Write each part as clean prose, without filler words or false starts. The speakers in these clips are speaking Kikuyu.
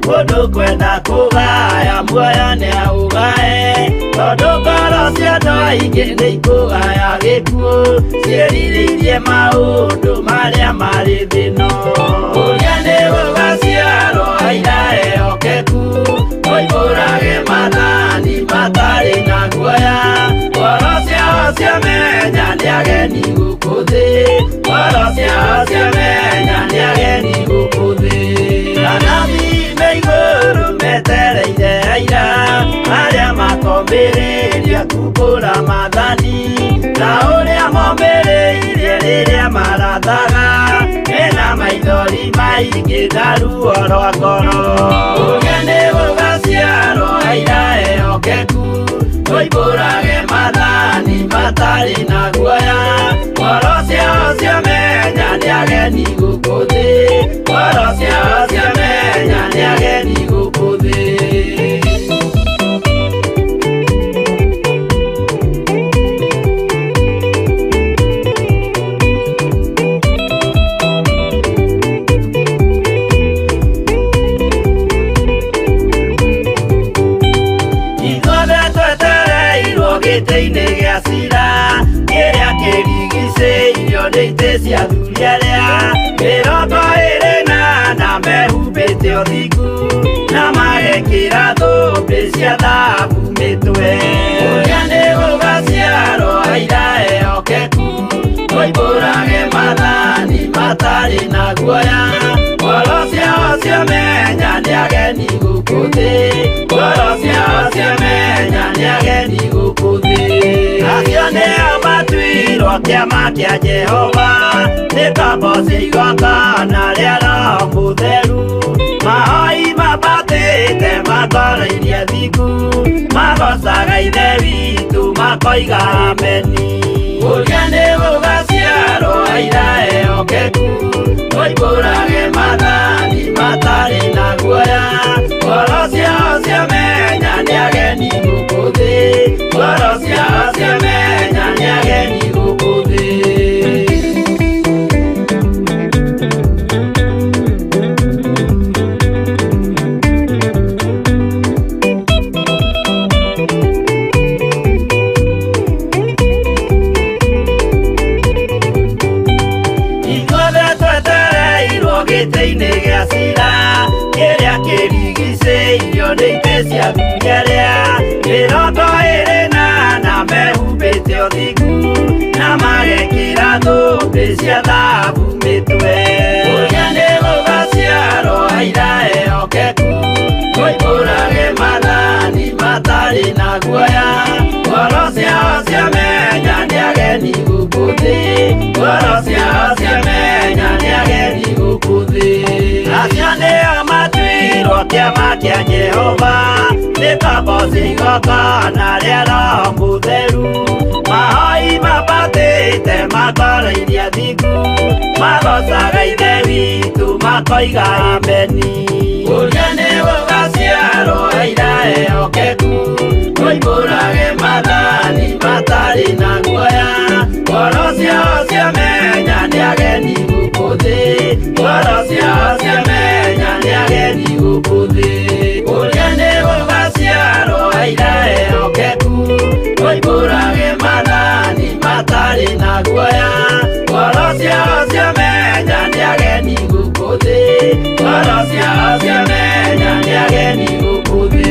Mũndũ kwenda kũgaya muoyo nĩ aũgae, tondũ ngoro cia andũ aingĩ nĩ ikũgaya gĩkuũ, ciĩrirĩirie maũndũ marĩa marĩ thĩ ĩno. Ũrĩa nĩ gũgaciarwo aira ehokeku, moimbũrage maathani matarĩ na guoya. Ngoro ciao ciamenya nĩ ageni gũkũ thĩ, ngoro ciao ciamenya nĩ ageni gũkũ thĩ. Anabii me igũrũ metereire aira arĩa makombĩrĩria kumbũra maathani, ta ũrĩa mombĩrĩirie rĩrĩa marathaga, mena maithori maingĩ na ruo rwa ngoro. Ũrĩa nĩ gũgaciarwo aira ehokeku, moimbũrage maathani matarĩ na guoya. Ngoro ciao ciamenya nĩ ageni gũkũ thĩ, ngoro ciao ciamenya nĩ ageni gũkũ thĩ. Ithuothe twetereirwo gĩtĩ-inĩ gĩa cira, kĩrĩa kĩrigicĩirio nĩ itĩ cia athuri arĩa 24 mehumbĩte ũthingu, na magekĩra thũmbĩ cia thahabu mĩtwe. Ũrĩa nĩ gũgaciarwo aira ehokeku, moimbũrage maathani matarĩ na guoya. Ngoro ciao ciamenya nĩ ageni gũkũ thĩ, ngoro ciao ciamenya nĩ ageni gũkũ thĩ. Acio nĩo matuirwo kĩama kĩa Jehova, nĩ ngombo cia igongona rĩa Roho Mũtheru. Mahoi mambatĩte makoroirie thingu, magocaga Ithe witũ makoiga ameni. Ũrĩa nĩ gũgaciarwo aira ehokeku, moimbũrage maathani matarĩ na guoya. Ngoro ciao ciamenya nĩ ageni gũkũ thĩ, ngoro ciao ciamenya nĩ ageni gũkũ thĩ. Ithuothe twetereirwo gĩtĩ-inĩ gĩa cira, kĩrĩa kĩrigicĩirio nĩ itĩ cia athuri arĩa 24 mehumbĩte ũthingu, na magekĩra thũmbĩ cia thahabu mĩtwe. Ũrĩa nĩ gũgaciarwo aira ehokeku, moimbũrage maathani matarĩ na guoya. Ngoro ciao ciamenya nĩ ageni gũkũ thĩ, ngoro ciao ciamenya nĩ ageni gũkũ thĩ. Acio nĩo matuirwo kĩama kĩa Jehova, nĩ ngombo cia igongona rĩa Roho Mũtheru. Mahoi mambatĩte makoroirie thingu, magocaga Ithe witũ makoiga ameni. Ũrĩa nĩ gũgaciarwo aira ehokeku, moimbũrage maathani matarĩ na guoya. Ngoro ciao ciamenya nĩ ageni gũkũ thĩ, ngoro ciao ciamenya nĩ ageni gũkũ thĩ. Ũrĩa nĩ gũgaciarwo aira ehokeku, moimbũrage maathani matarĩ na guoya. Ngoro ciao ciamenya nĩ ageni gũkũ thĩ, ngoro ciao ciamenya nĩ ageni gũkũ thĩ.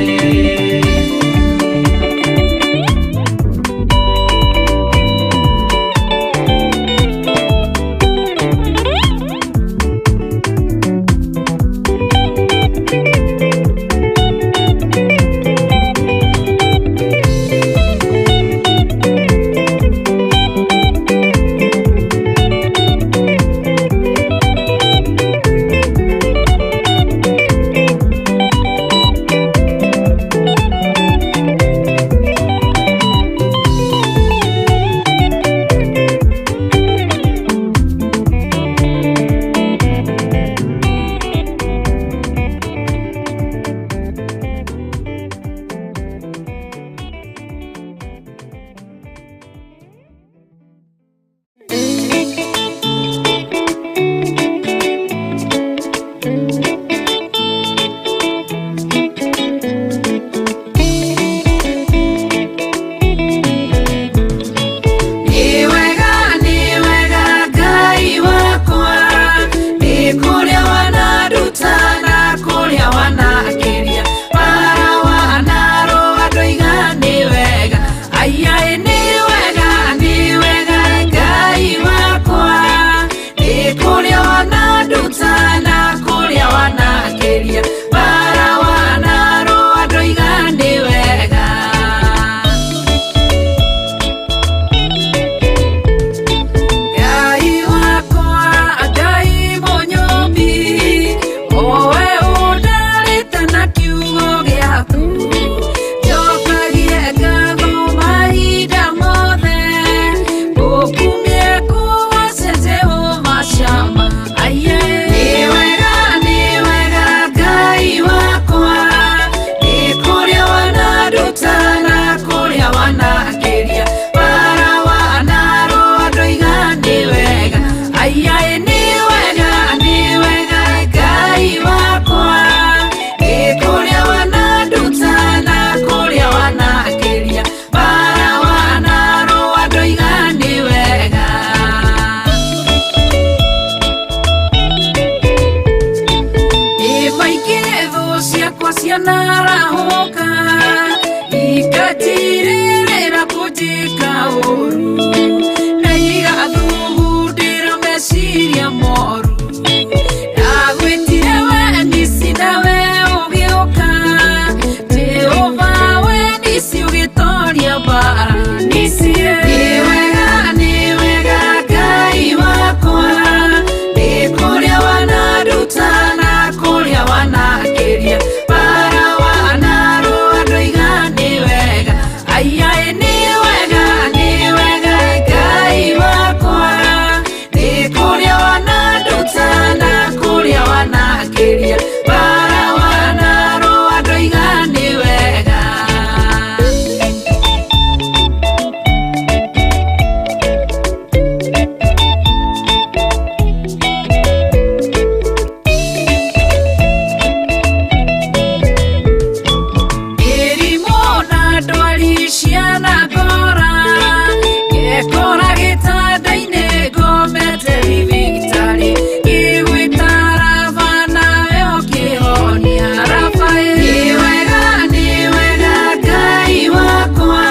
Cianarahũka ikatirĩrĩra kũnjĩka ũru na igathugundĩra meciria moru. Ndagwĩtire we nisi nawe ũgĩũka, Jehova we nisi ũgĩtoria mbara. Nisi nĩ wega, nĩ wega Ngai wakwa, nĩ kũrĩa wananduta na kũrĩa wanakĩria bara wanarũa ndoiga nĩ wega. Aiaĩ nĩ wega, nĩ wega Ngai wakwa, nĩ kũrĩa wananduta na kũrĩa wanakĩria bara wanarũa ndoiga nĩ wega. Mĩrimũ na ndwari cianangora, ngekora gĩtanda-inĩ ngomete thibitarĩ, ngĩgwĩta Raba nawe ũkĩhonia. Raba nĩ wega, nĩ wega Ngai wakwa,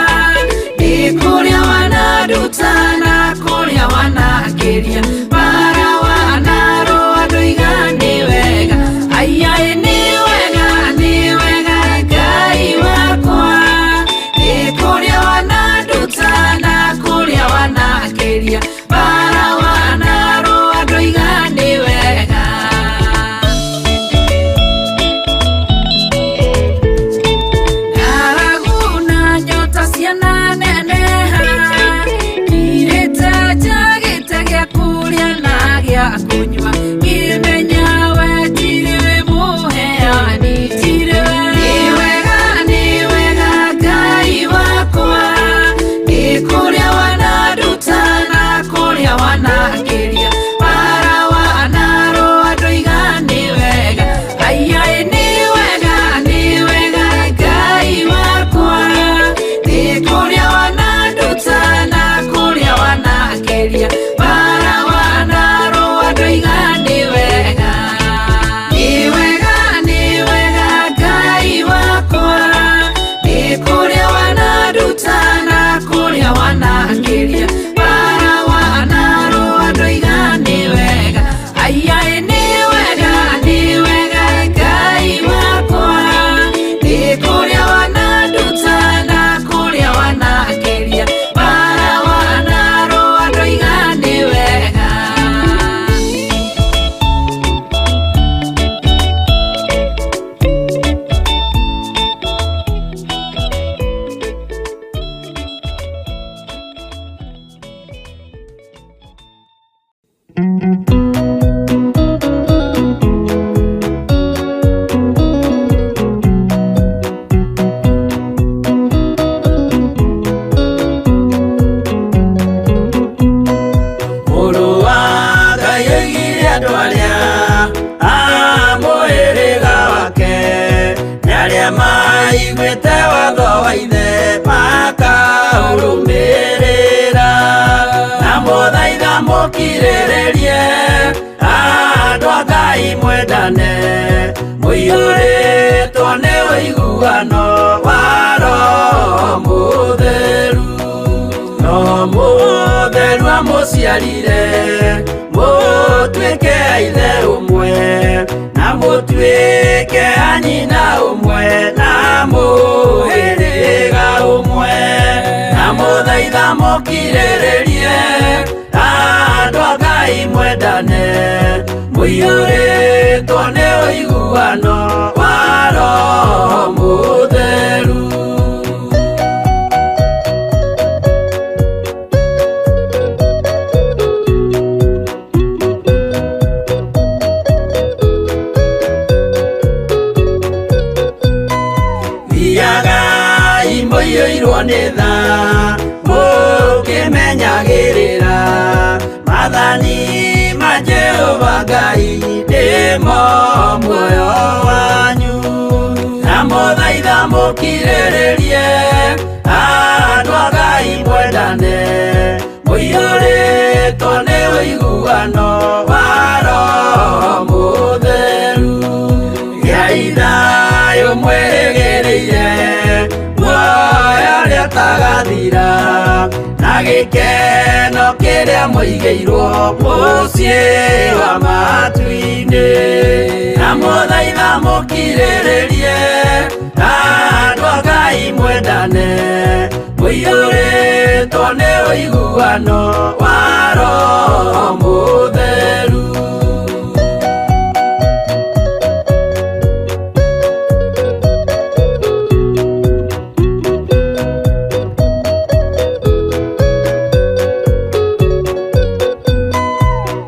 nĩ kũrĩa wananduta na kũrĩa wanakĩria bara wanarũa ndoiga nĩ wega. Aiaĩ nĩ wega, nĩ wega Ngai wakwa, nĩ kũrĩa wananduta na kũrĩa wanakĩria bara wanarũa ndoiga nĩ wega. Ng'aragu na nyota ciananeneha, ngirĩte njagĩte gĩa kũrĩa na gĩa kũnyua, ngĩmenya we tirĩ we mũheani, tirĩ we. Nĩ wega, nĩ wega Ngai wakwa, nĩ kũrĩa wananduta na kũrĩa wanakĩria bara wanarũa ndoiga nĩ wega. Aiaĩ nĩ wega, nĩ wega Ngai wakwa, nĩ kũrĩa wananduta na kũrĩa wanakĩria bara wanarũa ndoiga nĩ wega. Nĩ wega, nĩ wega Ngai wakwa, nĩ kũrĩa wananduta na kũrĩa wanakĩria bara wanarũa ndoiga nĩ wega. Aiaĩ nĩ wega, nĩ wega Ngai wakwa, nĩ kũrĩa wananduta na kũrĩa wanakĩria bara wanarũa ndoiga nĩ wega. Mũrũ wa Ngai oigire andũ arĩa a mũhĩrĩga wake nĩ arĩa maiguĩte watho wa ithe makaũrũmĩrĩra, na mũthaitha mũkirĩrĩrie andũ a Ngai mwendane, mũiyũrĩtwo nĩ ũiguano wa Roho Mũtheru. No mũtheru amũciarire mũtuĩke a ithe ũmwe, na mũtuĩke a nyina ũmwe, na mũhĩrĩga ũmwe, na mũthaitha mũkirĩrĩrie andũ a Ngai mwendane, mũiyũrĩtwo nĩ ũiguano wa Roho Mũtheru. Thiagai mũiyũirwo nĩ tha, mũkĩmenyagĩrĩra maathani ma Jehova Ngai nĩmo muoyo wanyu. Na mũthaitha mũkirĩrĩrie andũ a Ngai mwendane, mũiyũrĩtwo nĩ ũiguano wa Roho Mũtheru. Gĩai thayũ. Mwĩrĩgĩrĩire muoyo ũrĩa ũtagathira na gĩkeno kĩrĩa mũigĩirwo mũciĩ wa matu-inĩ. Na mũthaitha mũkirĩrĩrie andũ a Ngai mwendane mũiyũrĩtwo nĩ ũiguano wa Roho Mũtheru.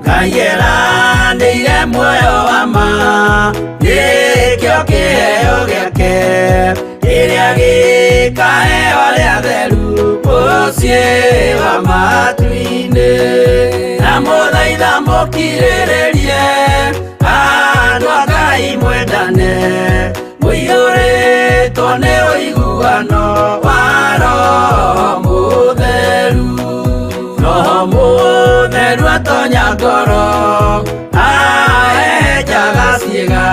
Ngai eranĩire muoyo wa ma nĩkĩo kĩheo gĩake kĩrĩa gĩkaheo arĩa atheru mũciĩ wa matu-inĩ. Na mũthaitha mũkirĩrĩrie andũ a Ngai mwendane mũiyũrĩtwo nĩ ũiguano wa Roho Mũtheru. Roho Mũtheru atonya ngoro ahehenjaga ciĩga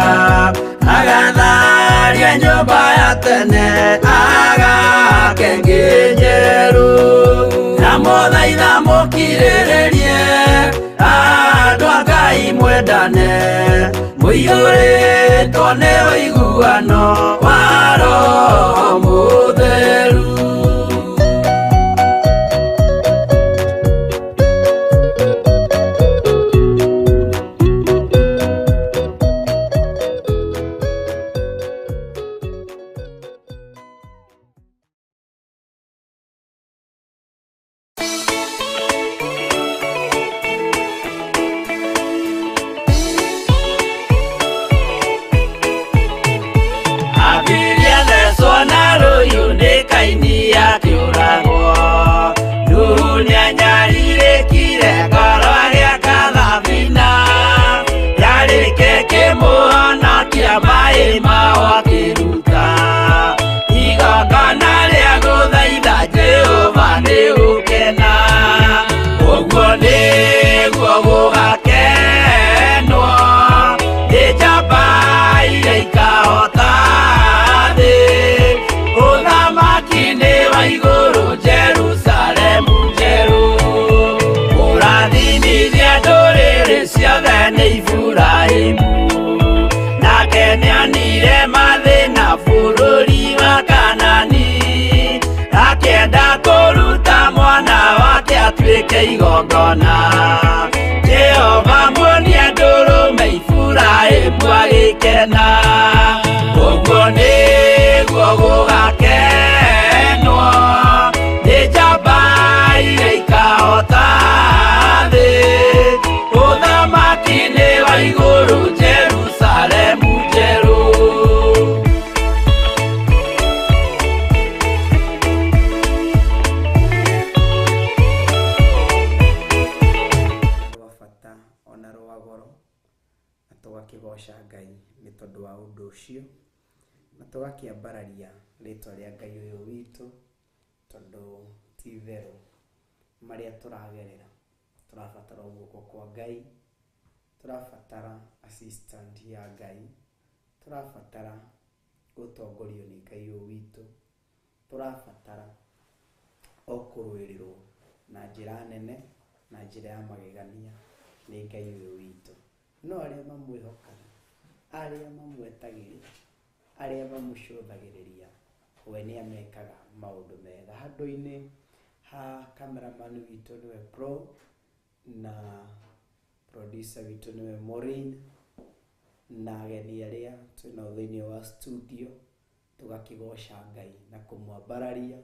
agatharia nyũmba ya tene agake ĩngĩ njerũ. Na mũthaitha mũkirĩrĩrie andũ a Ngai mwendane mũiyũrĩtwo nĩ ũiguano wa Roho Mũtheru. Abiria thecwo na rũhiũ nĩ Kaini akĩũragwo. Nuhu nĩanyarirĩkire ngoro agĩaka thabina. Yarĩke kĩmũhonokia maĩ mao akĩruta. Igongona rĩa gũthaitha Jehova nĩ gũkena. Ũguo nĩguo gũgakenwo nĩ njamba iria ikahota thĩ. Ũthamaki nĩ wa igũrũ Jerusalemu njerũ. Kũrathimithia ndũrĩrĩ ciothe nĩ Iburahĩmu. Nake nĩonire mathĩna bũrũri wa Kanani. Akĩenda kũruta mwana wake atuĩke igongona. Jehova muonia ndũrũme Iburahĩmu agĩkena. Ũguo nĩguo gũgakenwo nĩ njamba iria ikahota thĩ. Ũthamaki nĩ wa igũrũ Jerusalemu njerũ. Rwa bata ona rwa goro na tũgakĩgoca Ngai nĩ tondũ wa ũndũ ũcio na tũgakĩambararia rĩtwa rĩa Ngai ũyũ witũ tondũ ti itherũ marĩa tũragerera tũrabatara guoko kwa Ngai, tũrabatara assistant ya Ngai, tũrabatara gũtongorio nĩ Ngai ũyũ witũ, tũrabatara o kũrũĩrĩrwo na njĩra nene na njĩra ya magegania nĩ Ngai ũyũ witũ. No arĩa mamwĩhokaga, arĩa mamwetagĩrĩra, arĩa mamũcũthagĩrĩria, we nĩ amekaga maũndũ mega. Handũ-inĩ ha cameraman witũ nĩwe Pro na producer witũ nĩwe Maureen na ageni arĩa twĩnao thĩinĩ wa studio tũgakĩgoca Ngai na kũmwambararia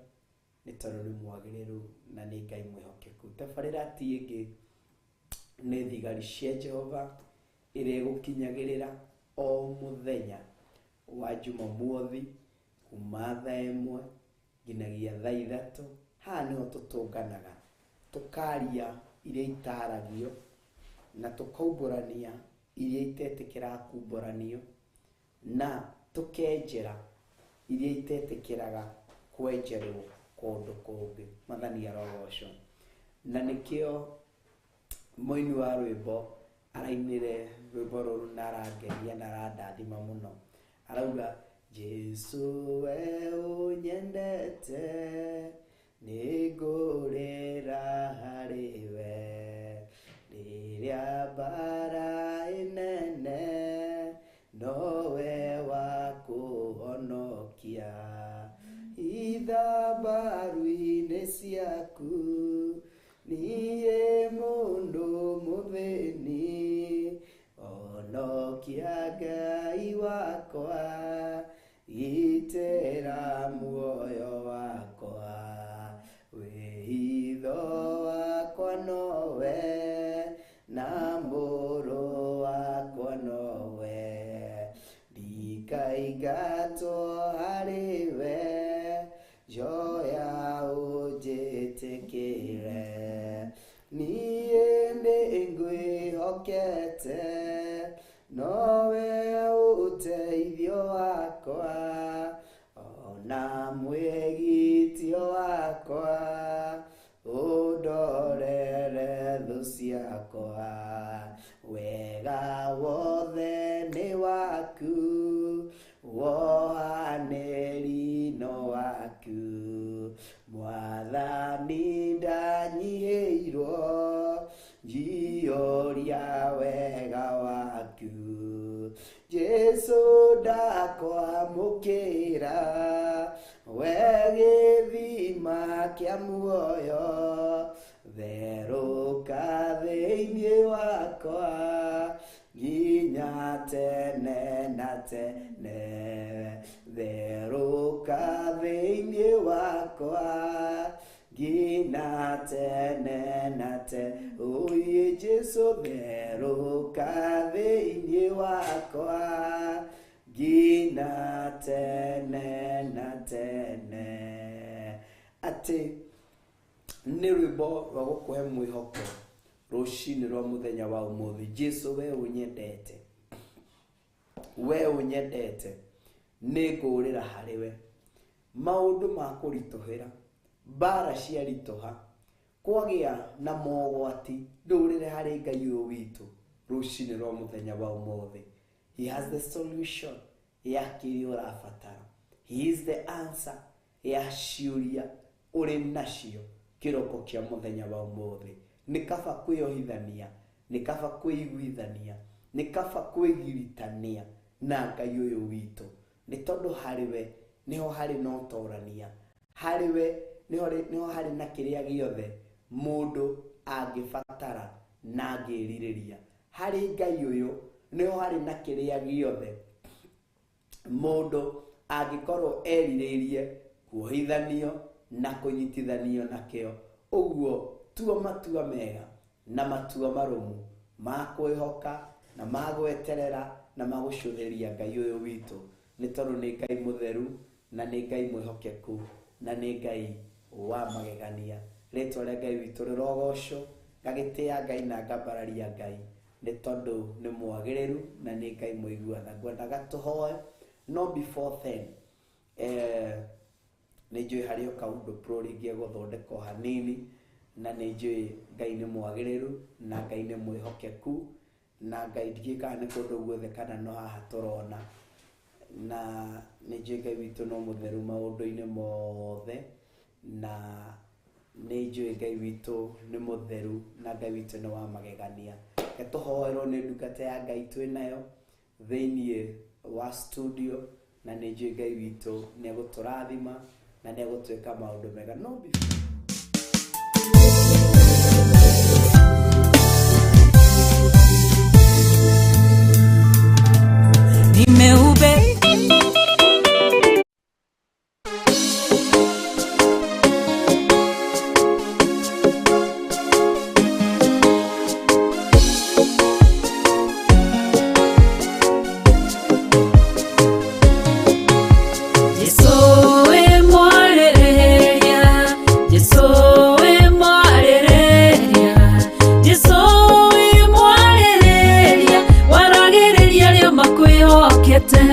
nĩ tondũ nĩ mwagĩrĩru na nĩ Ngai mwĩhokeku. Tabarĩra ti ĩngĩ nĩ thigari cia Jehova ĩrĩa ĩgũkinyagĩrĩra o mũthenya wa Jumamothi kuma thaa 1 nginyagia thaa 3. Haha nĩho tũtũnganaga tũkaria iria itaragio na tũkaumbũrania iria itetĩkĩraga kumbũranio na tũkenjera iria itetĩkĩraga kwenjerwo kũndũ kũngĩ. Mwathani arogocwo. Na nĩkĩo mũini wa rwĩmbo arainire rwĩmbo rũrũ na arangenia na arandathima mũno. Arauga Jesu we ũnyendete, nĩngũrĩra harĩ we. Rĩrĩa mbara ĩnene, nowe wa kũhonokia. Hitha mbaru-inĩ ciaku, niĩ mũndũ mũthĩni, honokia Ngai wakwa, gitĩra muoyo wakwa. Wĩhitho wakwa nowe, na mũrũ wakwa nowe, ndikaingatwo harĩ we, njoya ũnjĩtĩkĩre. Niĩ nĩngwĩhokete, nowe ũteithio wakwa, ona mwĩgitio wakwa, ũndorere thũ ciakwa. Wega wothe nĩ waku, wohanĩri no waku. Mwathani ndanyihĩirwo, njiyũria wega waku. Jesu ndakwamũkĩra, we gĩthima kĩa muoyo, therũka thĩinĩ wakwa, nginya tene na tene. Therũka thĩinĩ wakwa, nginya tene na tene. Oye Jesu, therũka thĩinĩ wakwa, nginya tene na tene. Atĩ nĩ rwĩmbo rwa gũkũhe mwĩhoko rũcinĩ rwa mũthenya wa ũmũthĩ. Jesu we ũnyendete, we ũnyendete, nĩngũrĩra harĩ we. Maũndũ ma kũritũhĩra, mbara ciaritũha, kwagĩa na mogwati, ndũrĩre harĩ Ngai ũyũ witũ rũcinĩ rwa mũthenya wa ũmũthĩ. He has the solution ya kĩrĩa ũrabatara. He is the answer ya ciũria ũrĩ nacio kĩroko kĩa mũthenya wa ũmũthĩ. Nĩ kaba kwĩyohithania, nĩ kaba kwĩiguithania, nĩ kaba kwĩgiritania na Ngai ũyũ witũ, nĩ tondũ harĩ we nĩho harĩ na ũtorania, harĩ we nĩho harĩ na kĩrĩa gĩothe mũndũ angĩbatara na angĩrirĩria. Harĩ Ngai ũyũ nĩho harĩ na kĩrĩa gĩothe mũndũ angĩkorwo erirĩirie kuohithanio na kũnyitithanio nakĩo. Ũguo tua matua mega na matua marũmu ma kwĩhoka na ma gweterera na ma gũcũthĩrĩria Ngai ũyũ witũ, nĩ tondũ nĩ Ngai mũtheru na nĩ Ngai mwĩhokeku na nĩ Ngai wa magegania. Rĩtwa rĩa Ngai witũ rĩrogocwo. Ngagĩtĩa Ngai na ngambararia Ngai, nĩ tondũ nĩ mwagĩrĩru na nĩ Ngai mũiguana. Ngwendaga tũhoe, no before then, nĩ njũĩ harĩ o kaũndũ pro rĩngĩ egũthondekwo hanini, na nĩ njũĩ Ngai nĩ mwagĩrĩru na Ngai nĩ mwĩhokeku na Ngai ndiũĩ kana nĩ kũndũ guothe kana no haha tũrona, na nĩ njũĩ Ngai witũ no mũtheru maũndũ-inĩ mothe, na nĩ njũĩ Ngai witũ nĩ mũtheru na Ngai witũ nĩ wa magegania. Reke tũhoerwo nĩ ndungata ya Ngai twĩ nayo thĩiniĩ wa studio, na nĩ njũĩ Ngai witũ nĩ egũtũrathima na nĩ egũtwĩka maũndũ mega. No before Nimeube Jesu we mwarĩrĩria, Jesu we mwarĩrĩria, Jesu we mwarĩrĩria, waragĩrĩria arĩa makwĩhokete.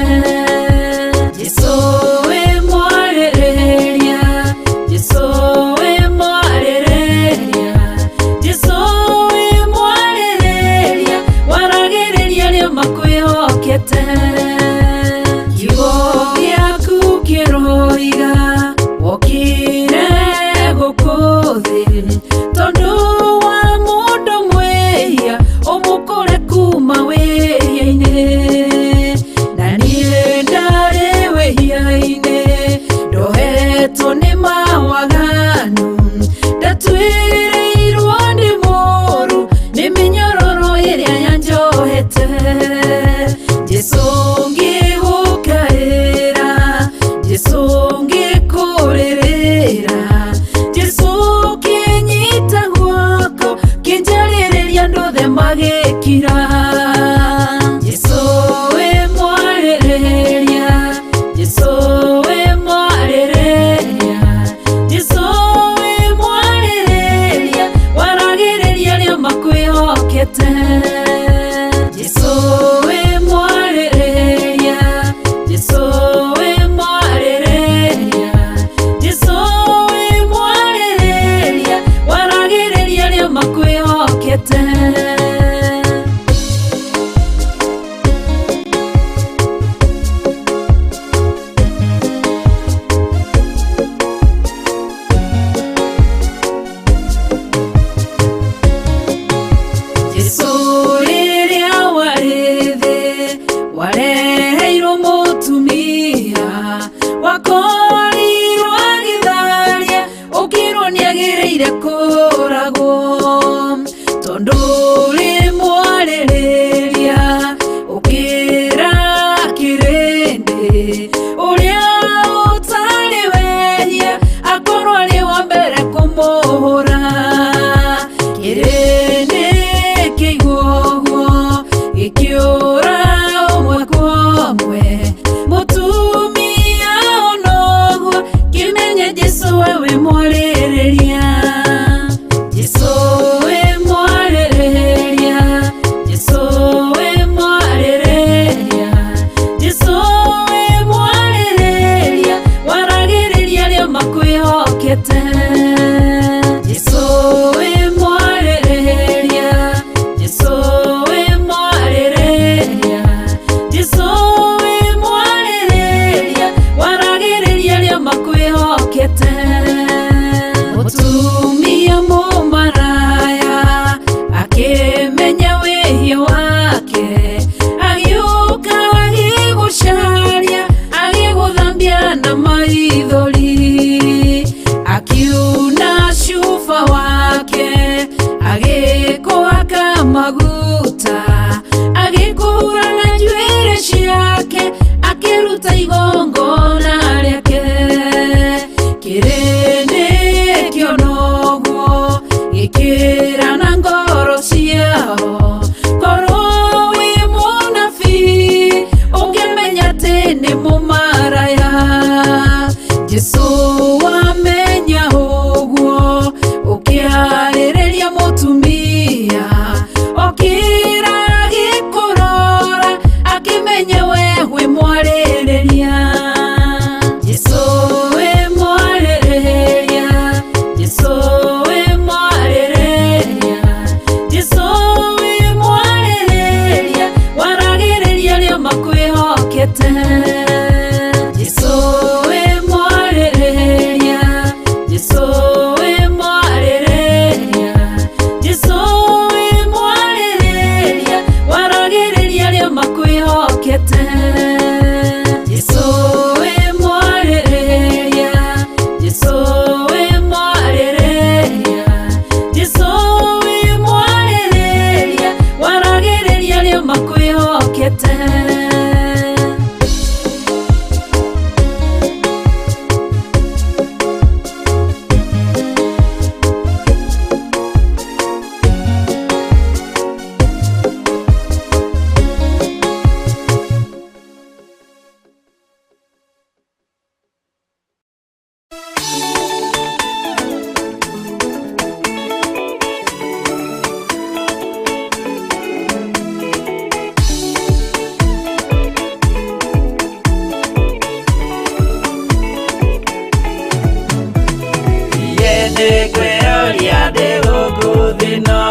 Nĩngwĩyũria ndĩ gũkũ thĩ ĩno,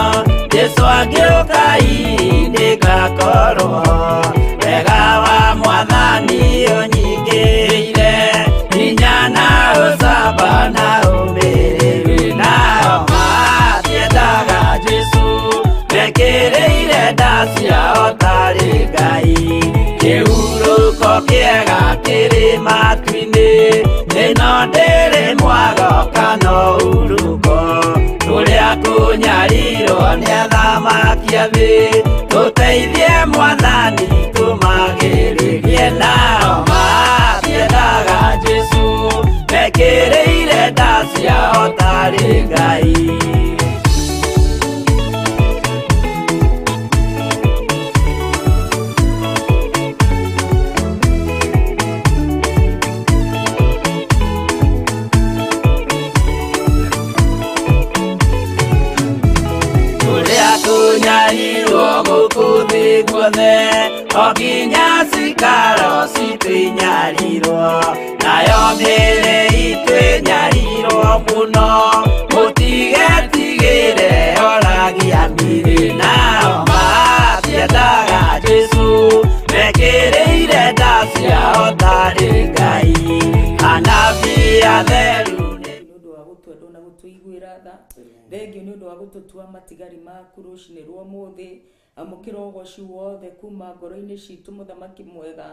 Jesũ angĩũka hihi ndĩgakorwo ho. Wega wa Mwathani ũnyingĩrĩire, hinya na ũcamba na ũmĩrĩru. Nao matiendaga Jesũ, mekĩrĩire nda ciao tarĩ Ngai. Kĩhurũko kĩega kĩrĩ matu-inĩ, ĩno ndĩrĩ mwago kana ũhurũko. Kũrĩa kũnyarirwo nĩ athamaki a thĩ, tũteithie Mwathani tũmagĩrĩrie. Nao matiendaga Jesũ, mekĩrĩire nda ciao tarĩ Ngai. Kũrĩa kũnyarirwo gũkũ thĩ guothe, o nginya cikaro citũ inyarirwo, nayo mĩĩrĩ itũ ĩnyarirwo mũno, mũtigetigĩre oragia mĩĩrĩ. Nao matiendaga Jesũ, mekĩrĩire nda ciao tarĩ Ngai. Anabii atheru nĩ Nĩ ũndũ wa gũtwenda na gũtũiguĩra tha. Thengio nĩ ũndũ wa gũtũtua matigari maku rũcinĩ rwa ũmũthĩ. Amũkĩra ũgoci wothe kuma ngoro-inĩ citũ, mũthamaki mwega,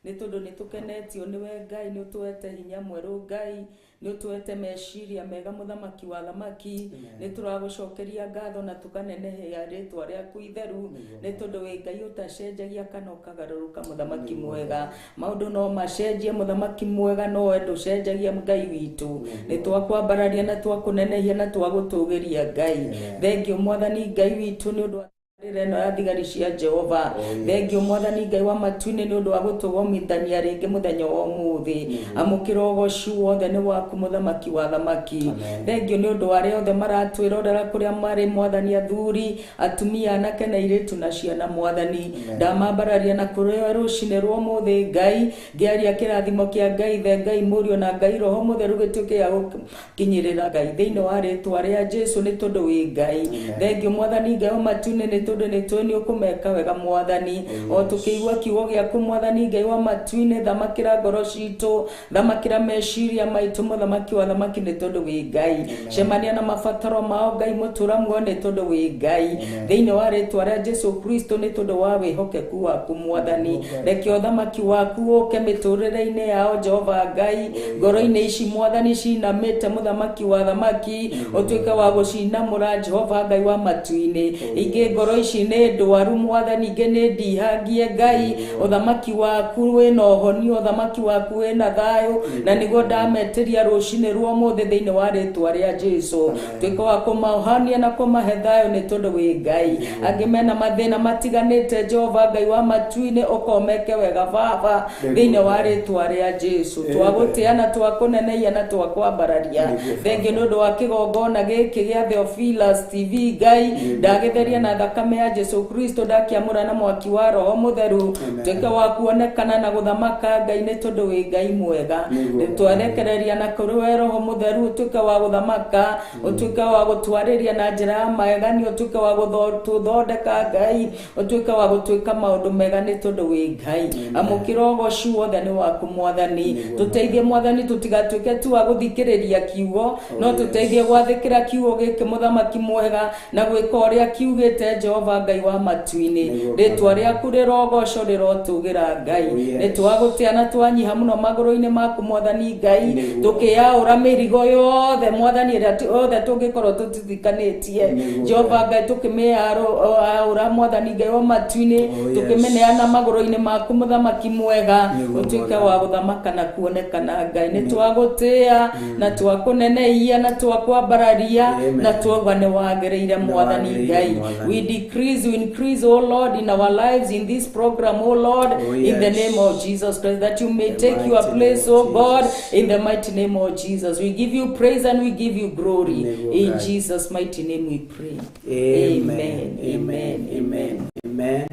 nĩ tondũ nĩ tũkenetio nĩwe Ngai. Nĩ ũtũhete hinya mwerũ Ngai, nĩ ũtũhete meciria mega, mũthamaki wa thamaki. Nĩ tũragũcokeria ngatho na tũkanenehia rĩtwa rĩaku itheru, nĩ tondũ wĩ Ngai ũtacenjagia kana ũkagarũrũka, mũthamaki mwega. Maũndũ no macenjie, mũthamaki mwega, no we ndũcenjagia. Ngai witũ, nĩ twakwambararia na twakũnenehia na twagũtũgĩria Ngai. Thengio Mwathani Ngai witũ nĩ ũndũ wa rĩrĩa ĩno ya thigari cia Jehova. Thengio Mwathani Ngai wa matu-inĩ nĩ ũndũ wa gũtũgomithania rĩngĩ mũthenya wa ũmũthĩ. Amũkĩra ũgoci wothe, nĩ waku, mũthamaki wa thamaki. Thengio nĩ ũndũ wa arĩa othe maratwĩrorera kũrĩa marĩ, Mwathani, athuri, atumia, anake na airĩtu na ciana. Mwathani, ndamambararia na kũrĩa rũcinĩ rwa ũmũthĩ Ngai, ngĩaria kĩrathimo kĩa Ngai the Ngai Mũriũ na Ngai Roho Mũtheru gĩtuĩke gĩa gũkinyĩrĩra Ngai thĩinĩ wa rĩtwa rĩa Jesu, nĩ tondũ wĩ Ngai. Thengio Mwathani Ngai wa matu-inĩ, nĩ tondũ nĩ tũĩ nĩ ũkũmeka wega. Mwathani, o tũkĩigua kiugo gĩaku, Mwathani Ngai wa matu-inĩ, thamakĩra ngoro citũ, thamakĩra meciria maitũ, mũthamaki wa thamaki, nĩ tondũ wĩ Ngai. Cemania na mabataro mao Ngai mũtũra muoyo, nĩ tondũ wĩ Ngai, thĩinĩ wa rĩtwa rĩa Jesu Kristo, nĩ tondũ wa wĩhokeku waku. Mwathani, reke ũthamaki waku ũke mĩtũrĩre-inĩ yao. Jehova Ngai, ngoro-inĩ ici Mwathani cinamĩte, mũthamaki wa thamaki, ũtuĩke wa gũcinamũra. Jehova Ngai wa matu-inĩ, ingĩ ngoro ici nĩ ndwaru Mwathani, ingĩ nĩ ndihangie Ngai, ũthamaki waku wĩna ũhonio, ũthamaki waku wĩna thayũ, na nĩguo ndametĩria rũcinĩ rwa ũmũthĩ thĩinĩ wa rĩtwa rĩa Jesu. Tuĩke wa kũmahonia na kũmahe thayũ, nĩ tondũ wĩ Ngai. Angĩ mena mathĩna matiganĩte, Jehova Ngai wa matu-inĩ, ũkomeke wega Baba, thĩinĩ wa rĩtwa rĩa Jesu. Twagũtĩa na twakũnenehia na twakwambararia. Thengio nĩ ũndũ wa kĩgongona gĩkĩ gĩa Theophilus TV Ngai, ndagĩtheria na thakame ya Jesu Kristo, ndakĩamũra na mwaki wa Roho Mũtheru. Tuĩke wa kuonekana na gũthamaka Ngai, nĩ tondũ wĩ Ngai mwega. Twerekereria na kũrĩ we Roho Mũtheru, ũtuĩke wa gũthamaka, ũtuĩke wa gũtwarĩria na njĩra ya magegania, ũtuĩke wa gũtũthondeka Ngai, ũtuĩke wa gũtuĩka maũndũ mega, nĩ tondũ wĩ Ngai. Amũkĩra ũgoci wothe, nĩ waku Mwathani. Tũteithie Mwathani, tũtigatuĩke tu wa gũthikĩrĩria kiugo, no tũteithie gwathĩkĩra kiugo gĩkĩ, mũthamaki mwega, na gwĩka ũrĩa kiugĩte. Jehova Ngai wa matu-inĩ, rĩtwa rĩaku rĩrogocwo, rĩrotũgĩra Ngai. Nĩ twagũtĩa na twanyiha mũno magũrũ-inĩ maku Mwathani Ngai, tũkĩyaũra mĩrigo yothe Mwathani ĩrĩa yothe tũngĩkorwo tũtithikanĩtie. Jehova Ngai, tũkĩmĩyaũra Mwathani Ngai wa matu-inĩ, tũkĩmĩneana magũrũ-inĩ maku, mũthamaki mwega, ũtuĩke wa gũthamaka na kuonekana Ngai. Nĩ twagũtĩa na twakũnenehia na twakwambararia na twauga nĩ wagĩrĩire, Mwathani Ngai. We decrease, we increase, O Lord, in our lives, in this program, O Lord, in the name of Jesus Christ, that you may The take your mighty name place, of O God, Jesus. in the mighty name of Jesus. We give you praise and we give you glory. Nĩguo In Ngai. Jesus' mighty name we pray. Amen. Amen. Amen. Amen.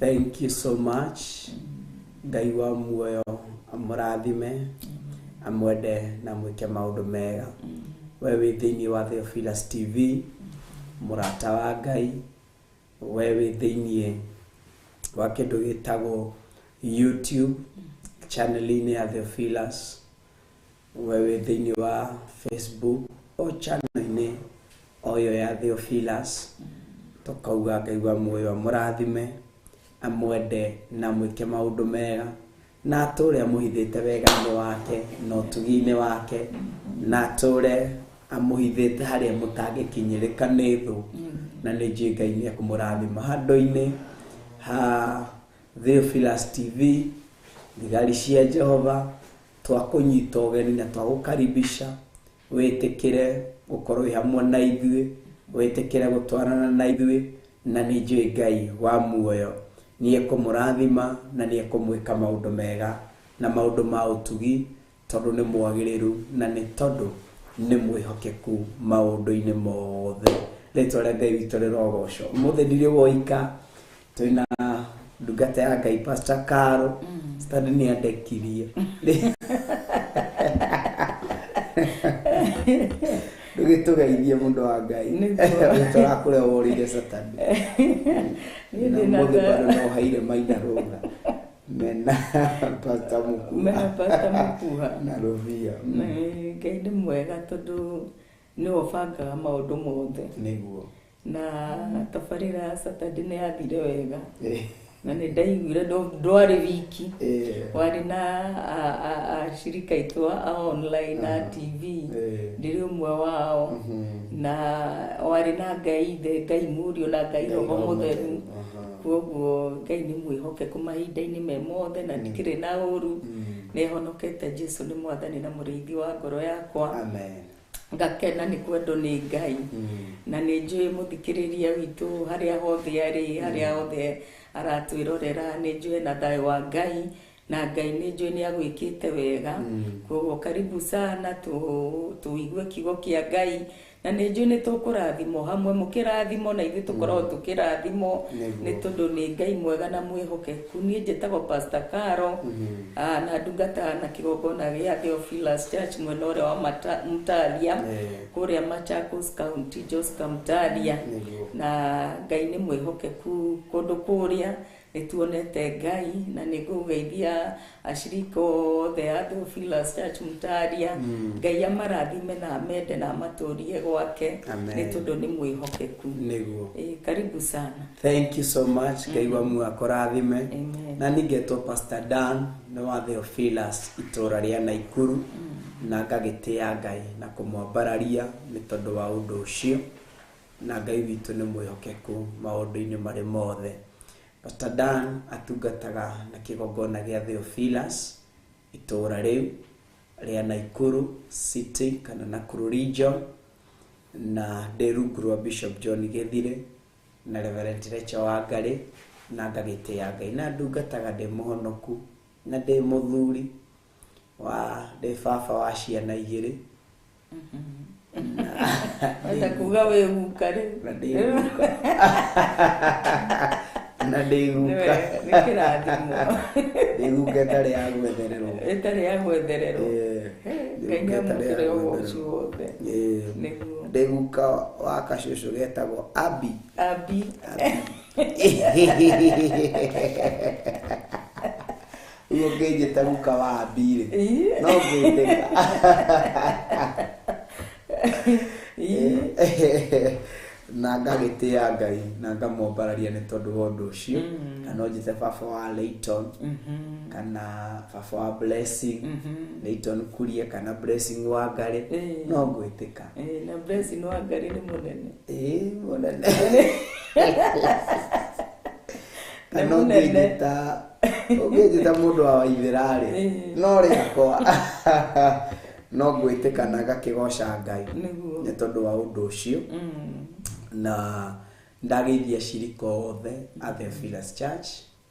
Thank you so much. Ngai wa muoyo amũrathime, amwende na mwĩke maũndũ mega. We wĩ thĩinĩ wa Theophilus TV, mũrata wa Ngai, we wĩ thĩinĩ wa kĩndũ gĩtagwo YouTube channel-inĩ ya Theophilus, we wĩ thĩinĩ wa Facebook o channel-inĩ o ĩyo ya Theophilus, tũkauga Ngai wa muoyo amũrathime, amwende na amwĩke maũndũ mega, na atũre amũhithĩte wega-inĩ wake na ũtugi-inĩ wake, na atũre amũhithĩte harĩa mũtangĩkinyĩrĩka nĩ thũ, na nĩ njũĩ Ngai nĩ ekũmũrathima. Handũ-inĩ ha Theophilus TV, thigari cia Jehova, twakũnyita ũgeni na twagũkaribisha wĩtĩkĩre gũkorwo wĩ hamwe na ithuĩ, wĩtĩkĩre gũtwarana na ithuĩ, na nĩ njũĩ Ngai wa muoyo nĩ ekũmũrathima na nĩ ekũmwĩka maũndũ mega na maũndũ ma ũtugi, tondũ nĩ mwagĩrĩru na nĩ tondũ nĩ mwĩhokeku maũndũ-inĩ mothe. Rĩtwa rĩa Ngai witũ rĩrogocwo. Ũmũthĩ ndirĩ woika, twĩna ndungata ya Ngai Pastor Caro. Stanley nĩ andekirie. Ndũgĩtũgeithie mũndũ wa Ngai. Nĩguo. Tũrakũrĩa worĩire Satani. Niĩ Na ndĩna ũmũthĩ tha- bado no haire maina rũtha mena Pastor Mukuha. Mena Pastor Mukuha. Na Rũbia. Ngai nĩ mwega tondũ nĩwe ũbangaga maũndũ mothe. Nĩguo. Na tabarĩra ya Saturday nĩ yathire wega. Na nĩ ndaiguire ndwarĩ wiki. Warĩ na ashirika aitũ a online na TV. Ndĩrĩ ũmwe wao. Na warĩ na Ngai Ithe, Ngai Mũriũ na Ngai Roho Mũtheru. Koguo Ngai nĩ mwĩhokeku mahinda-inĩ me mothe na ndikĩrĩ na ũru. Nĩ honokete Jesu nĩ mwathani na mũrĩithi wa ngoro yakwa. Amen. Ngakena nĩ kwendwo nĩ Ngai. Na nĩ njũĩ mũthikĩrĩria witũ harĩa hothe arĩ, harĩa hothe aratwĩrorera, nĩ njũĩ na thayũ wa Ngai, na Ngai nĩ njũĩ nĩ agwĩkĩte wega. Koguo karibu sana tũigue kiugo kĩa Ngai, na nĩ njũĩ nĩ tũkũrathimwo hamwe, mũkĩrathimwo na ithuĩ tũkoragwo tũkĩrathimwo, nĩ tondũ nĩ Ngai mwega na mwĩhokeku. Niĩ njĩtagwo Pastor Caro, na ndungataga na kĩgongona gĩa Theophilus Church mwena ũrĩa wa Mtalia, kũrĩa Machakos County, Joska Mtalia. Na Ngai nĩ mwĩhokeku kũndũ kũrĩa nĩ tuonete Ngai, na nĩ ngũgeithia ashirika othe a Theophilus Church Mtalia. Ngai amarathime na amende na amatũrie gwake, nĩ tondũ nĩ mwĩhokeku. Nĩguo. Karibu sana. Thank you so much. Ngai wa muoyo akũrathime. Amen. Na ningetwo Pastor Dan nĩ wa Theophilus itũra rĩa Naikuru, na ngagĩtĩa Ngai na kũmwambararia nĩ tondũ wa ũndũ ũcio, na Ngai witũ nĩ mwĩhokeku maũndũ-inĩ marĩ mothe. Pastor Dan atungataga na kĩgongona gĩa Theophilus itũra rĩu rĩa Naikuru City kana Nakuru Region, na ndĩ rungu rwa Bishop John Gĩthire na Reverend Rachel Wangari, na ngagĩtĩa Ngai na ndungataga ndĩ mũhonoku na ndĩ mũthuri wa ndĩ baba wa ciana igĩrĩ. Wenda kuga wĩ guka rĩu. Na ndĩ guka. Na ndĩ guka. Nĩ kĩrathimo. Ndĩ guka ĩtarĩ ya gwethererwo. Ĩtarĩ ya gwethererwo. Ngai Ndĩ guka ĩtarĩ ya nĩamũkĩre ũgoci gwethererwo. wothe. Nĩguo. Ndĩ guka wa kacũcũ getagwo Abi. Abi. Rĩu ũngĩnjĩta guka wa Abi rĩ, no ngwĩtĩka. Na ngagĩtĩa Ngai na ngamwambararia nĩ tondũ wa ũndũ ũcio. Kana no njĩte baba wa Layton, kana baba wa Blessing, Layton Kuria kana Blessing Wangari, no ngwĩtĩka. Na Blessing Wangari nĩ mũnene. Mũnene. Nĩ Kana mũnene. ũngĩnjĩta mũndũ wa Waithĩra rĩ, no rĩakwa no ngwĩtĩka na ngakĩgoca Ngai Nĩguo. nĩ tondũ wa ũndũ ũcio. Na ndageithia ashirika othe a Theophilus Church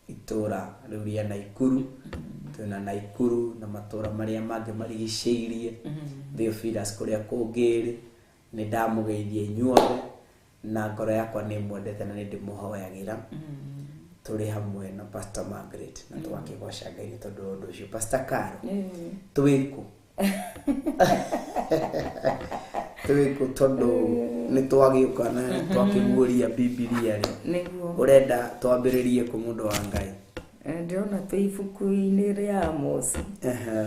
itũra rĩu rĩa Naikuru. Twĩna Naikuru na matũra marĩa mangĩ marigicĩirie Theophilus kũrĩa kũngĩ rĩ, nĩ ndamũgeithia inyuothe na ngoro yakwa nĩ mwendete na nĩ ndĩmũhoyagĩra. Tũrĩ hamwe na Pastor Margaret na tũgakĩgoca Ngai nĩ tondũ wa ũndũ ũcio. Pastor Caro, twĩ kũ? Twĩkũ tondũ nĩ twagĩũka na twakĩguũria Bibilia rĩ. Nĩguo. Ũrenda twambĩrĩrie kũ mũndũ wa Ngai? Ndĩrona twĩ ibuku-inĩ rĩa Amosi. Ehe.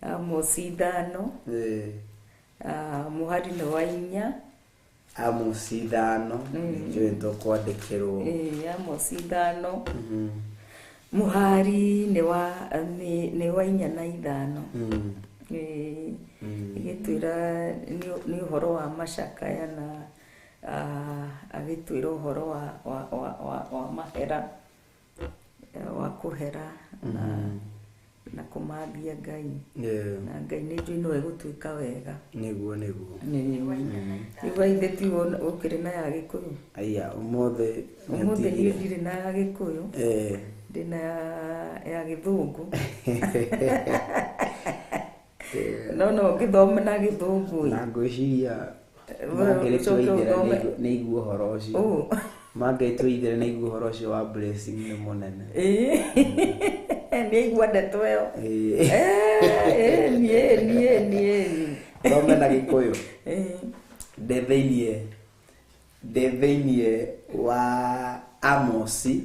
Amosi 5. Mũhari nĩ wa 4. Amosi 5 nĩnjũĩ tũkwandĩkĩrwo. Amosi 5. Mũhari nĩ wa nĩ wa 4 na 5. Ĩgĩtwĩra nĩ ũhoro wa macakaya na agĩtwĩra ũhoro wa mahera, wa kũhera na kũmathia Ngai. Na Ngai nĩ njũĩ no egũtuĩka wega. Nĩguo nĩguo. Rĩu ithe ti ũkĩrĩ na ya Gĩkũyũ? Aya, ũmũthĩ Ũmũthĩ niĩ ndirĩ na ya Gĩkũyũ. Ndĩ na ya Gĩthũngũ. No no ngĩthome na Gĩthũngũ. Na ngwĩciria mangĩrĩtũithĩra nĩ igua ũhoro ũcio. Mangĩtũithĩra nĩ igua ũhoro ũcio wa blessing nĩ mũnene. Nĩ aigua ndeto ĩyo. Niĩ niĩ. Thome na Gĩkũyũ. Ndĩ thĩiniĩ wa Amosi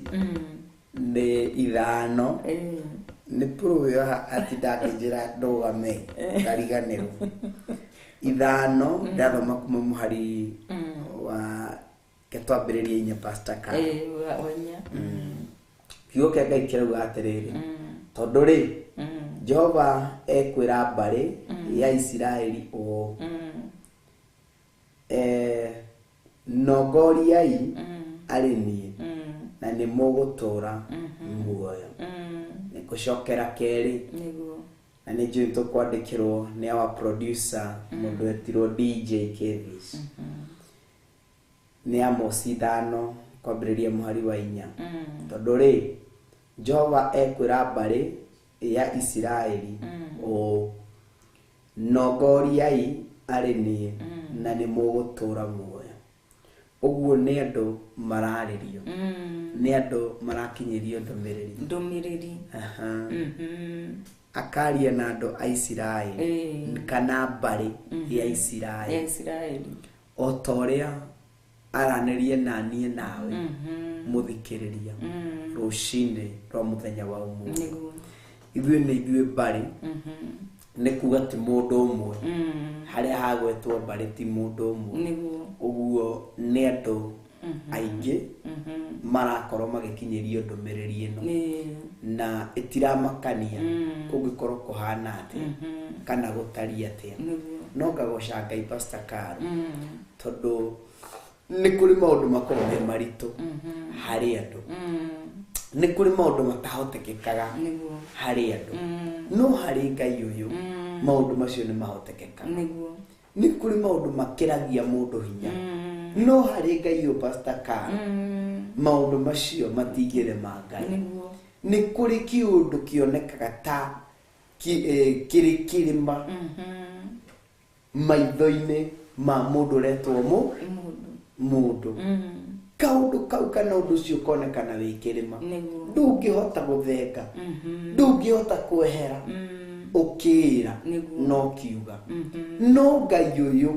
nĩ 5. Nĩ pũrũĩ atinda akĩnjĩra ndũgame ngariganĩrwo. 5 ndathoma kuma mũhari wa ke twambĩrĩrie 4 Pastor Ka. Wa 4. Kiugo kĩa Ngai kĩrauga atĩrĩrĩ, tondũ rĩ Jehova ekwĩra mbarĩ ya Isiraeli ũũ, nongoriai arĩ niĩ na nĩ mũgũtũũra muoyo. Nĩ gũcokera kerĩ. Nĩguo. Na nĩ njũĩ tũkwandĩkĩrwo nĩ our producer mũndũ etirwo DJ Kevis. Nĩ Amosi 5 kwambĩrĩria mũhari wa 4. Tondũ rĩ Jehova ekwĩra mbarĩ ya Isiraeli ũũ, nongoriai arĩ niĩ na nĩ mũgũtũũra muoyo. Ũguo nĩ andũ mararĩrio. Nĩ andũ marakinyĩrio ndũmĩrĩri. Ndũmĩrĩri. Akaria na andũ a Isiraeli kana mbarĩ ya Isiraeli. Ya Isiraeli. O ta ũrĩa aranĩrie na niĩ nawe mũthikĩrĩria rũcinĩ rwa mũthenya wa ũmũthĩ. Ithuĩ nĩ ithuĩ mbarĩ. Nĩ kuga ti mũndũ ũmwe. Harĩa hagwetwo mbarĩ ti mũndũ ũmwe. Ũguo nĩ andũ aingĩ marakorwo magĩkinyĩrio ndũmĩrĩri ĩno. Na ĩtiramakania kũngĩkorwo kũhana atĩa kana gũtariĩ atĩa. No ngagoca Ngai Pastor Karo tondũ nĩ kũrĩ maũndũ makoragwo me maritũ harĩ andũ. Nĩ kũrĩ maũndũ matahotekekaga harĩ andũ. No harĩ Ngai ũyũ maũndũ macio nĩ mahotekekaga. Nĩ kũrĩ maũndũ makĩragia mũndũ hinya. No harĩ Ngai ũyũ Pastor Karo maũndũ macio matingĩrema Ngai. Nĩ kũrĩ kĩũndũ kĩonekaga ta kĩrĩ kĩrĩma maitho-inĩ ma mũndũ ũretwo mũndũ. Kaũndũ kau kana ũndũ ũcio ũkonekana wĩ kĩrĩma. Ndũngĩhota gũthenga. Ndũngĩhota kwehera. Ũkĩĩra no kiuga. No Ngai ũyũ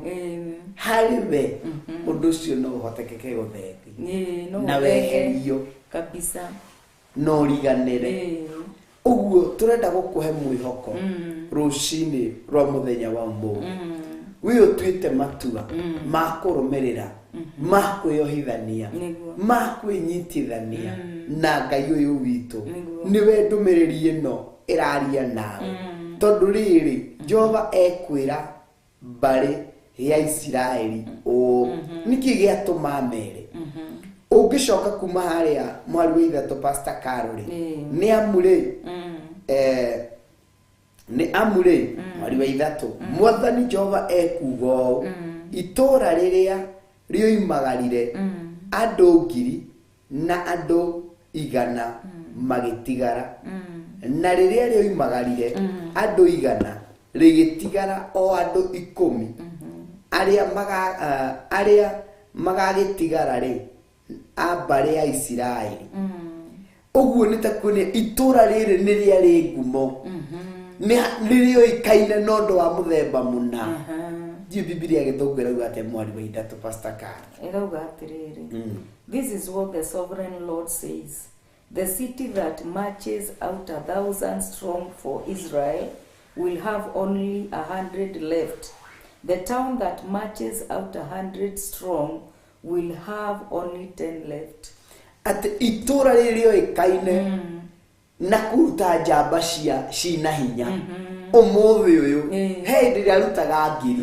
harĩ we ũndũ ũcio no ũhotekeke gũthengi. Na weherio kabisa. No ũriganĩre. Ũguo tũrenda gũkũhe mwĩhoko rũcinĩ rwa mũthenya wa ũmũthĩ. Wĩ ũtuĩte matua ma kũrũmĩrĩra, ma kwĩyohithania, ma kwĩnyitithania na Ngai ũyũ witũ. Nĩwe ndũmĩrĩri ĩno ĩraria nawe. Tondũ rĩrĩ Jehova ekwĩra mbarĩ ya Isiraeli ũũ, nĩkĩ gĩatũma mere? Ũngĩcoka kuma harĩa mwari wa 3 Pastor Karo rĩ, nĩ amu rĩ, nĩ amu rĩ mwari wa 3 Mwathani Jehova ekuuga ũũ, itũũra rĩrĩa rĩoimagarire andũ 1,000 na andũ 100 magĩtigara. Na rĩrĩa rĩoimagarire andũ 100 rĩgĩtigara o andũ 10 arĩa magagĩtigara rĩ a mbarĩ ya Isiraeli. Ũguo nĩ ta kuonia itũũra rĩrĩ nĩ rĩarĩ ngumo. Nĩ rĩoĩkaine na ũndũ wa mũthemba mũna. Ndiũ Bibilia gĩthũngũ ĩrauga atĩa mwari wa ithatũ, Pastor Karo? Ĩrauga atĩrĩrĩ, "This is what the sovereign Lord says: The city that marches out 1,000 strong for Israel will have only 100 left. The town that marches out 100 strong will have only 10 left." Atĩ itũra rĩrĩ rĩoĩkaine na kũruta njamba cia cina hinya, ũmũthĩ ũyũ he hĩndĩ ĩrĩa arutaga 1,000,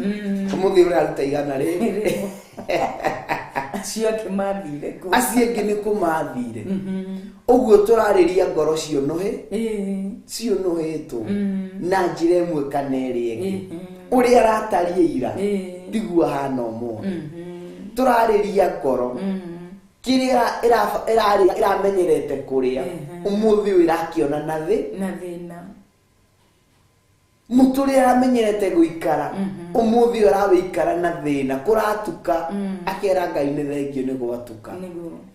ũmũthĩ ũyũ ũraruta 100. Acio angĩ mathire kũ? Acio angĩ nĩ kũmathire. Ũguo tũrarĩria ngoro ciũnũhĩ ciũnũhĩtwo na njĩra ĩmwe kana ĩrĩa ĩngĩ. Ũrĩa aratariĩ ira tiguo ahana ũmũthĩ. Tũrarĩria ngoro kĩrĩa ĩramenyerete kũrĩa, ũmũthĩ ũyũ ĩrakĩona na thĩ na thĩna. Mũtũrĩre aramenyerete gũikara, ũmũthĩ ũyũ arawĩikara na thĩna. Kũratuka akera Ngai nĩ thengio nĩ gwatuka.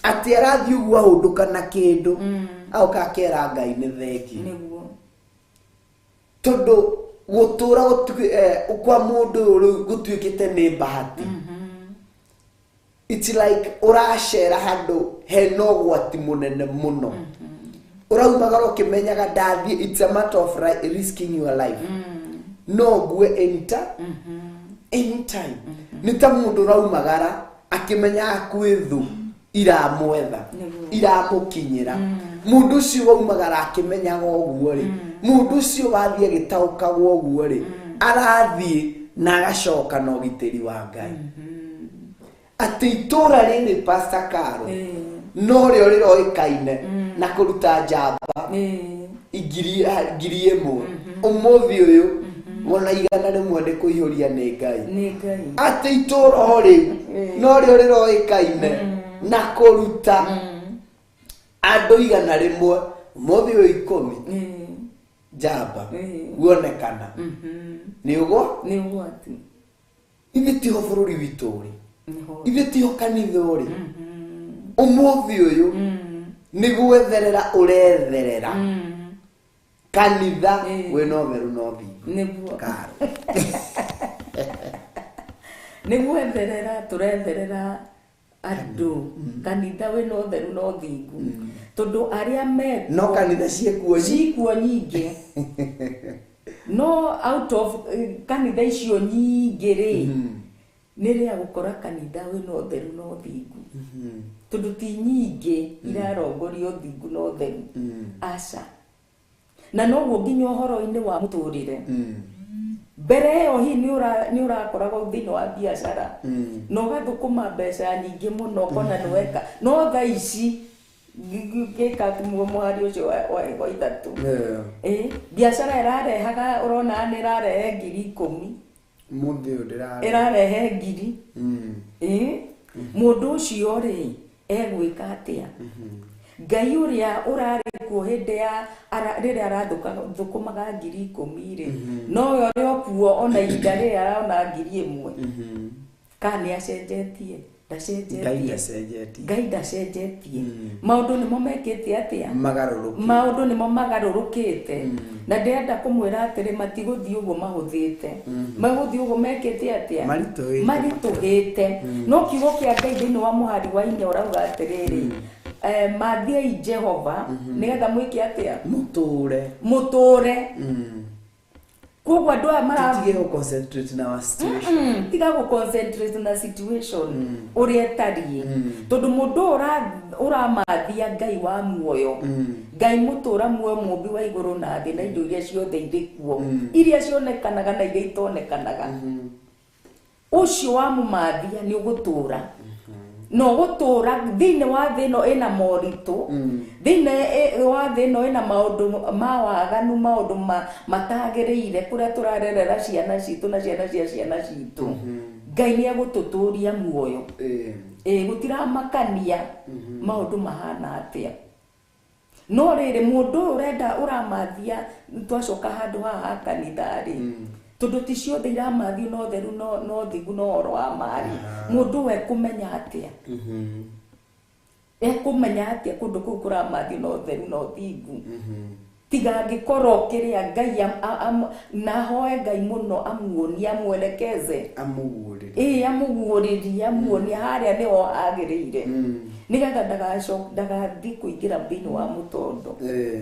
Atĩ arathiĩ ũguo ahũndũka na kĩndũ, agoka akera Ngai nĩ thengio. Tondũ gũtũra kwa mũndũ ũyũ rĩu gũtuĩkĩte nĩ bahati. It's like ũracera handũ hena ũgwati mũnene mũno, ũraumagara ũkĩmenyaga ndathiĩ, it's a matter of risking your life, no ngue anytime. Nĩ ta mũndũ ũraumagara akĩmenyaga kwĩ thũ iramwetha, iramũkinyĩra. Mũndũ ũcio waumagara akĩmenyaga ũguo rĩ, mũndũ ũcio wathiĩ agĩtaũkagwo ũguo rĩ, arathiĩ na agacoka na ũgitĩri wa Ngai. Atĩ itũra rĩrĩ, Pastor Karo, no rĩo rĩroĩkaine na kũruta njamba 1,000, ũmũthĩ ũyũ wona 100 nĩ kũihũria nĩ Ngai. Nĩ Ngai. Atĩ itũra o rĩu no rĩo rĩroĩkaine na kũruta andũ 100, ũmũthĩ ũyũ 10 njamba guonekana nĩ ũguo. Nĩ ũgwati. Ithuĩ tiho bũrũri witũ ũrĩ. Nĩho. Ithuĩ tiho kanitha ũrĩ. Ũmũthĩ ũyũ nĩ gwetherera ũretherera kanitha wĩna ũtheru na ũthingu. Nĩguo. Karo. Nĩ gwetherera tũretherera andũ kanitha wĩna ũtheru na ũthingu, tondũ arĩa me No kanitha ciĩkuo cikuo nyingĩ, no out of kanitha icio nyingĩ rĩ, nĩ rĩa gũkora kanitha wĩna ũtheru na ũthingu, tondũ ti nyingĩ irarongoria ũthingu na ũtheru, aca. Na noguo nginya ũhoro-inĩ wa mũtũrĩre. Mbere ĩyo hihi nĩ ũrakoragwo thĩinĩ wa biacara na ũgathũkũma mbeca nyingĩ mũno, ũkona nĩ weka, no thaa ici ngĩka mũhari ũcio wa ithatũ, biacara ĩrarehaga, ũrona nĩ ĩrarehe 10,000, Mũthĩ ũyũ ndĩrare ĩrarehe 1,000. Mũndũ ũcio rĩ, egwĩka atĩa? Ngai ũrĩa ũrarĩ kuo hĩndĩ ya rĩrĩa arathũkũmaga 10,000 rĩ, nowe ũrĩa ũkuo ona ihinda rĩrĩa arona 1,000. Kana nĩ acenjetie? Ngai Ndacenjetie. Ndacenjetie. Ngai ndacenjetie. Maũndũ nĩmo mekĩte atĩa? Magarũrũkĩte. Maũndũ nĩmo magarũrũkĩte. Na ndĩrenda kũmwĩra atĩrĩ, matigũthiĩ ũguo mahũthĩte, magũthiĩ ũguo mekĩte atĩa? Maritũhĩte. Maritũhĩte. No kiugo kĩa Ngai thĩinĩ wa mũhari wa inya ũrauga atĩrĩrĩ, mathiei Jehova nĩgetha mwĩke atĩa? Mũtũre. Mũtũre. Koguo andũ aya mara Tũtige gũ concentrate na our situation. Tiga gũ concentrate na situation ũrĩa ĩtariĩ, tondũ mũndũ ũyũ ũramathia Ngai wa muoyo, Ngai mũtũra muoyo, mũmbi wa igũrũ na thĩ na indo iria ciothe irĩ kuo, iria cionekanaga na iria itonekanaga, ũcio wamũmathia nĩ ũgũtũra na ũgũtũra thĩinĩ wa thĩ ĩno ĩna moritũ, thĩinĩ wa thĩ ĩno ĩna maũndũ ma waganu, maũndũ matagĩrĩire, kũrĩa tũrarerera ciana citũ na ciana cia ciana citũ. Ngai nĩ egũtũtũria muoyo. Ĩ gũtiramakania maũndũ mahana atĩa. No rĩrĩ, mũndũ ũyũ ũrenda ũramathia, twacoka handũ haha ha kanitha rĩ, tondũ ti ciothe iramathio na ũtheru no ũthingu no ũhoro wa mari, mũndũ ũyũ ekũmenya atĩa? Ekũmenya atĩa kũndũ kũu kũramathio na ũtheru na ũthingu? Tiga angĩkorwo kĩrĩa Ngai na ahoe Ngai mũno amuonie, amwelekeze. Amũguũrĩrie. Ĩĩ, amũguũrĩrie, amuonie harĩa nĩho hagĩrĩire, nĩgetha ndagathiĩ kũingĩra thĩinĩ wa mũtondo.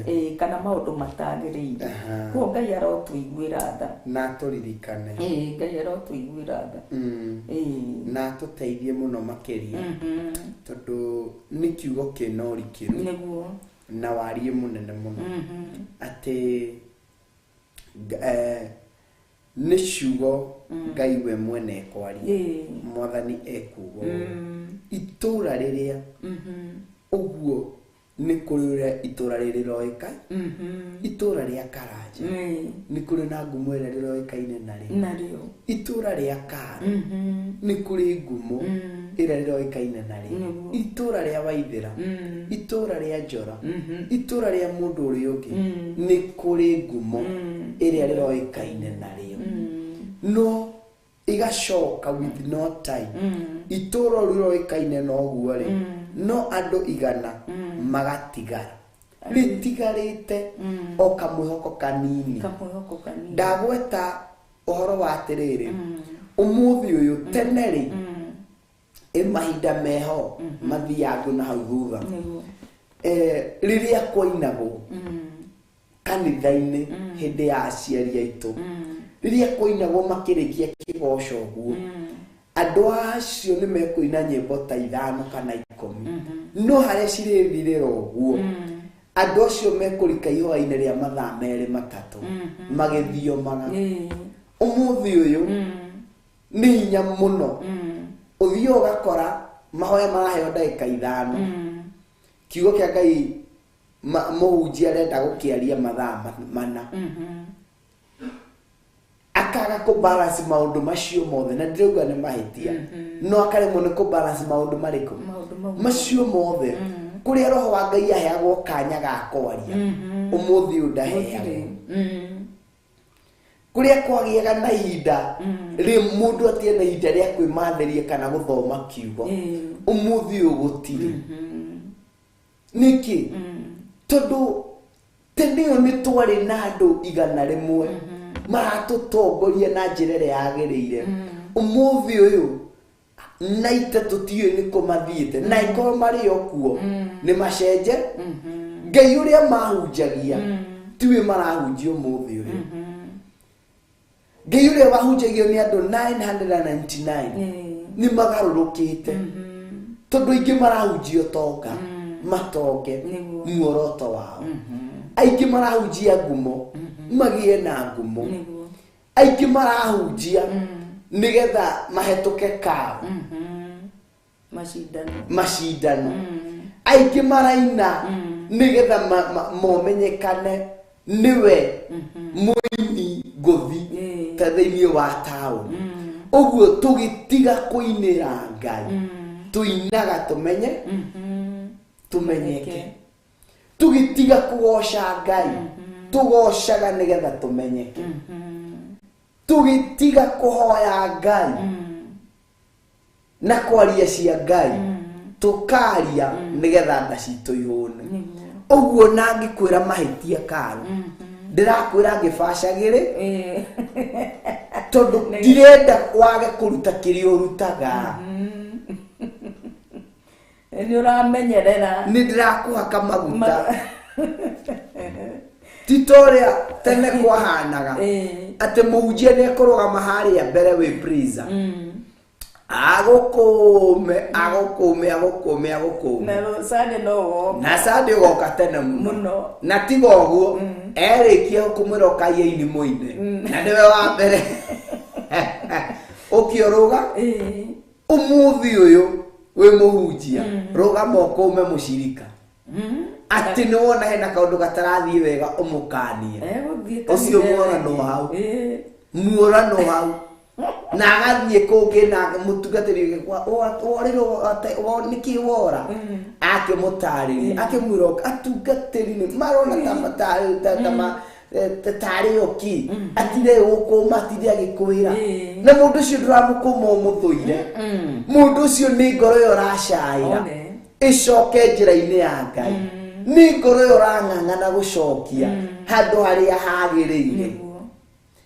Ĩĩ, kana maũndũ matagĩrĩire. Koguo Ngai arotũiguĩra tha. Na atũririkane. Ĩĩ, Ngai arotũiguĩra tha. Ĩĩ. Na atũteithie mũno makĩria, tondũ nĩ kiugo kĩna ũrikĩru na wariĩ mũnene mũno, atĩ nĩ ciugo Ngai we mwene ekwaria. Mwathani ekuga ũũ. Itũra rĩrĩa ũguo nĩ kũrĩ ũrĩa itũra rĩrĩ rĩroĩka, itũra rĩa Karanja nĩ kũrĩ na ngumo ĩrĩa rĩroĩkaine narĩo. Narĩo. Itũra rĩa Karo nĩ kũrĩ ngumo ĩrĩa rĩroĩkaine narĩo. Itũra rĩa Waithĩra, itũra rĩa Njora, itũra rĩa mũndũ ũrĩa ũngĩ nĩ kũrĩ ngumo ĩrĩa rĩroĩkaine narĩo. No igacoka with no time itũra rĩu rĩroĩkaine na ũguo rĩ, no andũ 100 magatigara, rĩtigarĩte o kamwĩhoko kanini. Kamwĩhoko kanini. Ndagweta ũhoro wa atĩrĩrĩ, ũmũthĩ ũyũ, tene rĩ, ĩ mahinda meho mathiangu na hau thutha, rĩrĩa kwainagwo kanitha-inĩ hĩndĩ ya aciari aitũ, rĩrĩa kwainagwo makĩrĩkia kĩgoco ũguo, andũ acio nĩ mekũina nyĩmbo ta 5 kana 10, no harĩa cirĩthirĩra ũguo, andũ acio mekũrika ihoya-inĩ rĩa mathaa 2 3 magĩthiomaga. Ũmũthĩ ũyũ nĩ hinya mũno ũthiĩ ũgakora mahoya maraheo ndagĩka 5, kiugo kĩa Ngai mũhunjia arenda gũkĩaria mathaa 4, akaga kũ balance maũndũ macio mothe, na ndĩrauga nĩ mahĩtia, no akaremwo nĩ kũ balance maũndũ marĩkũ? Maũndũ mau. Macio mothe, kũrĩa roho wa Ngai aheagwo kanya ga kwaria, ũmũthĩ ũyũ ndaheagwo. Kũrĩa kwagĩaga na ihinda rĩ, mũndũ atirĩ na ihinda rĩa kwĩmathĩria kana gũthoma kiugo, ũmũthĩ ũyũ gũtirĩ. Nĩkĩ? Tondũ tene ĩyo nĩ twarĩ na andũ 100 maratũtongoria na njĩra ĩrĩa yagĩrĩire. Ũmũthĩ ũyũ na ite tũtiũĩ nĩ kũ mathiĩte, na ĩkorwo marĩ o kuo nĩ macenje. Ngai ũrĩa mahunjagia tiwe marahunjia ũmũthĩ ũyũ. Ngai ũrĩa wahunjagio nĩ andũ 999 nĩ magarũrũkĩte, tondũ aingĩ marahunjia ũtonga, matonge, muoroto wao. Aingĩ marahunjia ngumo, magĩe na ngumo. Aingĩ marahunjia nĩgetha mahetũke kao. Macindano. Macindano. Aingĩ maraina nĩgetha momenyekane nĩwe mũini ngũthi ta thĩinĩ wa taũni. Ũguo tũgĩtiga kũinĩra Ngai, tũinaga tũmenye, tũmenyeke. Tũgĩtiga kũgoca Ngai, tũgocaga nĩgetha tũmenyeke. Tũgĩtiga kũhoya Ngai na kwaria cia Ngai, tũkaria nĩgetha nda citũ ihũne. Ũguo na ngĩkwĩra mahĩtia karo, ndĩrakwĩra ngĩbacagĩrĩ, tondũ ndirenda wage kũruta kĩrĩa ũrutaga. Nĩ ũramenyerera. Nĩ ndĩrakũhaka maguta. Ti ta ũrĩa tene kwahanaga, atĩ mũhunjia nĩ ekũrũgama harĩa mbere wĩ prisa, agũkũme agũkũme agũkũme agũkũme. Na Sunday no woka. Na Sunday ũgoka tene mũno. Mũno. Na tiga ũguo, erĩkia kũmwĩra ũkai aini mũine, na nĩwe wa mbere ũkĩũrũga. Ũmũthĩ ũyũ wĩ mũhunjia, rũgama ũkũme mũcirika atĩ nĩ wona hena kaũndũ gatarathiĩ wega, ũmũkanie. Egũthiĩ Ũcio kanitha. muorano hau. Muorano hau na agathiĩ kũngĩ na mũtungatĩri ũngĩ worĩrwo nĩkĩ wora, akĩmũtarĩria, akĩmwĩra atungatĩri nĩ marona ta tarĩ oki atire gũkũma, atire agĩkwĩra. Na mũndũ ũcio ndũramũkũma ũmũthũire, mũndũ ũcio nĩ ngoro ĩyo ũracaĩra One. ĩcoke njĩra-inĩ ya Ngai. Nĩ ngoro ĩyo ũrang'ang'ana gũcokia handũ harĩa hagĩrĩire. Nĩguo.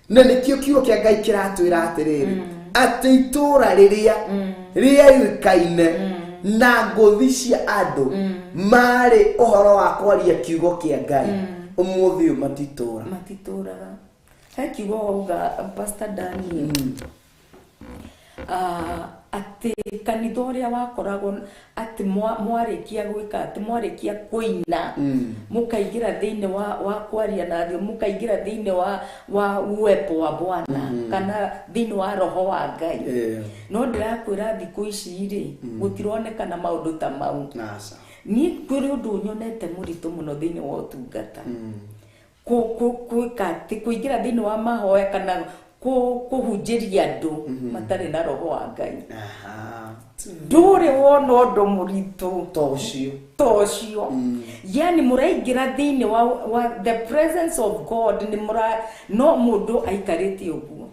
Na nĩkĩo kiugo kĩa Ngai kĩratwĩra atĩrĩrĩ, atĩ itũũra rĩrĩa rĩoĩkaine na ngũthi cia andũ marĩ ũhoro wa kwaria kiugo kĩa Ngai, ũmũthĩ ũyũ matitũũra. Matitũraga. He kiugo wauga, Pastor Daniel, atĩ kanitha ũrĩa wakoragwo atĩ mwarĩkia gwĩka atĩ mwarĩkia kũina, mũkaingĩra thĩinĩ wa kwaria na thĩ, mũkaingĩra thĩinĩ wa uwepo wa Bwana kana thĩinĩ wa roho wa Ngai. No ndĩrakwĩra thikũ ici rĩ, gũtironekana maũndũ ta mau. Aca. Niĩ kũrĩ ũndũ nyonete mũritũ mũno thĩinĩ wa ũtungata, gwĩka atĩ kũingĩra thĩinĩ wa mahoya kana kũhunjĩria andũ matarĩ na roho wa Ngai. Ndũrĩ wona ũndũ mũritũ To ũcio. Ta ũcio. Yani mũraingĩra thĩinĩ wa the presence of God, nĩ mũra no mũndũ aikarĩte ũguo.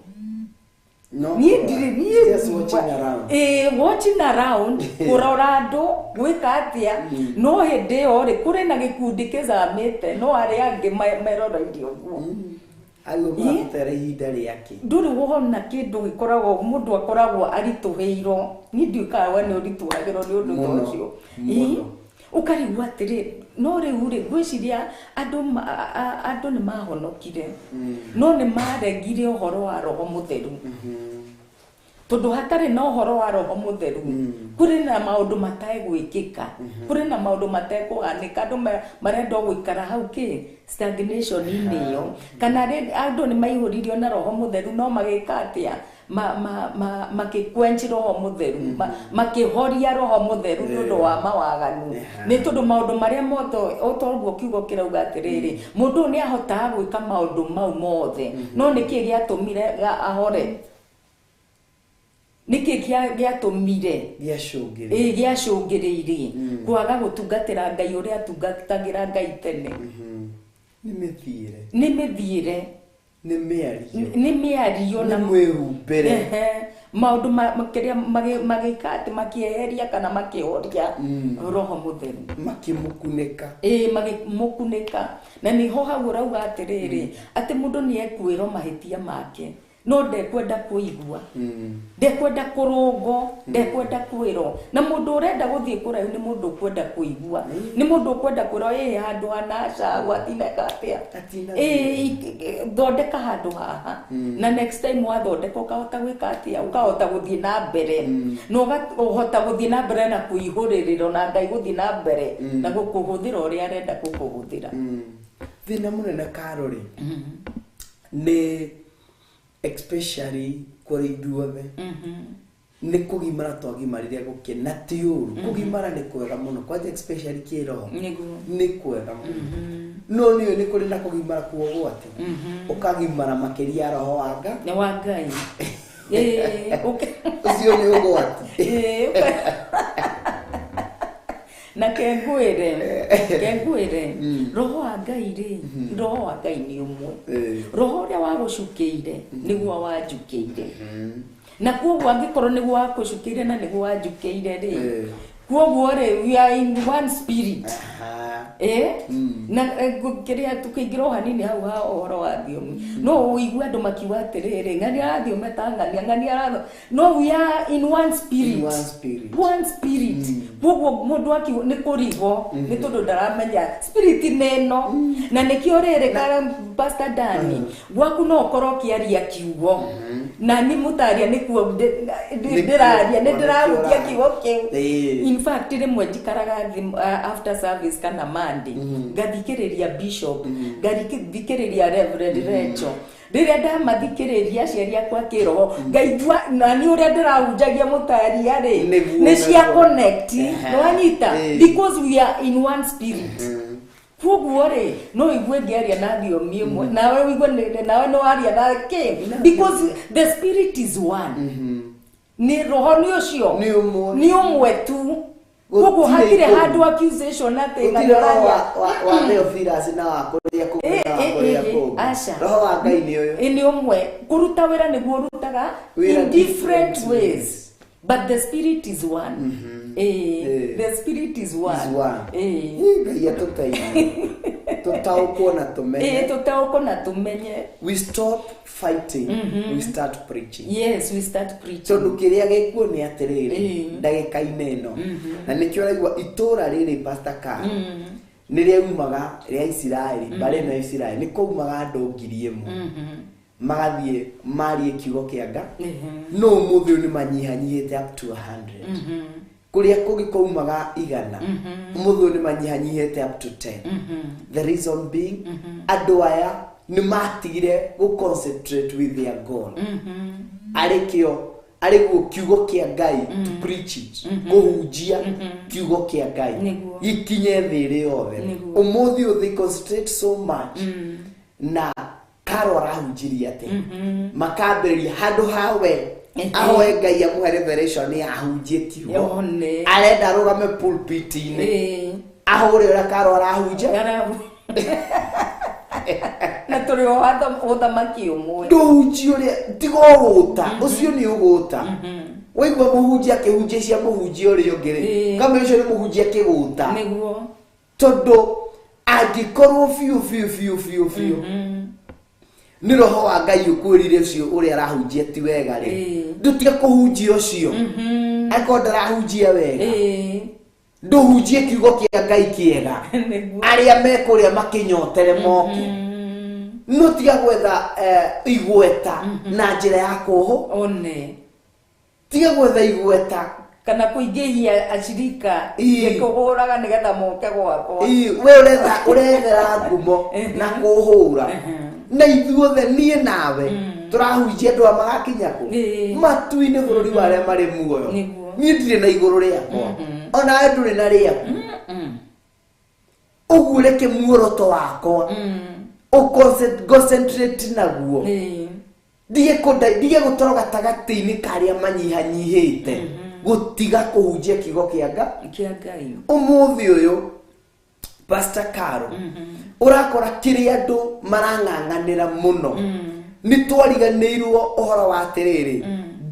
No Niĩ ndirĩ niĩ Just watching around. Ĩĩ, watching around, kũrora andũ gwĩka atĩa, no hĩndĩ ĩyo rĩ, kũrĩ na gĩkundi kĩcamĩte, no arĩa angĩ meroreirie ũguo. Aguo maratera ihinda rĩake. Ndũrĩ wona kĩndũ gĩkoragwo mũndũ akoragwo aritũhĩirwo. Niĩ ndiũĩ kana we nĩ ũritũhagĩrwo nĩ ũndũ ta Mũno, ũcio. Mũno. Ĩ, ũkarigwo atĩrĩ, no rĩu rĩ, ngwĩciria andũ nĩ mahonokire, no nĩ maregire ũhoro wa roho mũtheru, tondũ hatarĩ na ũhoro wa roho mũtheru, kũrĩ na maũndũ mategwĩkĩka, kũrĩ na maũndũ matekũhanĩka. Andũ marenda o gũikara hau kĩ stagnation-inĩ ĩyo, kana andũ nĩ maihũririo na roho mũtheru, no magĩka atĩa? Makĩquench roho mũtheru, makĩhoria roho mũtheru nĩ ũndũ wa mawaganu, nĩ tondũ maũndũ marĩa mothe o toguo kiugo kĩrauga atĩrĩrĩ, mũndũ ũyũ nĩ ahotaga gwĩka maũndũ mau mothe, no nĩkĩ gĩatũmire ahore? Nĩkĩ gĩatũmire? Gĩacũngĩrĩirie. Ĩĩ, gĩacũngĩrĩirie kwaga gũtungatĩra Ngai ũrĩa atungatagĩra Ngai tene. Nĩ mĩthiĩre. Nĩ mĩthiĩre. Nĩ mĩario. Nĩ mĩario na Nĩ mwĩhumbĩre. Ehe. Maũndũ kĩrĩa magĩka atĩ makĩeheria kana makĩhoria roho mũtheru. Makĩmũkunĩka. Ĩĩ, makĩmũkunĩka. Na nĩho hau ũrauga atĩrĩrĩ, atĩ mũndũ nĩ ekwĩrwo mahĩtia make, no ndekwenda kũigua, ndekwenda kũrũngwo, ndekwenda kwĩrwo. Na mũndũ ũrenda gũthiĩ kũraihu nĩ mũndũ ũkwenda kũigua, nĩ mũndũ ũkwenda kwĩrwo, ĩĩ, handũ hana aca gwatineka atĩa. Hatina. Ĩĩ, thondeka handũ haha, na next time wathondeka ũkahota gwĩka atĩa? Ũkahota gũthiĩ na mbere, na ũkahota gũthiĩ na mbere na kũihũrĩrĩrwo na Ngai, gũthiĩ na mbere na gũkũhũthĩra ũrĩa arenda gũkũhũthĩra. Thĩna mũnene karorĩ nĩ especially kũrĩ ithuothe nĩ kũgimara twagimarire gũkena. Ti ũru, kũgimara nĩ kwega mũno, kwanja especially kĩroho. Nĩ kwega mũno, no nĩ nĩ kũrĩ na kũgimara kuo gwate ũkagimara makĩria ya roho wa Ngai. Nĩ wa Ngai. Ĩĩ, Ũcio nĩ ũgwati. Ĩĩ, na kengwĩre roho wa Ngai rĩ, roho wa Ngai nĩ ũmwe. Roho ũrĩa wagũcukĩire nĩguo wanjukĩire, na koguo angĩkorwo nĩguo wakũcukĩire na nĩguo wanjukĩire rĩ, koguo rĩ, we are in one spirit. Na kĩrĩa tũkĩingĩra o hanini hau ha ũhoro wa thiomi, no ũigue andũ makiuga atĩrĩrĩ, ng'ania arathiome ta ng'ania, ng'ania aratho, no we are in one spirit. In one spirit. One spirit. Koguo mũndũ akiuga nĩ kũrigwo, nĩ tondũ ndaramenya spirit nĩ ĩno. Na nĩkĩo rĩrĩ ka Pastor Dani, gwaku no ũkorwo ũkĩaria kiugo na nĩ mũtaria nĩkuo ndĩraria, nĩ ndĩrahutia kiugo kĩu. In fact, rĩmwe njikaraga thĩ after service kana Monday, ngathikĩrĩria bishop, ngathikĩrĩria Reverend Recho. Rĩrĩa ndamathikĩrĩria, aciari akwa kĩroho, ngaigua na nĩ ũrĩa ndĩrahunjagia mũtaria rĩ, nĩ cia connect. Nĩwanyita? Because we are in one spirit. Koguo rĩ, no igue ngĩaria na thiomi ĩmwe, nawe ũigue nawe nĩ waria na kĩ, because the spirit is one. Nĩ roho nĩ ũcio. Nĩ ũmwe. Nĩ ũmwe tu. Koguo Gũtirĩ hatirĩ kũngĩ. handũ accusation atĩ Gũtirĩ roho wa Theophilus na wa kũrĩa kũngĩ na wa kũrĩa kũngĩ. Aca. Roho wa Ngai nĩ ũyũ. Ĩ, nĩ ũmwe. Kũruta wĩra nĩguo ũrutaga Wĩra in different different ways. But the spirit is one. Eh, Eh. the spirit is one. Is one. Eh. Ĩ, Ngai atũteithie tũtaũkwo na tũmenye. Eh, tũtaũkwo na tũmenye. We stop fighting, we start preaching. Yes, we start preaching. Tondũ kĩrĩa gĩkuo nĩ atĩrĩrĩ, ndagĩka-inĩ ĩno na nĩkĩo ũraigua itũũra rĩrĩ, Pastor Carl, nĩ rĩaumaga rĩa Isiraeli, mbarĩ ĩno ya Isiraeli nĩ kwaumaga andũ 1,000 magathiĩ marie kiugo kĩa Nga. No ũmũthĩ ũyũ nĩ manyihanyihĩte up to 100. Kũrĩa kũngĩ kwaumaga 100, ũmũthĩ ũyũ nĩ manyihanyihĩte up to 10. The reason being, andũ aya nĩ matigire gũ concentrate with their goal, arĩ kĩo arĩ guo kiugo kĩa Ngai, to preach it, kũhunjia kiugo kĩa Ngai gĩkinye thĩ ĩrĩ yothe. Ũmũthĩ ũyũ they concentrate so much na Karo arahunjirie atĩ makambĩrĩria handũ hawe ahoe Ngai amũhe revelation ya ahunjie kiugo. One. Arenda arũgame pulpit-inĩ, ahũre ũrĩa Karo arahunjia. Na tũrĩ o ũthamaki ũmwe. Ndũhunjia ũrĩa, tiga ũgũta ũcio nĩ ũgũta. Waigua mũhunjia akĩhunjia cia mũhunjia ũrĩa ũngĩ rĩ, kamwe ũcio nĩ mũhunjia kĩgũta. Tondũ angĩkorwo biũ biũ biũ biũ biũ nĩ roho wa Ngai ũkwĩrire ũcio ũrĩa arahunjia ti wega rĩ, ndũtige kũhunjia ũcio. Angĩkorwo ndarahunjia wega, ndũhunjie kiugo kĩa Ngai kĩega. Arĩa mekũrĩa makĩnyotere moke, no tiga gwetha igweta na njĩra ya kũhũ. One. Tiga gwetha igweta kana kũingĩhia acirika Ii. ngĩkũhũraga nĩgetha moke gwakwa. Ii, we ũretha ũrethera ngumo na kũhũra, na ithuothe niĩ nawe tũrahunjia andũ a magakinya kũ? Matu-inĩ, bũrũri wa arĩa marĩ muoyo. Niĩ ndirĩ na igũrũ rĩakwa, onawe ndũrĩ na rĩaku. Ũguo reke muoroto wakwa concentrate naguo, ndige kũnda, ndige gũtorwo gatagatĩ-inĩ ka arĩa manyihanyihĩte gũtiga kũhunjia kiugo kĩa Nga. Kĩa Ngai. Ũmũthĩ ũyũ, Pastor Caro, ũrakora kĩrĩa andũ marang'ang'anĩra mũno nĩ twariganĩirwo ũhoro wa atĩrĩrĩ,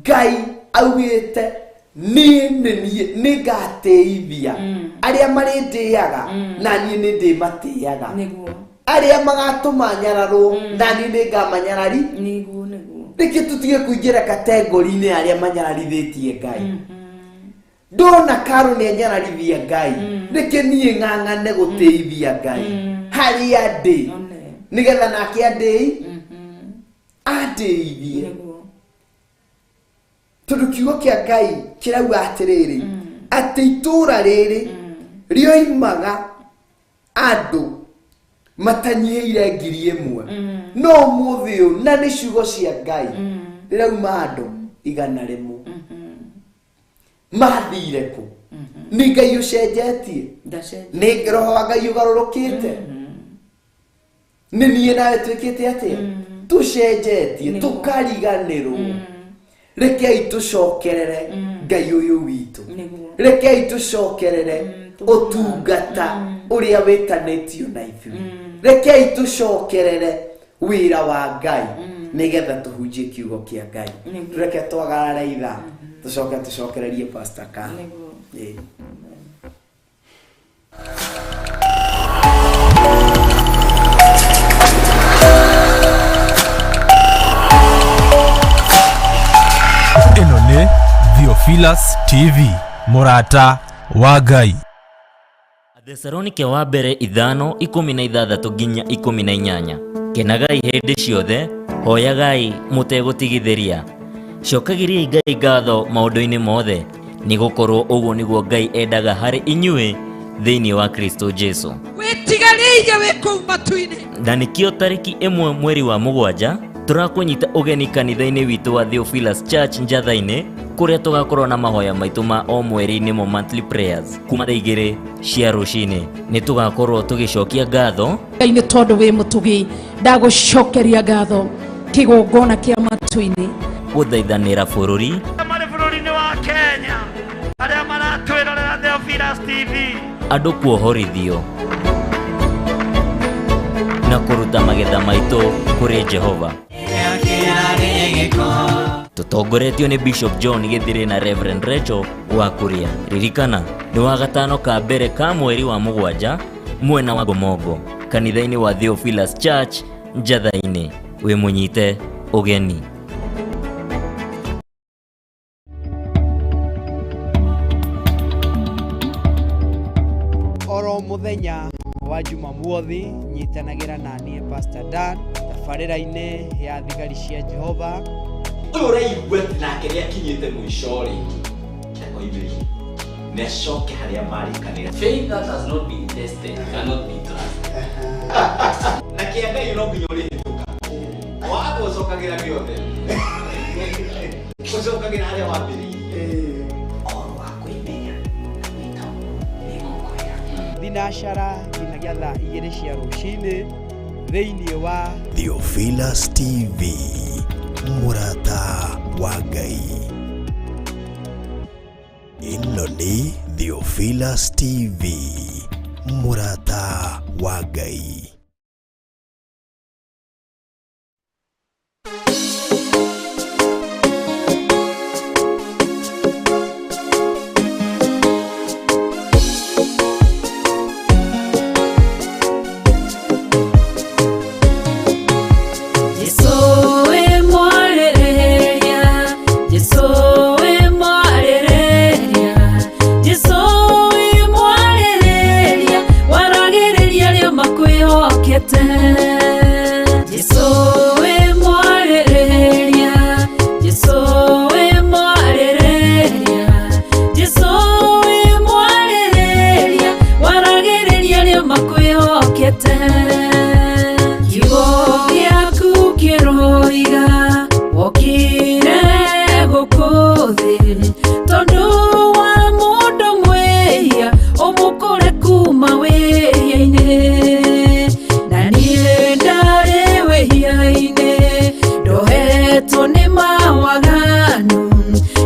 Ngai augĩte niĩ nĩ niĩ nĩngatĩithia arĩa marĩndĩaga, na niĩ nĩ ndĩmatĩaga. Arĩa magatũma nyararwo, na niĩ nĩngamanyarari. Nĩguo nĩguo. Rĩngĩ tũtige kũingĩra kategori-inĩ ya arĩa manyararithĩtie Ngai. Ndona Karo nĩ anyararithia Ngai, nĩkĩ niĩ ng'ang'ane gũtĩithia Ngai harĩa ndĩ? Nĩgetha nake andĩi andĩithie. Tondũ kiugo kĩa Ngai kĩrauga atĩrĩrĩ, atĩ itũũra rĩrĩ rĩoimaga andũ matanyihĩire 1,000, no ũmũthĩ ũyũ, na nĩ ciugo cia Ngai, rĩrauma andũ 100. Mathire kũ? Nĩ Ngai ũcenjetie? Ndacenjia. Nĩ roho wa Ngai ũgarũrũkĩte? Nĩ niĩ nawe twĩkĩte atĩa? Tũcenjetie tũkariganĩrwo. Rekei tũcokerere Ngai ũyũ witũ. Rekei tũcokerere ũtungata ũrĩa wĩtanĩtio na ithuĩ. Rekei tũcokerere wĩra wa Ngai nĩgetha tũhunjie kiugo kĩa Ngai. Reke twagarare ithaa, tũcoke tũcokererie Pastor Carl. Ĩĩ. Ĩno nĩ Theophilus TV, mũrata wa Ngai. Athesalonike wa mbere 5:16 nginya 18. Kenagai hĩndĩ ciothe, hoyagai mũtegũtigithĩria, cokagĩriai Ngai ngatho maũndũ-inĩ mothe, nĩ gũkorwo ũguo nĩguo Ngai endaga harĩ inyuĩ thĩinĩ wa Kristo Jesu. Wĩtigarĩire wĩ kũu matu-inĩ. Na nĩkĩo tarĩki 1 mweri wa 7 tũrakũnyita ũgeni kanitha-inĩ witũ wa Theophilus Church Njatha-inĩ, kũrĩa tũgakorwo na mahoya maitũ ma o mweri nĩmo monthly prayers kuma thaa 2 cia rũcinĩ. Nĩ tũgakorwo tũgĩcokia ngatho Ngai nĩ tondũ wĩ mũtugi, ndagũcokeria ngatho kĩgongona kĩa matu-inĩ. Gũthaithanĩra bũrũri, marĩ bũrũri-inĩ wa Kenya arĩa maratwĩrorera Theophilus TV, andũ kuohorithio na kũruta magetha maitũ kũrĩ Jehova. Tũtongoretio nĩ Bishop John Gĩthirĩ na Reverend Rachel wa Kuria. Ririkana nĩ wa gatano ka mbere ka mweri wa mũgwanja mwena wa Ngomongo, kanitha-inĩ wa Theophilus Church Njatha-inĩ. Wĩ mũnyite ũgeni. Oro muthenya wa Jumamothi nyitanagĩra na niĩ Pastor Dan tabarĩra-inĩ ya thigari cia Jehova. Ũyũ ũraigua atĩ nake nĩ akinyĩte mũico rĩ, akoimĩrie nĩ acoke harĩa marĩkanĩra. Faith that has not been tested cannot be trusted. Na kĩa Ngai no nginya ũrĩhĩtũka watho ũcokagĩra gĩothe, ũcokagĩra harĩa wambĩrĩirie. Ũhoro wa kwĩmenya na gwĩka ũguo nĩngũkwĩra thinacara nginyagia thaa 2 cia rũcinĩ thĩinĩ wa Theophilus TV, mũrata wa Ngai. Ĩno nĩ Theophilus TV, mũrata wa Ngai. Jesu wĩ mwarĩrĩria, Jesu wĩ mwarĩrĩria, Jesu wĩ mwarĩrĩria, waragĩrĩria arĩa makwĩhokete. Jesu wĩ mwarĩrĩria, Jesu wĩ mwarĩrĩria, Jesu wĩ mwarĩrĩria, waragĩrĩria arĩa makwĩhokete. Kiugo gĩaku kĩroiga wokire gũkũ thĩ tondũ wa mũndũ mwĩhia ũmũkũre kuma wĩhia-inĩ, na niĩ ndarĩ wĩhia-inĩ ndohetwo nĩ mawaganu,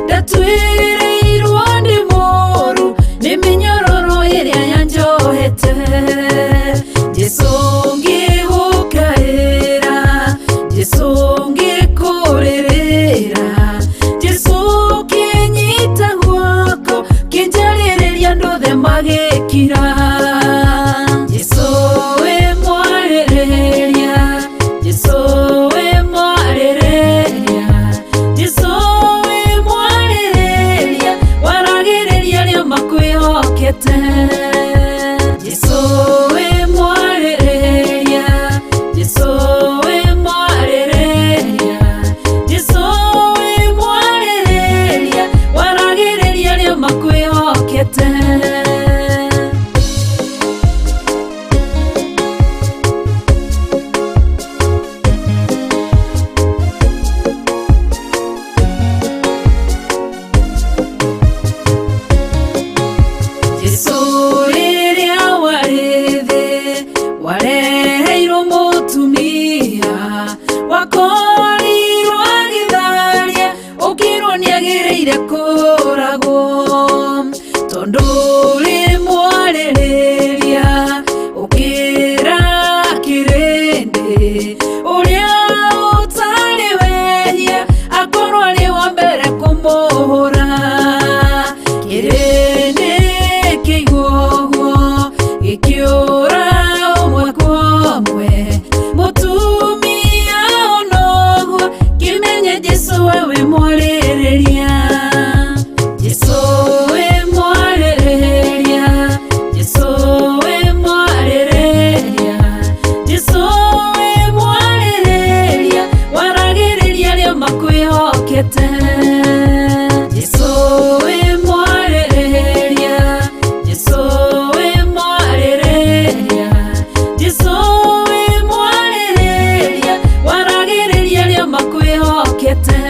ndatuĩrĩirwo nĩ mũũru nĩ mĩnyororo ĩrĩa yanjohete. Jesu ngĩgũkaĩra, Jesu ngĩkũrĩrĩra, Jesu kĩnyita guoko kĩnjarĩrĩria andũ othe magĩkira. Jesu wĩ mwarĩrĩria, Jesu wĩ mwarĩrĩria, Jesu wĩ mwarĩrĩria, waragĩrĩria arĩa makwĩhokete. Jesu wĩ mwarĩrĩria, Jesu wĩ mwarĩrĩria, Jesu wĩ mwarĩrĩria, waragĩrĩria arĩa makwĩhokete. Jesu rĩrĩa warĩ thĩ wareheirwo mũtumia wakorirwo agĩtharia ũkĩrwo nĩagĩrĩire kũragwo, tondũ ũrĩ mwarĩrĩria ũkĩra kĩrĩndĩ ũrĩa ũtarĩ wehia akorwo arĩ wa mbere kũmũhũra. Kĩrĩndĩ kĩigua ũguo gĩkĩũra ũmwe kwa ũmwe, mũtumia ona ũguo kĩmenye Jesu we wĩ mwarĩrĩria. Jesu wĩ mwarĩrĩria, Jesu wĩ mwarĩrĩria, Jesu wĩ mwarĩrĩria, waragĩrĩria arĩa makwĩhokete. Jesu wĩ mwarĩrĩria, Jesu wĩ mwarĩrĩria, Jesu wĩ mwarĩrĩria, waragĩrĩria arĩa makwĩhokete.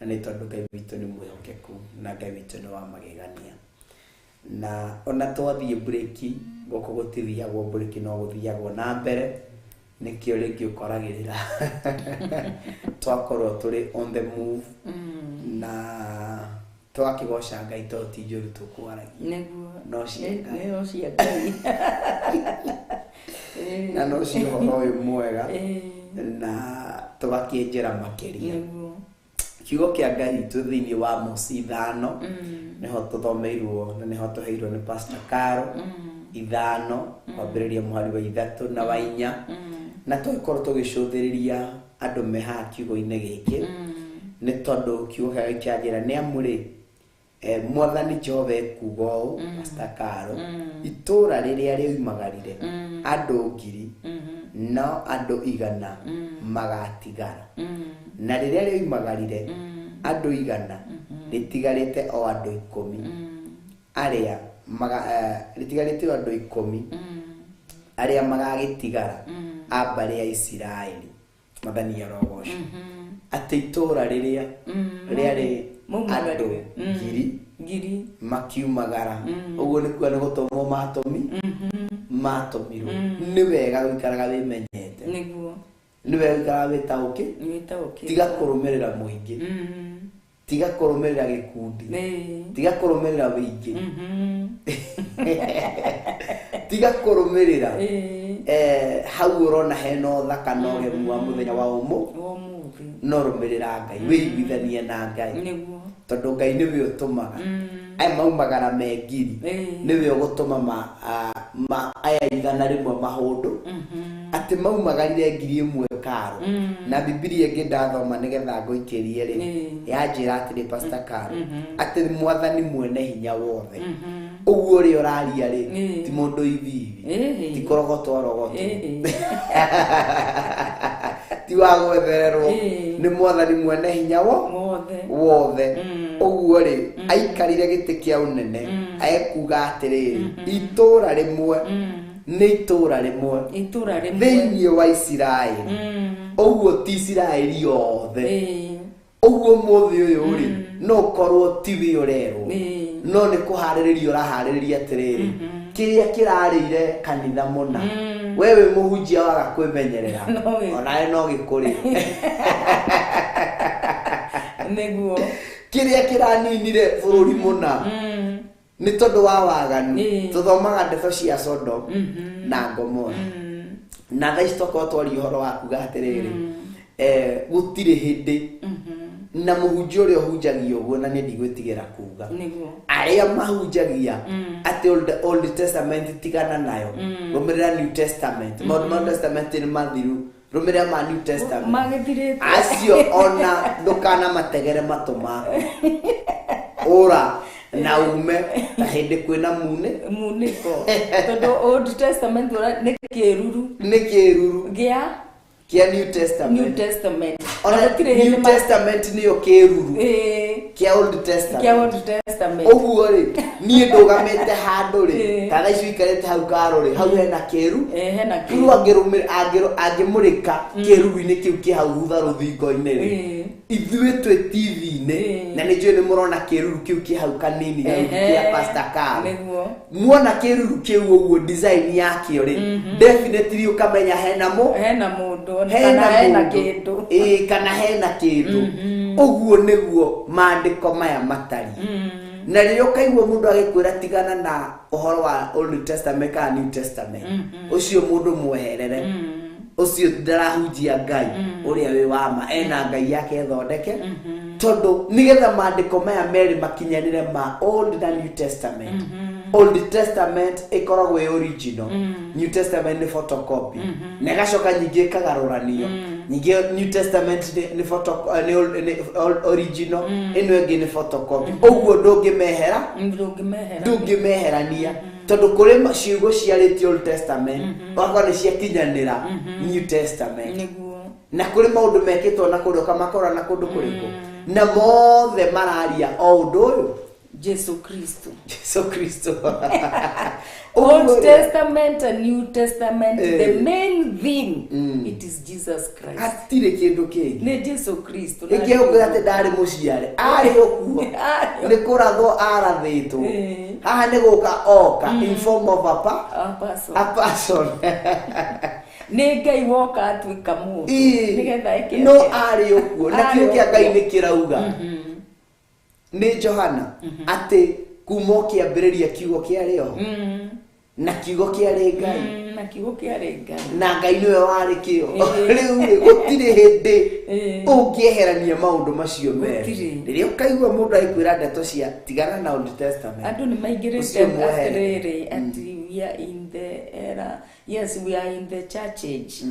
Na nĩ tondũ Ngai witũ nĩ mwĩhokeku na Ngai witũ nĩ wa magegania. Na ona twathiĩ mburĩki gũkũ gũtithiagwo mburĩki no gũthiagwo na mbere, nĩkĩo rĩngĩ ũkoragĩrĩra twakorwo tũrĩ on the move na twakĩgoca Ngai tondũ ti njũru tũkwaragia. Nĩguo. No cia Ngai. No cia Ngai. Na no cia ũhoro ũyũ mwega na tũgakĩenjera makĩria. Nĩguo. Kiugo kĩa Ngai witũ thĩinĩ wa Amosi 5 nĩho tũthomeirwo na nĩho tũheirwo nĩ Pastor Caro 5 kwambĩrĩria mũhari wa 3 na wa 4 na tũgĩkorwo tũgĩcũthĩrĩria andũ me haha kiugo-inĩ gĩkĩ nĩ tondũ kiugo kĩa Ngai kĩanjĩra nĩ amu rĩ Mwathani Jehova ekuuga ũũ Pastor Caro itũũra rĩrĩa rĩoimagarire andũ 1,000 no andũ 100 magatigara na rĩrĩa rĩoimagarire andũ 100 rĩtigarĩte o andũ 10 arĩa rĩtigarĩte o andũ 10 arĩa magagĩtigara a mbarĩ ya Isiraeli. Mwathani arogocwo. Atĩ itũũra rĩrĩa rĩarĩ andũ 1,000 makiumagara ũguo nĩ kuga nĩ gũtũmwo matũmirwo. Nĩ wega gũikaraga wĩmenyete. Nĩguo. Nĩ wega gũikaraga wĩtaũkĩ. Tiga kũrũmĩrĩra mũingĩ, tiga kũrũmĩrĩra gĩkundi, tiga kũrũmĩrĩra wĩingĩ, tiga kũrũmĩrĩra hau ũrona hena ũthaka na ũgemu wa mũthenya wa ũmũthĩ, no rũmĩrĩra Ngai, wĩiguithanie na Ngai. Nĩguo. Tondũ Ngai nĩwe ũtũmaga aya maumagara me 1,000 nĩwe ũgũtũma aya 100 mahũndũ atĩ maumagarire 1,000 Karo. Na Bibilia ĩngĩ ndathoma nĩgetha ngũikĩrie rĩ yanjĩra atĩrĩ Pastor Caro atĩ Mwathani mwene hinya wothe ũguo ũrĩa ũraria rĩ ti mũndũ ithithi, ti kũrogotwo rogotwo, ti wa gwethererwo, nĩ Mwathani mwene hinya wothe. Ũguo rĩ aikarire gĩtĩ kĩa ũnene ekuga atĩrĩrĩ itũũra rĩmwe nĩ itũũra rĩmwe thĩinĩ wa Isiraeli. Ũguo ti Isiraeli yothe. Ũguo mũthĩ ũyũ rĩ no ũkorwo ti we ũrerwo, no nĩ kũharĩrĩria ũraharĩrĩria atĩrĩrĩ kĩrĩa kĩrarĩire kanitha mũna we wĩ mũhunjia waga kwĩmenyerera onawe no gĩkũrĩ. Nĩguo. Kĩrĩa kĩraninire bũrũri mũna nĩ tondũ wa waganu. Tũthomaga ndeto cia Sodom na Gomora na thaa ici tokorwo twaria ũhoro wa kuga atĩrĩrĩ gũtirĩ hĩndĩ na mũhunjia ũrĩa ũhunjagia ũguo na niĩ ndigwĩtigĩra kuga arĩa mahunjagia atĩ Old Testament tigana nayo, rũmĩrĩra New Testament, maũndũ ma Old Testament nĩ mathiru, rũmĩrĩra ma New Testament acio ona ndũkanamategere matũ maku, ũra na ume ta hĩndĩ kwĩna munĩko tondũ Old Testament nĩ kĩruru, nĩ kĩruru gĩa kĩa New Testament. New Testament. Ona New Testament nĩyo kĩruru kĩa Old Testament. Kĩa Old Testament. Ũguo rĩ niĩ ndũgamĩte handũ rĩ ta thaa ici ũikarĩte hau Karo rĩ hau hena kĩru, rĩu angĩmũrĩka kĩruru-inĩ kĩu kĩ hau thutha rũthingo-inĩ rĩ ithuĩ twĩ TV-inĩ na nĩ njũĩ nĩ mũrona kĩruru kĩu kĩ hau kanini kĩa Pastor Caro. Muona kĩruru kĩu ũguo design yakĩo rĩ definitely ũkamenya hena mũndũ kana hena kĩndũ, kana hena kĩndũ. Ũguo nĩguo maandĩko maya matariĩ. Na rĩrĩa ũkaigua mũndũ agĩkwĩra tigana na ũhoro wa Old Testament kana New Testament, ũcio mũndũ mweherere, ũcio ndarahunjia Ngai ũrĩa wĩ wa ma, ena Ngai yake ethondeke, tondũ nĩgetha maandĩko maya merĩ makinyanĩre ma Old na New Testament. Old Testament ĩkoragwo ĩ original, New Testament nĩ photocopy, na ĩgacoka nyingĩ ĩkagarũranio. Nyingĩ New Testament nĩ original, ĩno ĩngĩ nĩ photocopy. Ũguo ndũngĩmeherania tondũ kũrĩ ciugo ciarĩtio Old Testament ũgakora nĩ ciakinyanĩra New Testament, na kũrĩ maũndũ mekĩtwo na kũrĩa ũkamakora na kũndũ kũrĩkũ, na mothe mararia o ũndũ ũyũ Jesu Kristo. Jesu Kristo. Old Testament and New Testament, the main thing, it is Jesus Christ. Hatirĩ kĩndũ kĩngĩ. Nĩ Jesu Kristo. Ĩngĩ ũkwĩra atĩ ndarĩ mũciare, arĩ ũkuo. Nĩ kũrathwo arathĩtwo. Haha nĩ gũka oka in form of a person. A person. Nĩ Ngai woka atuĩka mũndũ. Nĩgetha eke. No arĩ ũkuo. Na kĩo kĩa Ngai nĩ kĩrauga. Nĩ Johana atĩ kuma ũkĩambĩrĩria kiugo kĩarĩ oho. Na kiugo kĩarĩ Ngai. Na kiugo kĩarĩ Ngai. Na Ngai nĩwe warĩ kĩo. Rĩu rĩ gũtirĩ hĩndĩ ũngĩeherania maũndũ macio merĩ. Rĩrĩa ũkaigua mũndũ agĩkwĩra ndeto cia tigana na Old Testament. Andũ nĩ maingĩrĩte atĩrĩrĩ atĩ we are in the era. Yes, we are in the church age.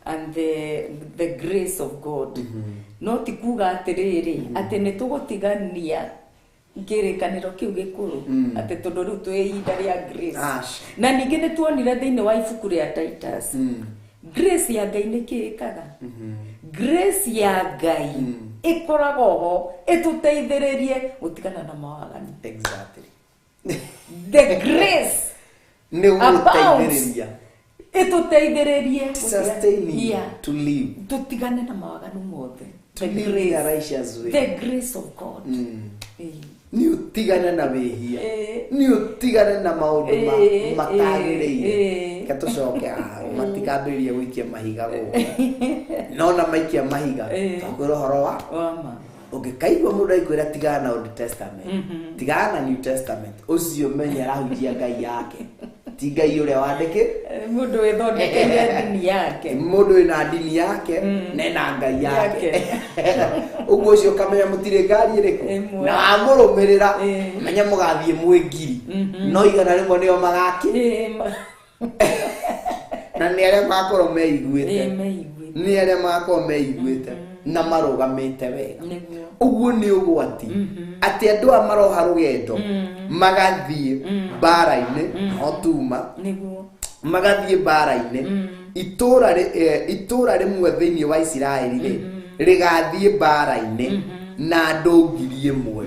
And the grace of God. No ti kuga atĩrĩrĩ atĩ nĩ tũgũtigania kĩrĩkanĩro kĩu gĩkũrũ atĩ tondũ rĩu twĩ ihinda rĩa grace. Na ningĩ nĩ tuonire thĩinĩ wa ibuku rĩa Titus. Grace ya Ngai nĩ kĩ ĩkaga? Grace ya Ngai ĩkoragwo ho ĩtũteithĩrĩrie gũtigana na mawaganu. Exactly. The grace nĩ gũgũteithĩrĩria ĩtũteithĩrĩrie sustain to live, tũtigane na mawaganu mothe. To live in a righteous way. The grace of God. Nĩ ũtigane na wĩhia, nĩ ũtigane na maũndũ matagĩrĩire. Reke tũcoke haha, matikambĩrĩrie gũikia mahiga gũkũ. No na maikia mahiga, twakwĩra ũhoro wa ma. Ũngĩkaigua mũndũ agĩkwĩra tigana na Old Testament, tigana na New Testament, ũcio menye arahunjia Ngai yake. Ti Ngai ũrĩa wandĩkĩ mũndũ wĩthondekeire ndini yake, mũndũ wĩna ndini yake na ena Ngai yake. Ũguo ũcio ũkamenya mũtirĩ ngari ĩrĩkũ na wamũrũmĩrĩra menya mũgathiĩ mwĩ ngiri no 100 nĩo magaki na nĩ arĩa magakorwo meiguĩte, nĩ arĩa magakorwo meiguĩte na marũgamĩte wega. Ũguo nĩ ũgwati atĩ andũ aya maroha rũgendo magathiĩ mbara-inĩ no tuma magathiĩ mbara-inĩ itũra rĩmwe thĩinĩ wa Isiraeli rĩ rĩgathiĩ mbara-inĩ na andũ 1,000.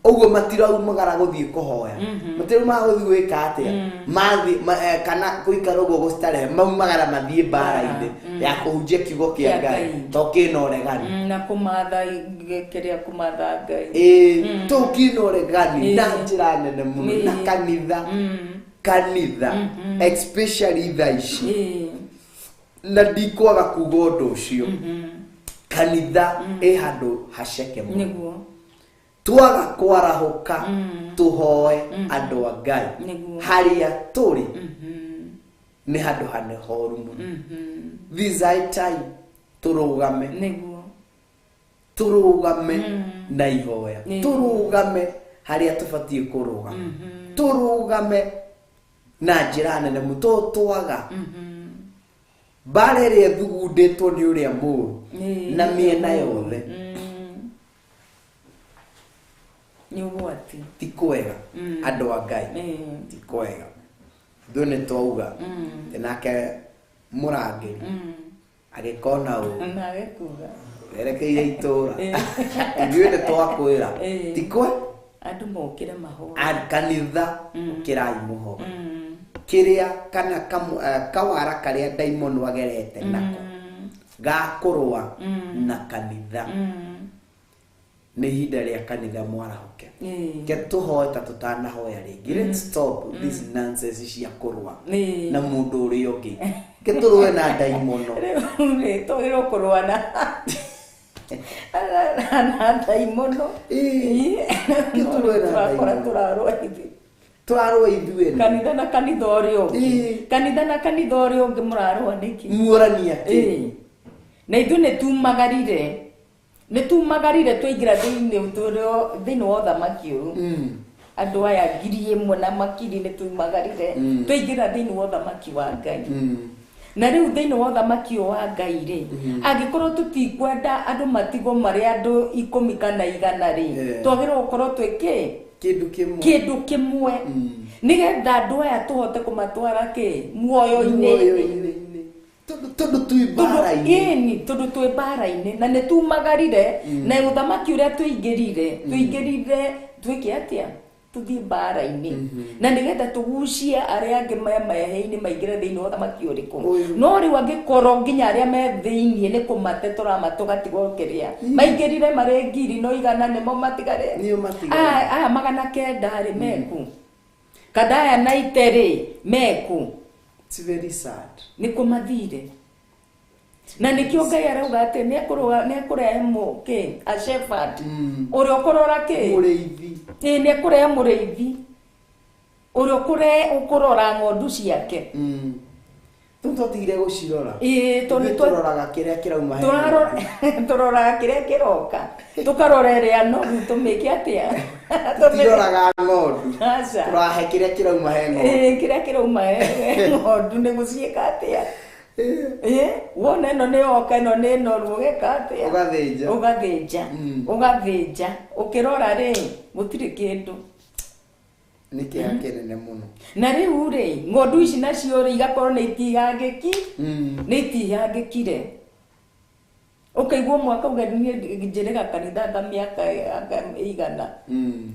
Ũguo matiraumagara gũthiĩ kũhoya, matiraumagara gũthiĩ gwĩka atĩa, mathiĩ kana gũikara ũguo gũstarehe, maumagara mathiĩ mbara-inĩ ya kũhunjia kiugo kĩa Ngai to kĩna ũregani na kũmatha kĩrĩa kũmatha Ngai. To kĩna ũregani na njĩra nene mũno na kanitha kanitha especially thaa ici, na ndikwaga kuga ũndũ ũcio, kanitha ĩ handũ haceke mũno. Twaga kwarahũka tũhoe andũ a Ngai harĩa tũrĩ nĩ handũ hanehoru mũno. This high time tũrũgame, tũrũgame na ihoya, tũrũgame harĩa tũbatiĩ kũrũgama, tũrũgame na njĩra nene mũno. To twaga mbara ĩrĩa ĩthugundĩtwo nĩ ũrĩa mũũru na mĩena yothe nĩ ũgwati. Ti kwega andũ a Ngai, ti kwega. Ithuĩ nĩ twauga nake mũrangĩri agĩkona ũũ erekeire itũra, ithuĩ nĩ twakwĩra ti kwe andũ mokĩre mahoe kanitha ũkĩrai mũhoe kĩrĩa kana kawara karĩa ndaimono agerete nako gakũrũa na kanitha nĩ ihinda rĩa kanitha mwarahũke. Ke tũhoe ta tũtanahoya rĩngĩ. Let's stop this nonsense cia kũrũa na mũndũ ũrĩa ũngĩ. Ke tũrũe na ndaimono. Rĩu twagĩrĩirwo kũrũa na ndaimono. Ke tũrũe na ndaimono. Tũrarũa ithuĩ. Tũrarũa ithuĩ. Kanitha na kanitha ũrĩa ũngĩ. Kanitha na kanitha ũrĩa ũngĩ mũrarũa nĩkĩ? Muorania kĩ? Na ithuĩ nĩ tumagarire. Nĩ tumagarire twaingĩra thĩinĩ wa ũthamaki ũyũ. Andũ aya 1,000 na makiri nĩ tumagarire twaingĩra thĩinĩ wa ũthamaki wa Ngai. Na rĩu thĩinĩ wa ũthamaki ũyũ wa Ngai rĩ, angĩkorwo tũtikwenda andũ matigwo marĩ andũ 10 kana 100 rĩ, twagĩrĩirwo gũkorwo twĩ kĩ? Kĩndũ kĩmwe. Nĩgetha andũ aya tũhote kũmatwara kĩ? Muoyo-inĩ. Tondũ twĩ mbara-inĩ. Ĩni, tondũ twĩ mbara-inĩ na nĩ tumagarire na ũthamaki ũrĩa tũingĩrire, tũingĩrire twĩke atĩa? Tũthiĩ mbara-inĩ na nĩgetha tũgucie arĩa angĩ me mehia-inĩ maingĩre thĩinĩ wa ũthamaki ũrĩkũ. No rĩu angĩkorwo nginya arĩa me thĩinĩ nĩ kũmate tũrama tũgatigwo kĩrĩa maingĩrire marĩ ngiri no igana nĩmo matigare. Nĩo matigare. Aya 900 rĩ meku, kada aya 90 rĩ meku. It's very sad. Nĩ kũmathire na nĩkĩo Ngai arauga atĩ nĩekũrehe kĩ a shepherd ũrĩa ũkũrora kĩ mũrĩithi. Ĩĩ, nĩekũrehe mũrĩithi ũrĩa ũkũrora ng'ondu ciake. Tũu twatigire gũcirora. Ĩĩ, tondũ Ithuĩ tũroraga kĩrĩa kĩrauma he ng'ondu. Tũroraga kĩrĩa kĩroka, tũkarora ĩrĩa noru tũmĩke atĩa? Tũtiroraga ng'ondu. Aca. Tũrahe kĩrĩa kĩrauma he ng'ondu. Ĩĩ, kĩrĩa kĩrauma he ng'ondu nĩ gũciĩka atĩa? Ĩĩ, wona ĩno nĩ yoka, ĩno nĩ noru, ũgeka atĩa? Ũgathĩnja. Ũgathĩnja. Ũgathĩnja. Ũkĩrora rĩ, gũtirĩ kĩndũ. Nĩ kĩeha kĩnene mũno. Na rĩu rĩ, ng'ondu ici nacio rĩ, igakorwo nĩ itihangĩki, nĩ itihangĩkire. Ũkaigua ũmwe akauga niĩ njĩrĩga kanitha ta mĩaka ĩigana.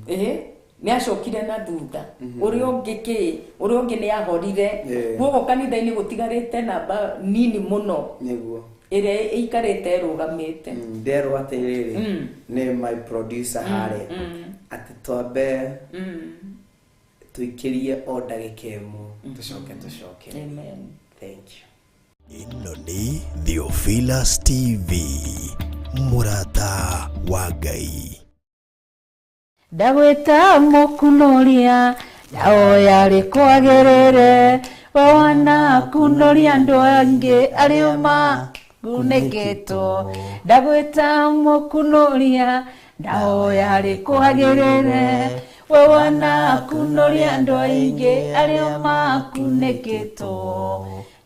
Ĩĩ, nĩ acokire na thutha. Ũrĩa ũngĩ kĩ, ũrĩa ũngĩ nĩ ahorire. Koguo kanitha-inĩ gũtigarĩte namba nini mũno. Nĩguo. Ĩrĩa ĩikarĩte ĩrũgamĩte. Nderwo atĩrĩrĩ, nĩ my producer harĩa, atĩ twambe tũikĩrie o ndagĩka ĩmwe, tũcoke tũcoke. Amen. Thank you. Ĩno nĩ Theophilus TV, mũrata wa Ngai. Ndagwĩta mũkunoria, ndahoya rĩkwagĩrĩre, we wanakunoria andũ angĩ arĩa makunĩkĩtwo. Ndagwĩta mũkunoria, ndahoya rĩkwagĩrĩre, we wanakunoria andũ aingĩ arĩa makunĩkĩtwo.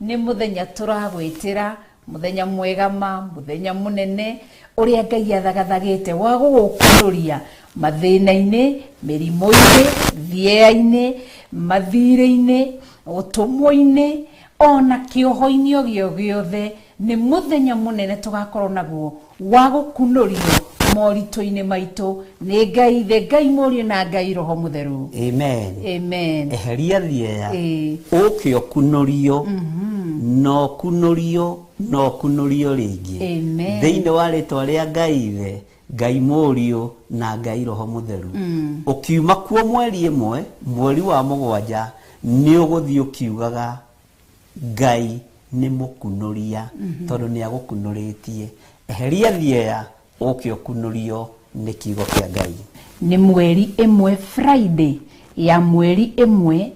Nĩ mũthenya tũragwĩtĩra, mũthenya mwega ma, mũthenya mũnene ũrĩa Ngai athagathagĩte wa gũgũkunoria mathĩna-inĩ, mĩrimũ-inĩ, thĩea-inĩ, mathirĩ-inĩ, ũtũmwo-inĩ, ona kĩoho-inĩ o gĩo gĩothe. Nĩ mũthenya mũnene tũgakorwo naguo wa gũkunorio moritũ-inĩ maitũ nĩ Ngai Ithe, Ngai Mũriũ na Ngai Roho Mũtheru. Amen. Amen. Eheria thĩea, Ĩĩ. ũke ũkunorio, na ũkunorio, na ũkunorio rĩngĩ. Amen. Thĩinĩ wa rĩtwa rĩa Ngai Ithe, Ngai Mũriũ na Ngai Roho Mũtheru. Ũkiuma kuo mweri ĩmwe, mweri wa mũgwanja, nĩ ũgũthiĩ ũkiugaga Ngai nĩ mũkunoria, tondũ nĩ agũkunorĩtie. Eheria thĩea, ũke ũkunorio nĩ kiugo kĩa Ngai. Nĩ mweri ĩmwe, Friday ya mweri ĩmwe,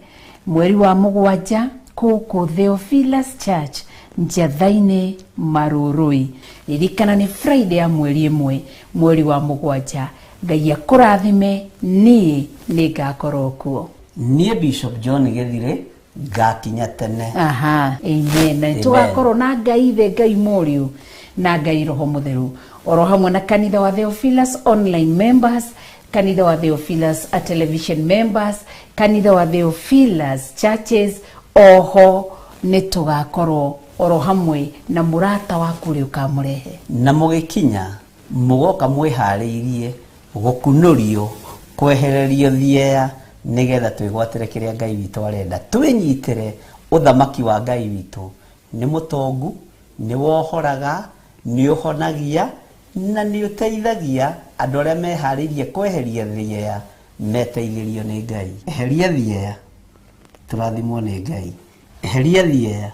mweri wa mũgwanja, kũkũ Theophilus Church, Njatha-inĩ, Marũrũi. Ririkana nĩ Friday ya mweri ĩmwe, mweri wa mũgwanja. Ngai akũrathime, niĩ nĩ ngakorwo kuo. Niĩ Bishop John Gĩthirĩ ngakinya tene. Aha, amen. Na Amen. tũgakorwo na Ngai Ithe, Ngai Mũriũ na Ngai Roho Mũtheru, oro hamwe na kanitha wa Theophilus online members, kanitha wa Theophilus a television members, kanitha wa Theophilus churches. Oho nĩ tũgakorwo oro hamwe na mũrata waku ũrĩa ũkamũrehe. Na mũgĩkinya mũgoka mwĩharĩirie gũkunorio, kwehererio thĩea, nĩgetha twĩgwatĩre kĩrĩa Ngai witũ arenda. Twĩnyitĩre ũthamaki wa Ngai witũ. Nĩ mũtongu, nĩ wohoraga, nĩ ũhonagia, na nĩ ũteithagia andũ arĩa meharĩirie kweheria thĩea, meteithĩrio nĩ Ngai. Eheria thĩea, tũrathimwo nĩ Ngai. Eheria thĩea,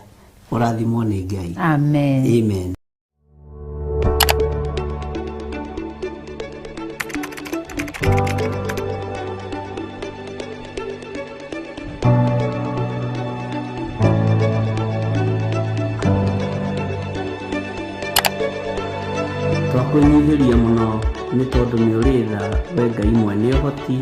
ũrathimwo nĩ Ngai. Amen. Amen. Twakwĩnyihĩria mũno nĩ tondũ nĩ ũrĩ tha, we Ngai mwene ũhoti.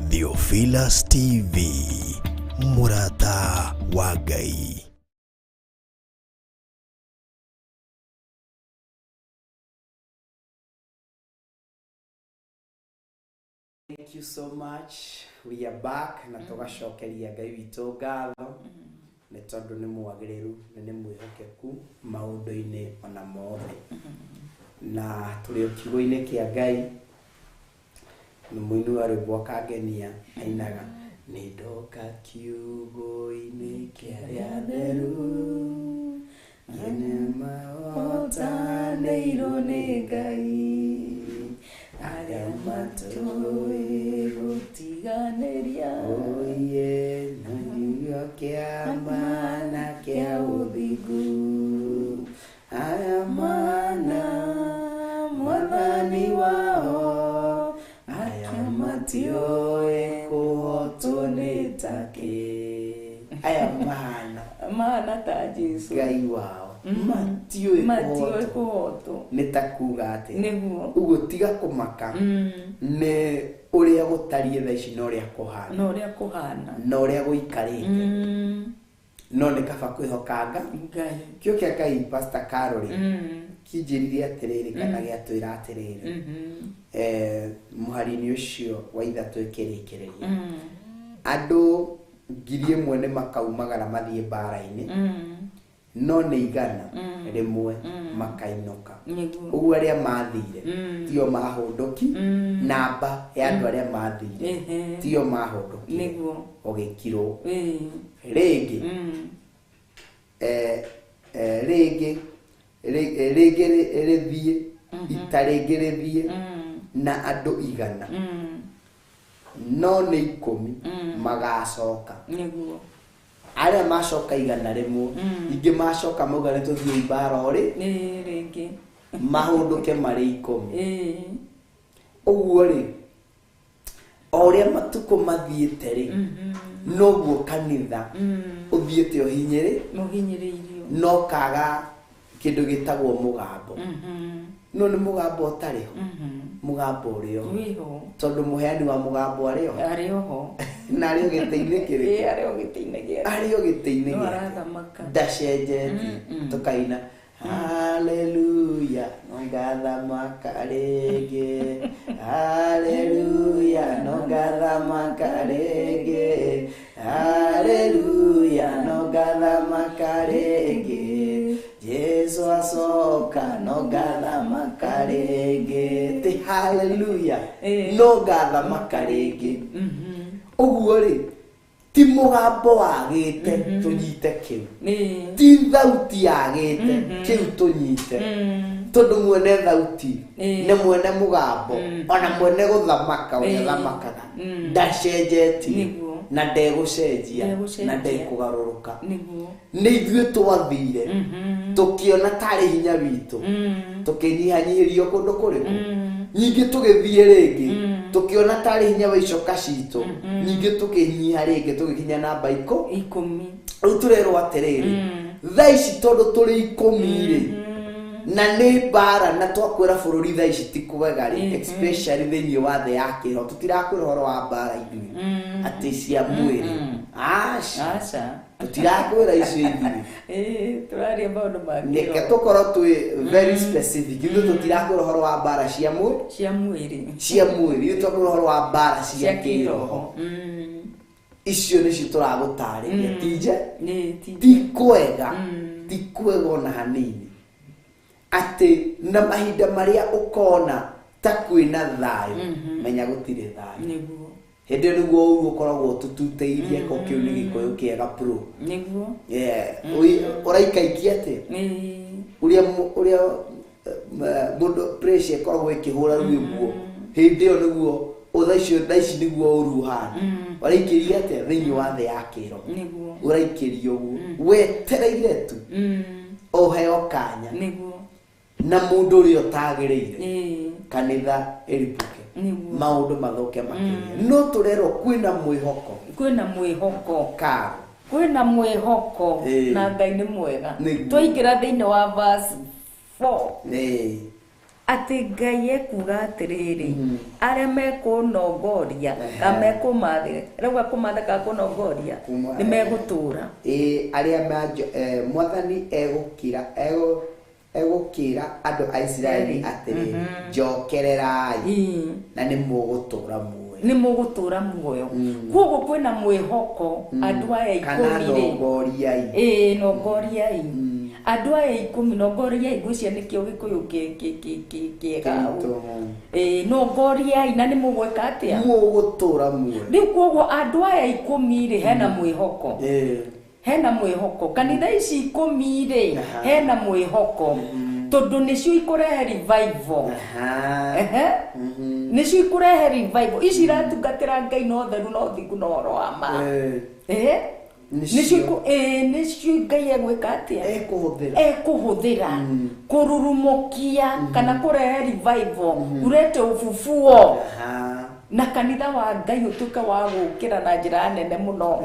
Theophilus TV, mũrata wa Ngai. Thank you so much. We are back na tũgacokeria Ngai witũ ngatho nĩ tondũ nĩ mwagĩrĩru na nĩ mwĩhokeku maũndũ-inĩ ona mothe. Na tũrĩ o kiugo-inĩ kĩa Ngai, nĩ mũini wa rwĩmbo akangenia ainaga nĩ ndoka kiugo-inĩ kĩa arĩa atheru ngene mahotanĩirwo nĩ Ngai arĩa matũĩ gũtiganĩria oye na kiugo kĩa mana kĩa ũthingu aya mana mwathani wao aya matiũĩ kũhotwo nĩ takĩ aya mahana mahana ta Jesu Ngai wao matiũĩ matiũĩ kũhotwo nĩ ta kuga atĩ nĩguo ũguo tiga kũmaka nĩ ũrĩa gũtariĩ thaa ici na ũrĩa kũhana na ũrĩa kũhana na ũrĩa gũikarĩte no nĩ kaba kwĩhokanga Ngai kĩo kĩa Ngai Pastor Carol kĩnjĩrire atĩrĩrĩ kana gĩatwĩra atĩrĩrĩ mũhari-inĩ ũcio wa ithatũ ĩkĩrĩkĩrĩria andũ 1,000 nĩ makaumagara mathiĩ mbara-inĩ no nĩ 100 makainũka nĩguo ũguo arĩa mathire tio mahũndũki namba ya andũ arĩa mathire tio mahũndũki nĩguo ũgĩkirwo rĩngĩ rĩngĩ rĩngĩ rĩthiĩ ita rĩngĩ rĩthiĩ na andũ 100 no nĩ 10 magacoka nĩguo arĩa macoka 100 ingĩ macoka mauga nĩ tũthiĩ mbara ũrĩ rĩngĩ mahũndũke marĩ 10 ũguo rĩ o ũrĩa matukũ mathiĩte rĩ noguo kanitha ũthiĩte ũhinyĩrĩirio no kaga kĩndũ gĩtagwo mũgambo no nĩ mũgambo ũtarĩ ho mũgambo ũrĩ ho wĩho tondũ mũheani wa mũgambo arĩ ho arĩ oho na arĩ o gĩtĩ-inĩ kĩrĩkũ arĩ o gĩtĩ-inĩ gĩake arĩ o gĩtĩ-inĩ no gĩake arathamaka ndacenjetie tũkaina haleluya no ngathamaka rĩngĩ haleluya no ngathamaka rĩngĩ haleluya no ngathamaka rĩngĩ Jesu acoka no ngathamaka rĩngĩ ti haleluya no ngathamaka rĩngĩ ũguo rĩ ti mũgambo wagĩte tũnyite kĩu ti thauti yagĩte kĩu tũnyite tondũ mwene thauti nĩ mwene mũgambo ona mwene gũthamaka ũrĩa thamakaga ndacenjetie na ndegũcenjia na ndekũgarũrũka nĩ ithuĩ twathire tũkĩona tarĩ hinya witũ tũkĩnyihanyihĩrio kũndũ kũrĩkũ nyingĩ tũgĩthiĩ rĩngĩ tũkĩona tarĩ hinya wa icoka citũ nyingĩ tũkĩnyiha rĩngĩ tũgĩkinya namba 10 rĩu tũrerwo atĩrĩrĩ thaa ici tondũ tũrĩ 10 rĩ na nĩ mbara na twakwĩra bũrũri thaa ici ti kwega rĩ especially thĩinĩ wa thĩ ya kĩroho tũtirakwĩra ũhoro wa mbara ithuĩ atĩ cia mwĩrĩ aca tũtirakwĩra icio ithuĩ tũraria maũndũ ma nĩke tũkorwo twĩ very specific ithuĩ tũtirakwĩra ũhoro wa mbara cia mwĩrĩ cia mwĩrĩ ithuĩ tũrakwĩra ũhoro wa mbara cia kĩroho icio nĩcio tũragũtarĩria tije ti kwega ti kwega ona hanini atĩ na mahinda marĩa ũkona ta kwĩna thayũ menya gũtirĩ thayũ nĩguo hĩndĩ ĩyo nĩguo ũru ũkoragwo ũtũtutĩirie ko kĩu nĩ gĩkũyũ kĩega pro nĩguo ũraikaikia atĩ ũrĩa ũrĩa mũndũ pressure ĩkoragwo ĩkĩhũra rĩu ũguo hĩndĩ ĩyo nĩguo thaa ici nĩguo ũru ũhana ũraikĩria atĩa thĩinĩ wa thĩ ya kĩroho nĩguo ũraikĩria ũguo wetereire tu ũheo kanya nĩguo na mũndũ ũrĩa ũtagĩrĩire kanitha ĩribũke maũndũ mathũke makĩria no tũrerwo kwĩna mwĩhoko kwĩna mwĩhoko karo kwĩna mwĩhoko na Ngai nĩ mwega Nĩguo. twaingĩra thĩinĩ wa verse 4 Atĩ Ngai ekuga atĩrĩrĩ, arĩa mekũnongoria kana mekũmathĩra, rauga kũmatha kana kũnongoria nĩ megũtũra. Ĩĩ, arĩa mwathani egũkira egũkĩra andũ a Isiraeli atĩrĩrĩ, njokererai na nĩ mũgũtũra muoyo. Nĩ mũgũtũra muoyo. Koguo kwĩna mwĩhoko andũ aya ikũmi rĩ. Nongoriai. Ĩĩ, nongoriai. Andũ aya ikũmi nongoriai, ngwĩciria nĩkĩo Gĩkũyũ kĩega. Ĩĩ, nongoriai na nĩ mũgwĩka atĩa? Mũgũtũra muoyo. Rĩu koguo andũ aya ikũmi rĩ, hena mwĩhoko. Hena mwĩhoko. Kanitha ici ikũmi rĩ, hena mwĩhoko. Tondũ nĩcio ikũrehe revival. Nĩcio ikũrehe revival. Ici iratungatĩra Ngai na ũtheru na ũthingu na ũhoro wa ma. Nĩcio nĩcio Ngai egwĩka atĩa? Ekũhũthĩra kũrurumũkia kana kũrehe revival, urete ufufuo. Na kanitha wa Ngai ũtuĩke wa gũkĩra na njĩra nene mũno.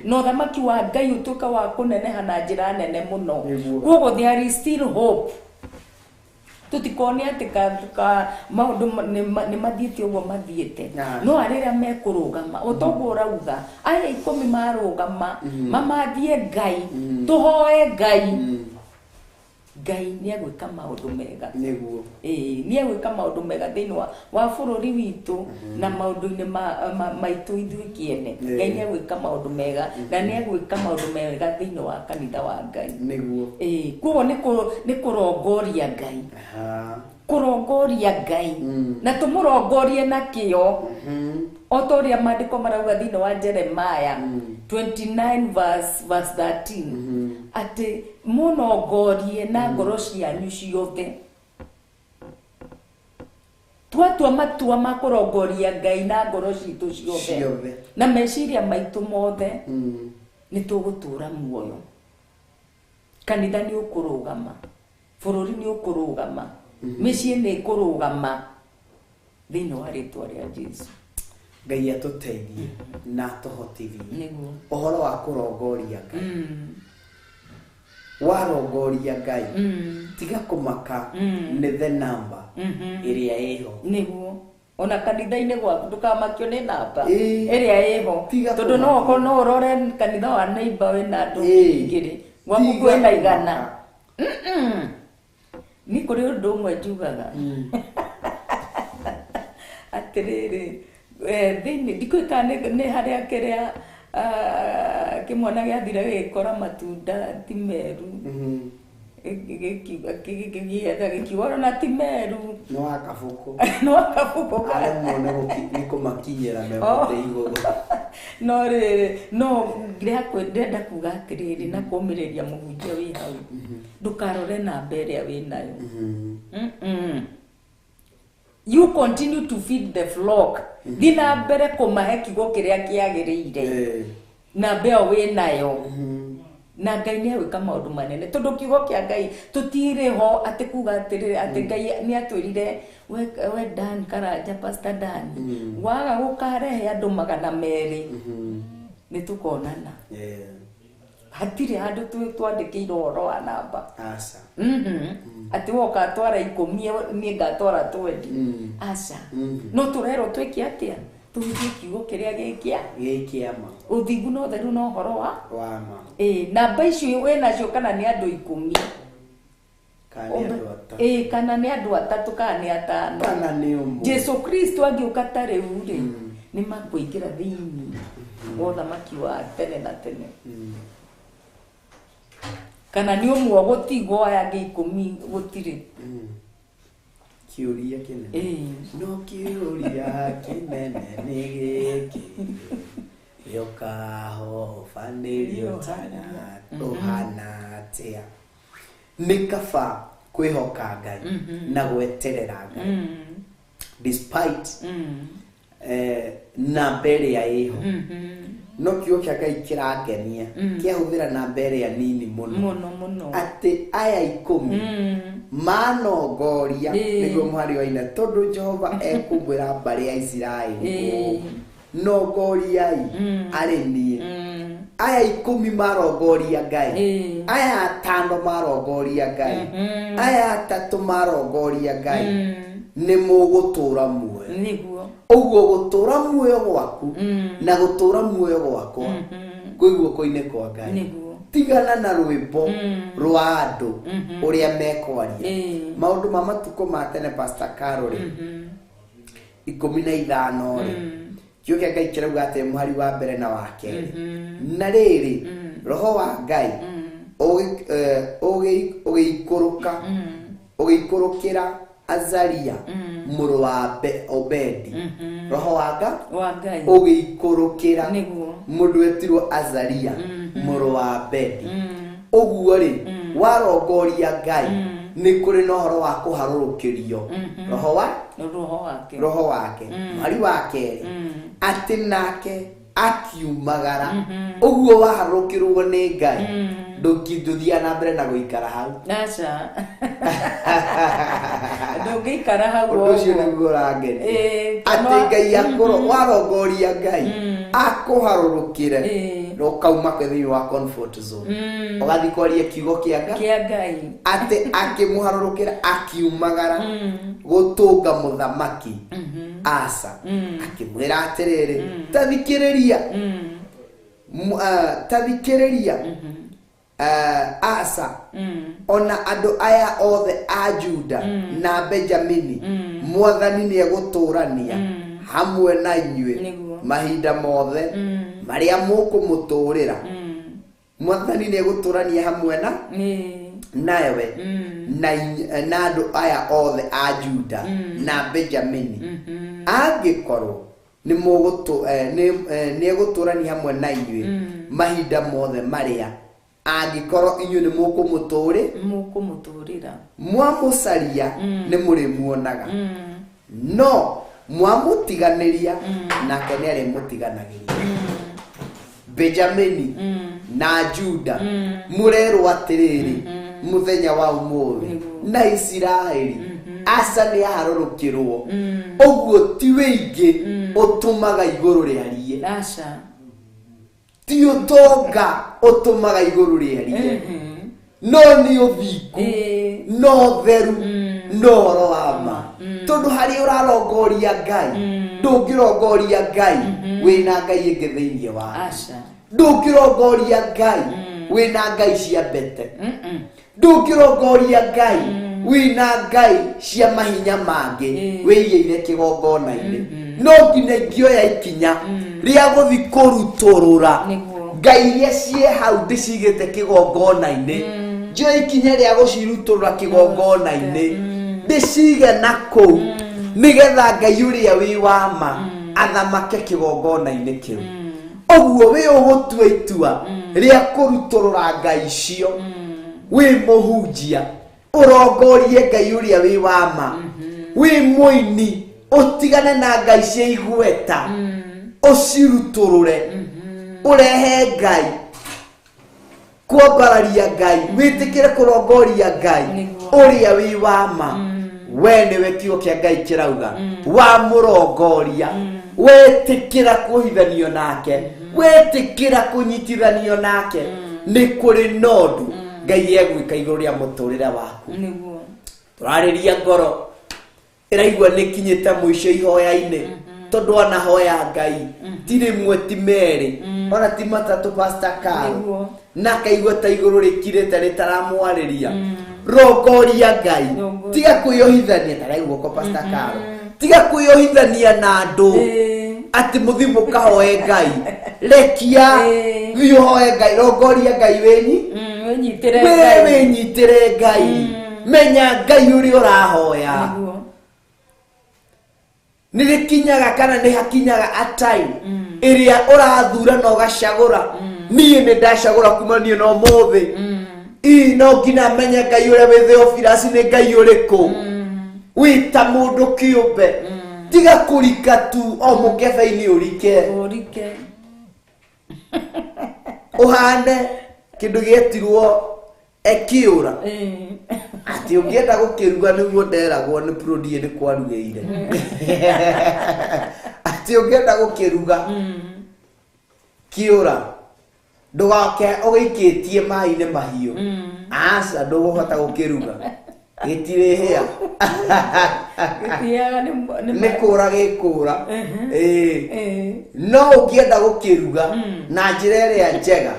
Na ũthamaki wa Ngai ũtuĩke wa kũneneha na njĩra nene mũno. Koguo there is still hope. Tũtikone atĩ maũndũ nĩ mathiĩte ũguo mathiĩte. No arĩa mekũrũgama, ũtoguo ũrauga, aya ikũmi marũgama, mamathie Ngai, tũhoe Ngai. Ngai nĩ egwĩka maũndũ mega. Nĩguo. Ĩĩ, nĩ egwĩka maũndũ mega thĩinĩ wa bũrũri witũ na maũndũ-inĩ maitũ ithuĩ kĩene. Ngai nĩ egwĩka maũndũ mega na nĩ egwĩka maũndũ mega thĩinĩ wa kanitha wa Ngai. Nĩguo. Ĩĩ, koguo nĩ kũrongoria Ngai. Kũrongoria Ngai. Na tũmũrongorie na kĩo. O ta ũrĩa maandĩko marauga thĩinĩ wa Jeremiah 29 verse 13 atĩ mũnongorie na ngoro cianyu ciothe. Twatua matua ma kũrongoria Ngai na ngoro citũ ciothe na meciria maitũ mothe, nĩ tũgũtũra muoyo. Kanitha nĩ ũkũrũgama, bũrũri nĩ ũkũrũgama, mĩciĩ nĩ ĩkũrũgama thĩinĩ wa rĩtwa rĩa Jesũ. Ngai atũteithie na atũhotithie ũhoro wa kũrongoria Ngai. Warongoria Ngai, tiga kũmaka nĩ the number ĩrĩa ĩho. Nĩguo. Ona kanitha-inĩ gwaku ndũkamakio nĩ namba ĩrĩa ĩho, tondũ no ũkorwo no ũrore kanitha wa neighbor wĩna andũ 2,000, gwaku kwĩna 100. Ni kũrĩ ũndũ ũmwe njugaga atĩrĩrĩ, thĩinĩ ndikũĩ kana nĩ harĩa kĩrĩa kĩmwana gĩathire gĩgĩkora matunda ti meru, gĩkiuga ona ti meru. Nĩ wa kabũkũ. Nĩ wa kabũkũ. Aremwo nĩ kũmakinyĩra me mũtĩ igũrũ. No rĩrĩ, no ndĩrenda kuga atĩrĩrĩ na kũũmĩrĩria mũhunjia wĩ hau, ndũkarore namba ĩrĩa wĩ nayo. You continue to feed the flock. Thiĩ na mbere kũmahe kiugo kĩrĩa kĩagĩrĩire. Namba ĩyo wĩ nayo. Na Ngai nĩ egwĩka maũndũ manene, tondũ kiugo kĩa Ngai tũtirĩ ho atĩ kuga atĩrĩrĩ, atĩ Ngai nĩ atwĩrire we Dan Karanja, Pastor Dan, waga gũkarehe andũ 200 nĩ tũkonana. Hatirĩ handũ twandĩkĩirwo ũhoro wa namba. Aca. Atĩ we ũgatwara 10, niĩ ngatwara 20. Aca. No tũrerwo twĩke atĩa? Tũhunjie kiugo kĩrĩa gĩkĩa ma. Ũthingu na ũtheru na ũhoro wa ma. Ĩĩ, namba icio wĩnacio kana nĩ andũ 10. Kana nĩ andũ atatũ. Ĩĩ, kana nĩ andũ atatũ kana nĩ atano. Kana nĩ ũmwe. Jesũ Kristo angĩũka ta rĩu rĩ, nĩ makũingĩra thĩinĩ wa ũthamaki wa tene na tene. Kana nĩ ũmwe gũtigwo aya angĩ 10 gũtirĩ. Kĩũria kĩnene. No kĩũria kĩnene nĩ gĩkĩ, rĩũkahobanĩrio ũhana atĩa? Nĩ kaba kwĩhoka Ngai na gweterera Ngai despite namba ĩrĩa ĩho. No kiugo kĩa Ngai kĩrangenia, kĩahũthĩra namba ĩrĩa nini mũno mũno, atĩ aya 10 manongoria nĩguo mũhari wa 4, tondũ Jehova ekũmwĩra mbarĩ ya Isiraeli ũũ, nongoriai arĩ niĩ, Aya 10 marongoria Ngai, aya 5 marongoria Ngai, aya 3 marongoria Ngai, nĩ mũgũtũra muoyo. Nĩguo. Ũguo gũtũra muoyo gwaku na gũtũra muoyo gwakwa kwĩ guoko-inĩ kwa Ngai. Nĩguo. Tigana na rwĩmbo rwa andũ ũrĩa mekwaria. Maũndũ ma matukũ ma tene Pastor Carol 15 rĩ, kiugo kĩa Ngai kĩrauga atĩ mũhari wa mbere na wa kerĩ. Na rĩrĩ, roho wa Ngai ũgĩikũrũka ũgĩikũrũkĩra Azaria mũrũ wa Obedi. Roho wa Ngai ũgĩikũrũkĩra mũndũ wetirwo Azaria mũrũ wa Obedi. Ũguo rĩ, warongoria Ngai nĩ kũrĩ na ũhoro wa kũharũrũkĩrio roho wa roho wake. Mũhari wa kerĩ, atĩ nake akiumagara. Ũguo waharũrũkĩrwo nĩ Ngai, ndũthiaga na mbere na gũikara hau. Aca. Ndũngĩikara hau. Ũndũ ũcio nĩguo ũrangenia. Atĩ Ngai akorwo warongoria Ngai akũharũrũkĩre na ũkauma thĩinĩ wa comfort zone, ũgathiĩ kwaria kiugo kĩa Ngai. Atĩ akĩmũharũrũkĩra akiumagara gũtũnga mũthamaki Asa, akĩmwĩra atĩrĩrĩ, tathikĩrĩria tathikĩrĩria Asa, ona andũ aya othe a Juda na Benjamini, Mwathani nĩegũtũrania hamwe na inyuĩ mahinda mothe marĩa mũkũmũtũrĩra. Mwathani nĩegũtũrania hamwe na nawe na andũ aya othe a Juda na Benjamini, angĩkorwo nĩegũtũrania hamwe na inyuĩ mahinda mothe marĩa angĩkorwo inyuĩ nĩ mũkũmũtũrĩra, mwamũcaria nĩ mũrĩmuonaga, no mwamũtiganĩria nake nĩarĩmũtiganagĩria. Benjamini na Juda mũrerwo atĩrĩrĩ mũthenya wa ũmũthĩ na Isiraeli, Asa nĩaharũrũkĩrwo. Ũguo ti wĩingĩ ũtũmaga igũrũ rĩarie, ti ũtonga ũtũmaga igũrũ rĩarie, no nĩ ũthingu, no theru, no ũhoro wa ma. Tondũ harĩa ũrarongoria Ngai, ndũngĩrongoria Ngai wĩna Ngai ĩngĩ thĩinĩ waku. Ndũngĩrongoria Ngai wĩna Ngai cia mbete. Ndũngĩrongoria Ngai wĩna Ngai cia mahinya mangĩ wĩigĩire kĩgongona-inĩ. No nginya ingĩoya ikinya rĩa gũthiĩ kũrutũrũra Ngai iria ciĩ hau ndĩcigĩte kĩgongona-inĩ, njoe ikinya rĩa gũcirutũrũra kĩgongona-inĩ, ndĩcige na kũu, nĩgetha Ngai ũrĩa wĩ wa ma athamake kĩgongona-inĩ kĩu. Ũguo wĩ ũgũtua itua rĩa kũrutũrũra Ngai icio, wĩ mũhunjia ũrongorie Ngai ũrĩa wĩ wa ma, wĩ mũini ũtigane na Ngai cia igweta, ũcirutũrũre, ũrehe Ngai, kwambararia Ngai, wĩtĩkĩre kũrongoria Ngai ũrĩa wĩ wa ma. We nĩwe kiugo kĩa Ngai kĩrauga, wamũrongoria, wetĩkĩra kũhithanio nake, wetĩkĩra kũnyitithanio nake, nĩ kũrĩ na ũndũ Ngai egwĩka igũrũ rĩa mũtũrĩre waku. Tũrarĩria ngoro ĩraigua nĩ kinyĩte mũico ihoya-inĩ, tondũ anahoya Ngai ti rĩmwe ti merĩ ona ti matatũ Pastor Carol, na akaigua ta igũrũ rĩkirĩte rĩtaramwarĩria. Rongoria Ngai, tiga kwĩyohithania tarai guoko Pastor Carol, tiga kwĩyohithania na andũ atĩ mũthiĩ mũkahoe Ngai. Rekia thiĩ ũhoe Ngai, rongoria Ngai wĩnyi wĩnyitĩre Ngai, menya Ngai ũrĩa ũrahoya. Nĩ rĩkinyaga kana nĩ hakinyaga a time ĩrĩa ũrathura na ũgacagũra. Niĩ nĩ ndacagũra kuma niĩ na ũmũthĩ, ii no nginya menye Ngai ũrĩa wĩ Theophilus nĩ Ngai ũrĩkũ. Wĩ ta mũndũ kĩũmbe, tiga kũrika tu o mũkebe-inĩ ũrike, ũhane kĩndũ gĩetirwo ekiura ati ũngĩenda gũkĩruga nĩguo nderagwo nĩ prodie nĩ kwarugĩire, atĩ ũngĩenda gũkĩruga kĩũra Ndũgoke ũgĩikĩtie maĩ-inĩ mahiũ. Aca ndũgũhota gũkĩruga. Gĩtirĩhĩa. Gĩthiaga nĩ kũra gĩkũra. No ũngĩenda gũkĩruga na njĩra ĩrĩa njega,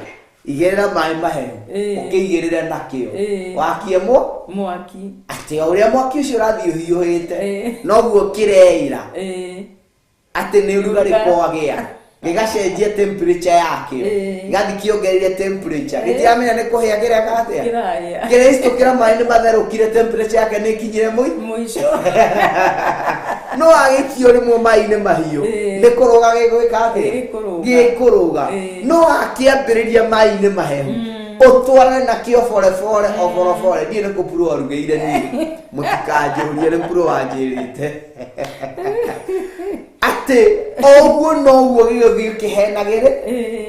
igĩrĩra maĩ mahehu, ũkĩigĩrĩre nakĩo. Wakie mwaki. Atĩ o ũrĩa mwaki ũcio ũrathiĩ ũhiũhĩte, noguo kĩreira. Atĩ nĩ ũrugarĩ kwagĩa. Gĩgacenjia temperature yakĩo. Gĩgathiĩ kĩongereire temperature. Gĩtiramenya nĩ kũhĩa kĩreka atĩa. Kĩrahĩtũkĩra maĩ nĩ matherũkire, temperature yake nĩ ĩkinyire mũico. No agĩikio rĩmwe maĩ-inĩ mahiũ, nĩ kũrũga gĩgwĩka atĩa? Gĩkũrũga. No akĩambĩrĩria maĩ-inĩ mahehu, ũtwarane nakĩo bore o bore. Ndiĩ nĩ kũpurwo arugĩire niĩ. Mũtikanjũrie nĩ purwo wanjĩrĩte. Atĩ o ũguo noguo gĩgũthiĩ kĩhenagĩrĩ,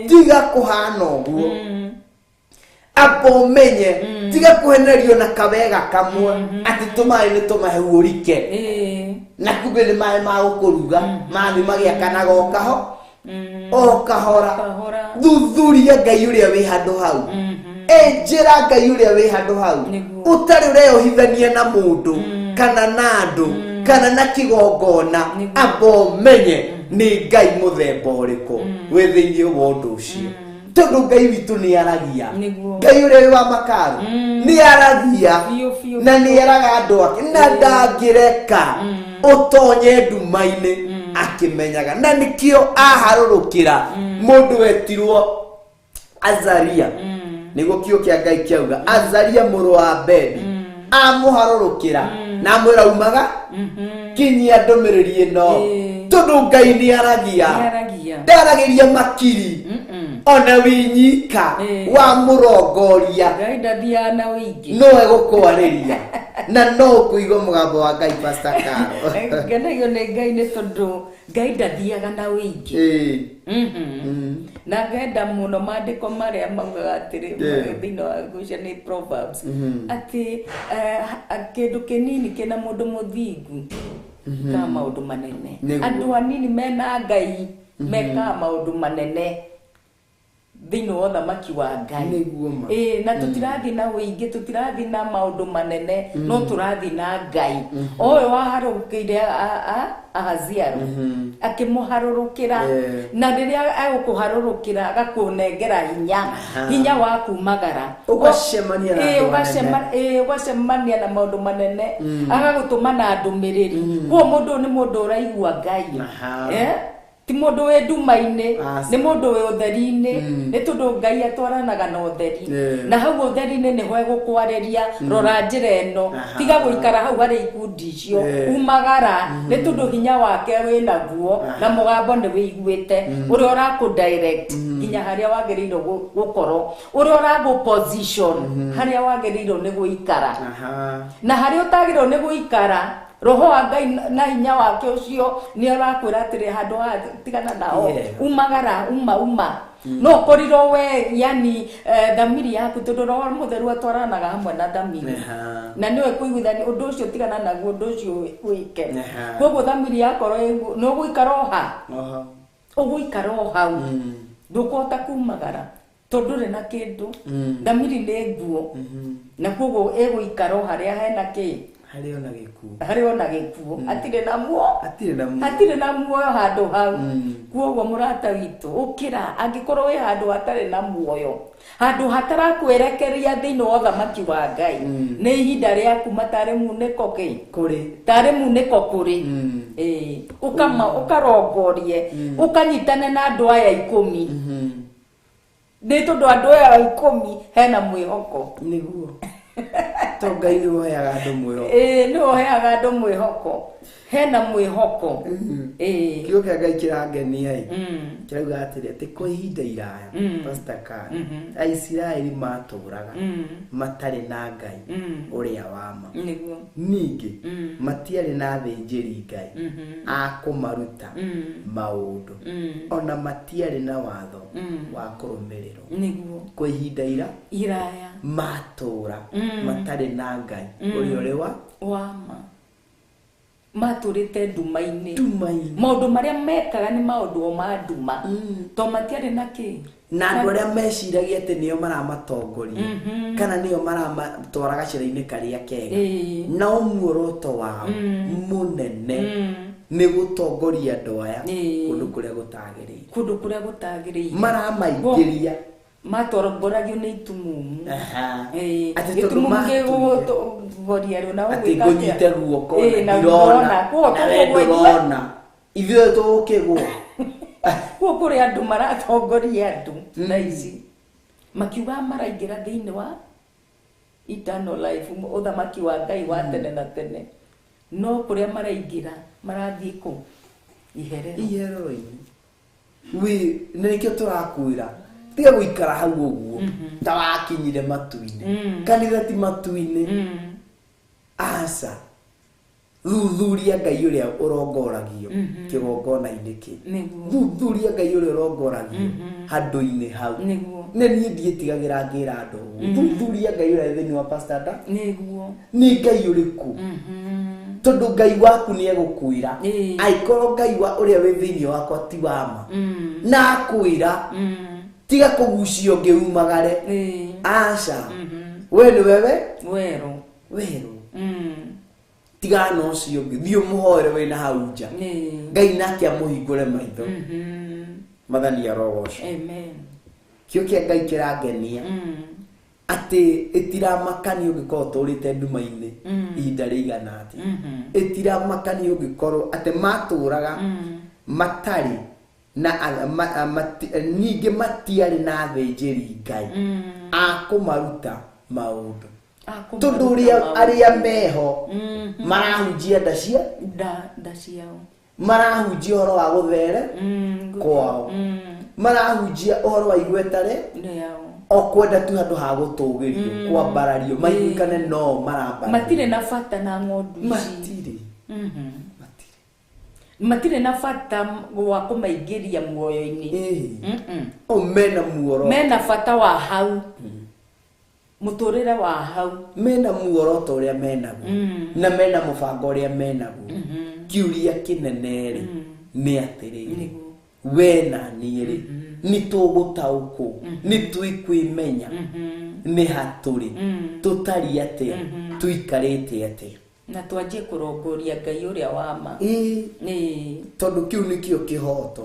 tiga kũhana ũguo. Amba ũmenye, tiga kũhenerio na kawega kamwe atĩ tũmaĩ nĩ tũmahehu ũrike. Na kumbe nĩ maĩ ma gũkũruga, mathiĩ magĩakanaga o o kahora. Thuthuria Ngai ũrĩa wĩ handũ hau. Enjĩra Ngai ũrĩa wĩ handũ hau. Ũtarĩ ũreyohithania na mũndũ kana na andũ kana na kĩgongona. Amba ũmenye nĩ Ngai mũthemba ũrĩkũ wĩ thĩinĩ wa ũndũ ũcio. Tondũ Ngai witũ nĩ aragia. Ngai ũrĩa wĩ wa makaro nĩ aragia na nĩ eraga andũ ake na ndangĩreka ũtonye nduma-inĩ akĩmenyaga. Na nĩkĩo aharũrũkĩra mũndũ wetirwo Azaria. Nĩguo kiugo kĩa Ngai kĩauga Azaria mũrũ wa Bedi amũharũrũkĩra na amwĩra umaga kinyia ndũmĩrĩri ĩno. Tondũ Ngai nĩ aragia. Ndaragĩria makiri ona winyika wa mũrongoria. Ngai ndathiaga na ũingĩ. No egũkwarĩria na no ũkũigua mũgambo wa Ngai Pastor Caro. Ngenagio nĩ Ngai nĩ tondũ Ngai ndathiaga na ũingĩ. Na ngenda mũno maandĩko marĩa maugaga atĩrĩ thĩinĩ wa ngwĩciria nĩ Proverbs atĩ kĩndũ kĩnini kĩna mũndũ mũthingu ka maũndũ manene. Andũ anini mena Ngai mekaga maũndũ manene thĩinĩ wa ũthamaki wa Ngai. Na tũtirathiĩ na ũingĩ, tũtirathiĩ na maũndũ manene, no tũrathiĩ na Ngai. Ũyũ waharũrũkĩire Ahaziaru akĩmũharũrũkĩra, na rĩrĩa egũkũharũrũkĩra agakũnengera hinya, hinya wa kumagara. Ũgacemania na andũ anene. Ũgacemania na maũndũ manene, agagũtũma na ndũmĩrĩri. Koguo mũndũ ũyũ nĩ mũndũ ũraigua Ngai. Ti mũndũ wĩ nduma-inĩ, nĩ mũndũ wĩ ũtheri-inĩ, nĩ tondũ Ngai atwaranaga na ũtheri. Na hau ũtheri-inĩ nĩho egũkwarĩria, rora njĩra ĩno, tiga gũikara hau harĩ ikundi icio, umagara, nĩ tondũ hinya wake wĩ naguo, na mũgambo nĩ wĩiguĩte, ũrĩa ũrakũ direct nginya harĩa wagĩrĩirwo gũkorwo, ũrĩa ũragũ position harĩa wagĩrĩirwo nĩ gũikara. Na harĩa ũtagĩrĩirwo nĩ gũikara, roho wa Ngai na hinya wake ũcio nĩ ũrakwĩra atĩrĩ handũ haha tigana nao, umagara, uma. No ũkorirwo we yani thamiri yaku, tondũ roho mũtheru atwaranaga hamwe na thamiri. Na nĩwe kũiguithania ũndũ ũcio tigana naguo, ũndũ ũcio wĩke. Koguo thamiri yakorwo nĩ ũgũikara o ha? Ũgũikara o hau. Ndũkũhota kumagara tondũ ndũrĩ na kĩndũ. Thamiri nĩ nguo. Na koguo ĩgũikara o harĩa hena kĩ? Harĩ ona gĩkuũ. Harĩ ona gĩkuũ. Hatirĩ na muoyo. Hatirĩ na muoyo handũ hau. Koguo mũrata witũ, ũkĩra angĩkorwo wĩ handũ hatarĩ na muoyo, handũ hatarakwerekeria thĩinĩ wa ũthamaki wa Ngai, nĩ ihinda rĩaku matarĩ munĩko kĩ? Kũrĩ. Tarĩ munĩko kũrĩ. Ũkarongorie, ũkanyitane na andũ aya 10. Nĩ tondũ andũ aya 10 hena mwĩhoko. Nĩguo. To Ngai nĩwe ũheaga andũ mwĩhoko. Nĩwe ũheaga andũ mwĩhoko. Hena mwĩhoko. Kiugo kĩa Ngai kĩrangenia ĩ. Kĩrauga atĩrĩ, atĩ kwa ihinda iraya, Pastor Caro, Aisiraeli matũraga matarĩ na Ngai ũrĩa wa ma. Ningĩ matiarĩ na athĩnjĩri Ngai a kũmaruta maũndũ, ona matiarĩ na watho wa kũrũmĩrĩrwo. Kwa ihinda iraya matũra matarĩ na Ngai ũrĩa ũrĩ wa ma. Matũrĩte nduma-inĩ. Maũndũ marĩa mekaga nĩ maũndũ o ma nduma. To matiarĩ na kĩ? Na andũ arĩa meciragia atĩ nĩo maramatongoria kana nĩo maramatwara gacĩra-inĩ karĩa kega, nao muoroto wao mũnene nĩ gũtongoria andũ aya kũndũ kũrĩa gũtagĩrĩire. Kũndũ kũrĩa gũtagĩrĩire. Maramaingĩria. Matongoragio nĩ itumumu. Atĩ tondũ Gĩtumumu matũire. gĩgũgũtongoria rĩ, na Atĩ ũgwĩka atĩa? ngũnyite guoko Na na ndirona, ndũrona. na we ndũrona. Ithuĩ tũgũkĩgwo. Kuo kũrĩ andũ maratongoria andũ thaa ici makiuga maraingĩra thĩinĩ wa eternal life, ũthamaki wa Ngai wa tene na tene, no kũrĩa maraingĩra marathiĩ kũ? Iherero. Iherero-inĩ. Wĩ nĩ nĩkĩo tũrakwĩra tiga gũikara hau ũguo ta wakinyire matu-inĩ. Kanitha ti matu-inĩ. Aca. Thuthuria Ngai ũrĩa ũrongoragio kĩgongona-inĩ kĩ. Thuthuria Ngai ũrĩa ũrongoragio handũ-inĩ hau. Nĩ niĩ ndiĩtigagĩra ngĩra andũ ũguo. Thuthuria Ngai ũrĩa thĩinĩ wa Pastor Da. Nĩ Ngai ũrĩkũ? Tondũ Ngai waku nĩ egũkwĩra. Angĩkorwo Ngai wa ũrĩa wĩ thĩinĩ wakwa ti wa ma. Na akwĩra tiga kũgucio ngĩumagare. Aca. We nĩ wewe? Werũ. Werũ. Tigana ũcio ũngĩ, thiĩ ũmũhoere wĩna hau nja. Ngai nake amũhingũre maitho. Mathani arogocwo. Amen. Kĩo kĩa Ngai kĩrangenia. Atĩ ĩtiramakania ũngĩkorwo ũtũrĩte nduma-inĩ ihinda rĩigana atĩa. Ĩtiramakania ũngĩkorwo atĩ matũraga matarĩ na ningĩ matiarĩ na athĩnjĩri Ngai a kũmaruta maũndũ. Tondũ arĩa meho marahunjia nda cia nda ciao, marahunjia ũhoro wa gũthere kwao, marahunjia ũhoro wa igweta rĩao, o kwenda tu handũ ha gũtũgĩrio kwambarario maiguĩkane no marambarario. Matirĩ na bata na ng'ondu ici. Matirĩ. Matirĩ na bata wa kũmaingĩria muoyo-inĩ. O mena muoroto. Mena bata wa hau. Mũtũrĩre wa hau. Mena muoroto ũrĩa menaguo. Na mena mũbango ũrĩa menaguo. Kĩũria kĩnene rĩ nĩ atĩrĩrĩ, we na niĩ rĩ nĩ tũgũtaũkwo, nĩ twĩkwĩmenya nĩ hatũrĩ, tũtariĩ atĩa, tũikarĩte atĩa, na twanjie kũrongoria Ngai ũrĩa wa ma. Tondũ kĩu nĩkĩo kĩhoto.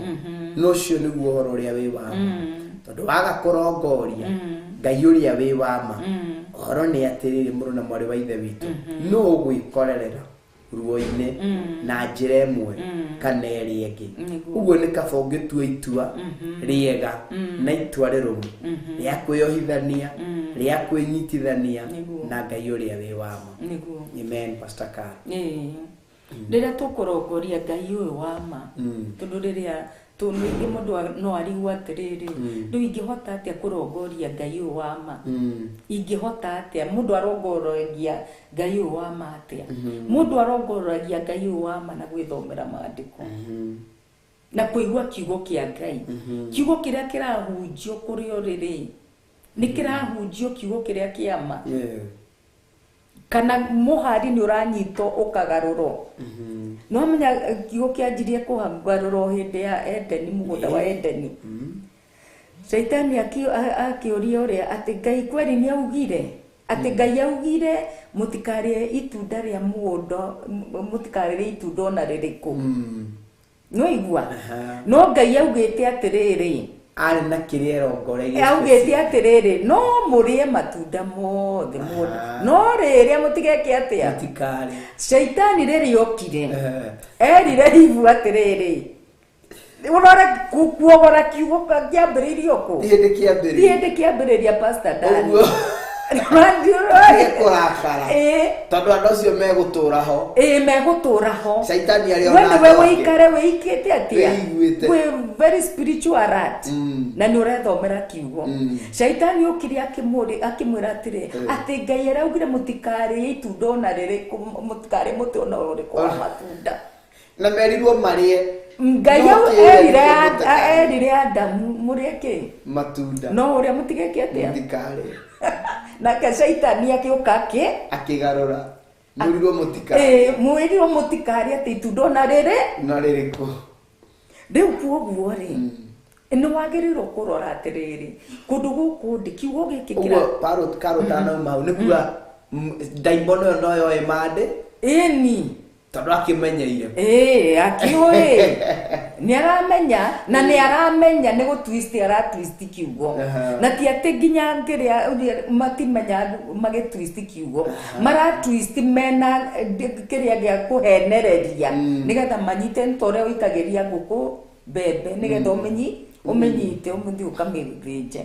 Na ũcio nĩguo ũhoro ũrĩa wĩ wa ma. Tondũ waga kũrongoria Ngai ũrĩa wĩ wa ma, ũhoro nĩ atĩrĩrĩ, mũrũ na mwarĩ wa ithe witũ, nũ ũgwĩkorerera ruo-inĩ na njĩra ĩmwe kana ĩrĩa ĩngĩ. Ũguo nĩ kaba ũngĩtua itua rĩega na itua rĩrũmu rĩa kwĩyohithania, rĩa kwĩnyitithania na Ngai ũrĩa wĩ wa ma. Amen, Pastor Carl. Rĩrĩa tũkũrongoria Ngai ũyũ wa ma, tondũ rĩrĩa ningĩ mũndũ no arigwo atĩrĩrĩ, rĩu ingĩhota atĩa kũrongoria Ngai ũyũ wa ma? Ingĩhota atĩa? Mũndũ arongoragia Ngai ũyũ wa ma atĩa? Mũndũ arongoragia Ngai ũyũ wa ma na gwĩthomera maandĩko. Na kũigua kiugo kĩa Ngai. Kiugo kĩrĩa kĩrahunjio kũrĩ ũrĩrĩ, nĩ kĩrahunjio kiugo kĩrĩa kĩa ma. Kana mũhari nĩ ũranyitwo ũkagarũrwo. No menya kiugo kĩanjirie kũgarũrwo hĩndĩ ya Edeni, mũgũnda wa Edeni. Shaitani akĩũria ũrĩa atĩ Ngai kweri nĩ augire, atĩ Ngai augire mũtikarĩe itunda rĩa mũgũnda, mũtikarĩe itunda ona rĩrĩkũ. No igua. No Ngai augĩte atĩrĩrĩ, arĩ na kĩrĩa erongoreirie. Augĩte atĩrĩrĩ, no mũrĩe matunda mothe mũgũnda, no rĩrĩa mũtigeke atĩa? Mũtikarĩe. Shaitani rĩrĩa okire, erire Ivu atĩrĩrĩ, ũrore kuogora kiugo kĩambĩrĩirio kũ? Ti hĩndĩ kĩambĩrĩria. Ti hĩndĩ kĩambĩrĩria, Pastor Dan. Ũguo. Kũrakara. Tondũ andũ acio megũtũra ho. Megũtũra ho. Shaitani arĩ We ona nĩwe andũ ake. wĩikare wĩikĩte atĩa? Wĩiguĩte. Wĩ very spiritual alert. Na nĩ ũrethomera kiugo. Shaitani okire akĩmwĩra atĩrĩ, atĩ Ngai araugire mũtikarĩe itunda ona rĩrĩkũ, mũtikarĩe mũtĩ ona ũrĩkũ wa matunda. Na merirwo marĩe. Ngai No kĩrĩa nĩkĩo mũtakarĩe. erire Adamu mũrĩe kĩ? Matunda. No ũrĩa mũtigeke atĩa? Mũtikarĩe. Nake Shaitani akĩũka akĩ? Akĩgarũra. Mwĩrirwo mũtikarĩe. Mwĩrirwo mũtikarĩe atĩ itunda ona rĩrĩ? Na rĩrĩkũ? Rĩu kwoguo rĩ, Nĩ wagĩrĩirwo kũrora atĩrĩrĩ kũndũ gũkũ ndĩ kiugo gĩkĩ kĩra Ũguo parrot karot anauma hau nĩ kuga ndaimono ĩyo no yoe mandĩ ĩni tondũ akĩmenyeire. Ĩĩ, akĩũĩ nĩ aramenya na nĩ aramenya nĩ gũtwist aratwist kiugo. Na ti atĩ nginya kĩrĩa matimenya magĩtwist kiugo, maratwist mena kĩrĩa gĩa kũhenereria nĩgetha manyite, nĩ ta ũrĩa ũikagĩria ngũkũ mbembe nĩgetha ũmĩnyite ũmĩthiĩ ũkamĩthĩnje.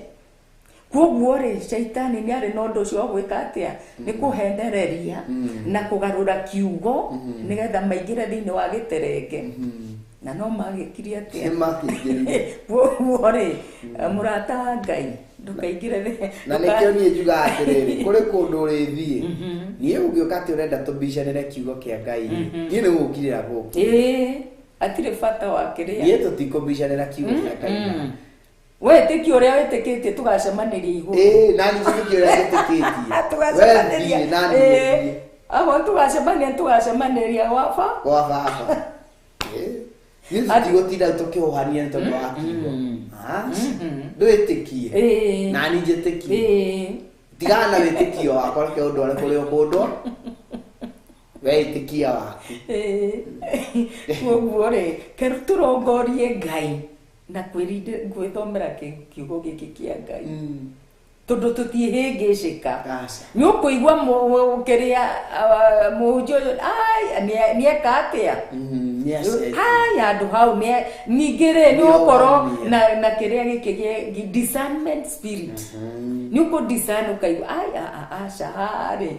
Koguo rĩ, caitani nĩ arĩ na ũndũ ũcio wa gwĩka atĩa, nĩ kũhenereria na kũgarũra kiugo nĩgetha maingĩre thĩinĩ wa gĩterenge. Na no magĩkirie atĩa? Nĩ makĩingĩrire. Koguo rĩ, mũrata wa Ngai, ndũkaingĩre Na nĩkĩo niĩ njugaga atĩrĩrĩ, kũrĩ kũndũ ũrĩthiĩ, niĩ ũngĩũka atĩ ũrenda tũmbicanĩre kiugo kĩa Ngai rĩ, niĩ nĩ gũkirĩra gũkũ. Ĩĩ, hatirĩ bata wa kĩrĩa. Niĩ tũtikũmbicanĩra kiugo kĩa Ngai. Wĩtĩkio ũrĩa wĩtĩkĩtie tũgacemanĩria igũrũ. Ĩĩ, nani njĩtĩkie ũrĩa njĩtĩkĩtie. Tũgacemanĩria. We thiĩ, nani gũthiĩ. Aho tũgacemanĩria gwaba. Gwa baba. Ĩĩ. Niĩ tũtigũtinda tũkĩhũhania nĩ tondũ wa kiugo. Ndwĩtĩkie. Nani njĩtĩkie. Tigana na wĩtĩkio wakwa, reke ũndware kũrĩa ũkũndwa. We ĩtĩkia waku. Koguo rĩ, ke tũrongorie Ngai na gwĩthomera kiugo gĩkĩ kĩa Ngai, tondũ tũtiĩhĩngĩcĩka. Nĩ ũkũigua kĩrĩa mũhunjia ũyũ nĩeka atĩa, ai handũ hau ningĩ rĩ, nĩ ũgũkorwo na kĩrĩa gĩkĩ gĩa discernment spirit, nĩ ũkũ discern ũkaigua ai aca haha rĩ,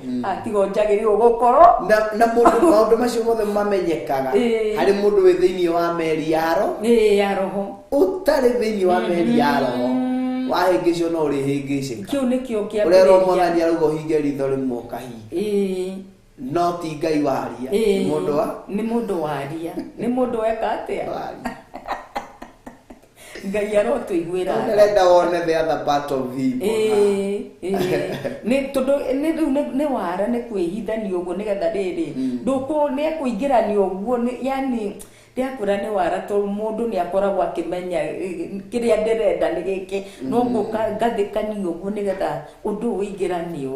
tigo njagĩrĩirwo gũkorwo. Na mũndũ maũndũ macio mothe mamenyekaga harĩ mũndũ wĩ thĩinĩ wa meri ya roho. Ya roho. Ũtarĩ thĩinĩ wa meri ya roho wahĩngĩcwo no ũrĩhĩngĩcĩka. Kĩu nĩkĩo kĩambĩrĩria. Ũrerwo Mwathani arauga ũhinge ritho rĩmwe ũkahinga. No ti Ngai waria, nĩ mũndũ wa? Nĩ mũndũ waria, nĩ mũndũ weka atĩa? Ngai arotũiguĩra tha. Ndĩrenda wone the other part of him. Nĩ tondũ rĩu nĩ wara, nĩ kwĩhithania ũguo nĩgetha rĩrĩ ndũkũ nĩ ekũingĩrania ũguo, yani ndĩrakwĩra nĩ wara, tondũ mũndũ nĩ akoragwo akĩmenya kĩrĩa ndĩrenda nĩ gĩkĩ, no ngũka ngathĩkania ũguo nĩgetha ũndũ ũyũ ũingĩranio.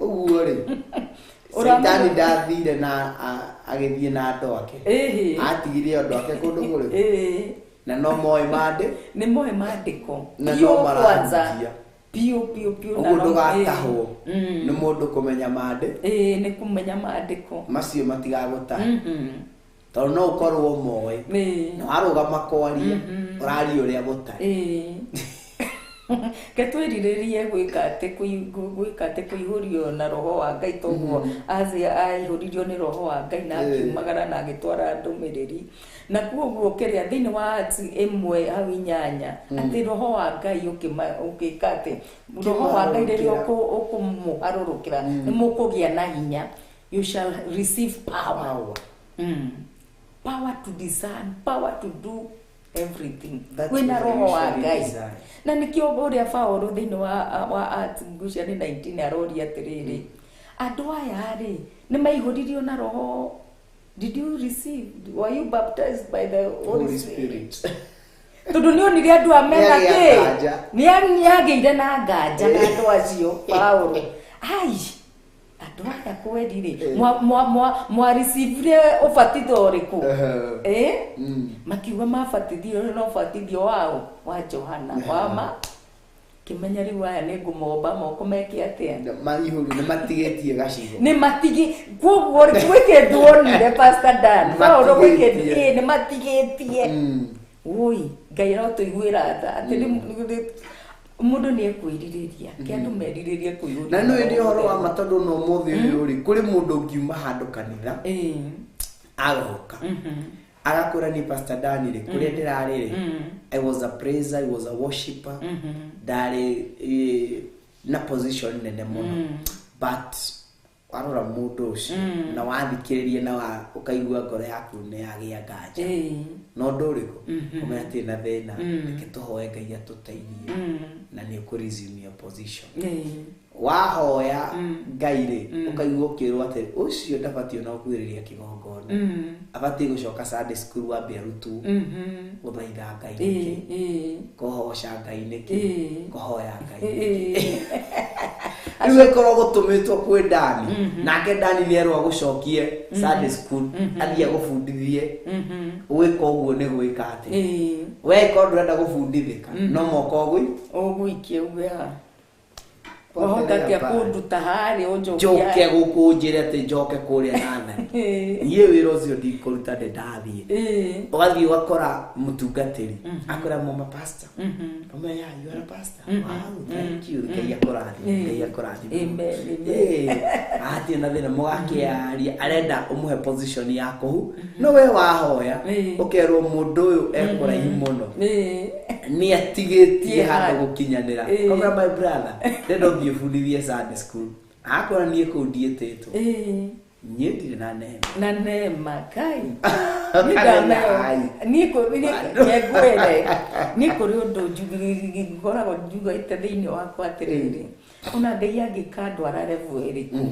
Ũguo rĩ, Caitani ndathire na agĩthiĩ na andũ ake. Atigire andũ ake kũndũ kũrĩkũ? Na no moĩ mandĩ? Nĩ moĩ mandĩko. Na no marahunjia. Piũ piũ piũ. Ũguo ndũgatahwo nĩ mũndũ kũmenya mandĩ. Ĩĩ, nĩ kũmenya mandĩko. Macio matigagũtaha. Tondũ no ũkorwo moĩ. Na warũgama kwaria, ũraria ũrĩa gũtarĩ. Ke twĩrirĩrie gwĩka atĩ kũihũrio na roho wa Ngai, toguo aihũririo nĩ roho wa Ngai na akiumagara na agĩtwara ndũmĩrĩri. Na koguo kĩrĩa thĩinĩ wa Acts 1:8 atĩ roho wa Ngai ũgĩka atĩ roho wa Ngai rĩrĩa ũkũmũharũrũkĩra nĩ mũkũgĩa na hinya. You shall receive power. Power to discern, power to do everything. Wĩna roho wa Ngai. Na nĩkĩo ũrĩa Paũlũ thĩinĩ wa Acts ngucia nĩ 19 aroria atĩrĩrĩ, andũ aya rĩ nĩ maihũririo na roho. Did you receive? Were you baptized by the Holy Spirit? Tondũ nĩ onire andũ a mena kĩ? Nĩ agĩire na nganja na andũ acio Paũlũ. Ai, andũ aya kweri rĩ, mwarecivire ũbatitho ũrĩkũ? Makiuga mabatithirio na ũbatithio wao wa Johana wama. Kĩmenya rĩu aya nĩ ngũmomba moko meke atĩa? Maihũru nĩ matigĩtie gacigo. Nĩ matigi koguo gwĩ kĩndũ onire Pastor Dan. Paũlũ gwĩ kĩndũ nĩ matigĩtie. Woi, Ngai arotũiguĩra tha atĩ mũndũ nĩ ekwĩrirĩria, kĩ andũ merirĩrie kũihũrio. Na nĩ nĩ ũhoro wa ma tondũ no ũmũthĩ ũyũ rĩ, kũrĩ mũndũ ũngiuma handũ kanitha agoka agakwĩra ni Pastor Dan rĩ, kũrĩa ndĩrarĩ rĩ, I was a praiser, I was a worshipper, ndarĩ na position nene mũno, but Warora mũndũ ũcio na wathikĩrĩria na ũkaigua ngoro yaku nĩ yagĩa nganja na ũndũ ũrĩkũ ũmenya atĩ na thĩna reke tũhoe Ngai atũteithie na nĩ ũkũ resume your position. Wahoya Ngai rĩ ũkaigua ũkĩrwo atĩ ũcio ndabatiĩ ona gũkuhĩrĩria kĩgongona, abatiĩ gũcoka Sunday school wambe arutwo gũthaitha Ngai nĩkĩ, kũhoca Ngai nĩkĩ, kũhoya Ngai nĩkĩ. Rĩu ĩkorwo gũtũmĩtwo kwĩ Dani, nake Dani nĩ erwo agũcokie Sunday school athiĩ agũbundithie gwĩka ũguo nĩ gwĩka atĩ we korwo ndũrenda gũbundithĩka no moko ũgũikie uge ha wahota atia kũnduta harĩa ũnjokie njoke gũkũ njĩre atĩ njoke kũrĩa nathani niĩ wĩra ũcio ndikũruta ndĩ ndathiĩ. Ũgathiĩ ũgakora mũtungatĩri akora mama pastor, mama ya you are a pastor, wow thank you, Ngai akũrathime, Ngai akũrathime. Amen. Atirĩ na thĩna mũgakĩaria arenda ũmũhe position ya kũu no we wahoya ũkerwo mũndũ ũyũ ekũraihu mũno nĩ atigĩtie handũ gũkinyanĩra. Kamwĩra my brother ndĩrenda ũthiĩ ũbundithie Sunday school, akora niĩ kũu ndiĩtĩtwo, niĩ ndirĩ na neema na neema kai niĩ ngwĩre niĩ kũrĩ ũndũ ngoragwo njugĩte thĩinĩ wakwa atĩrĩrĩ, ona Ngai angĩkandwara level ĩrĩkũ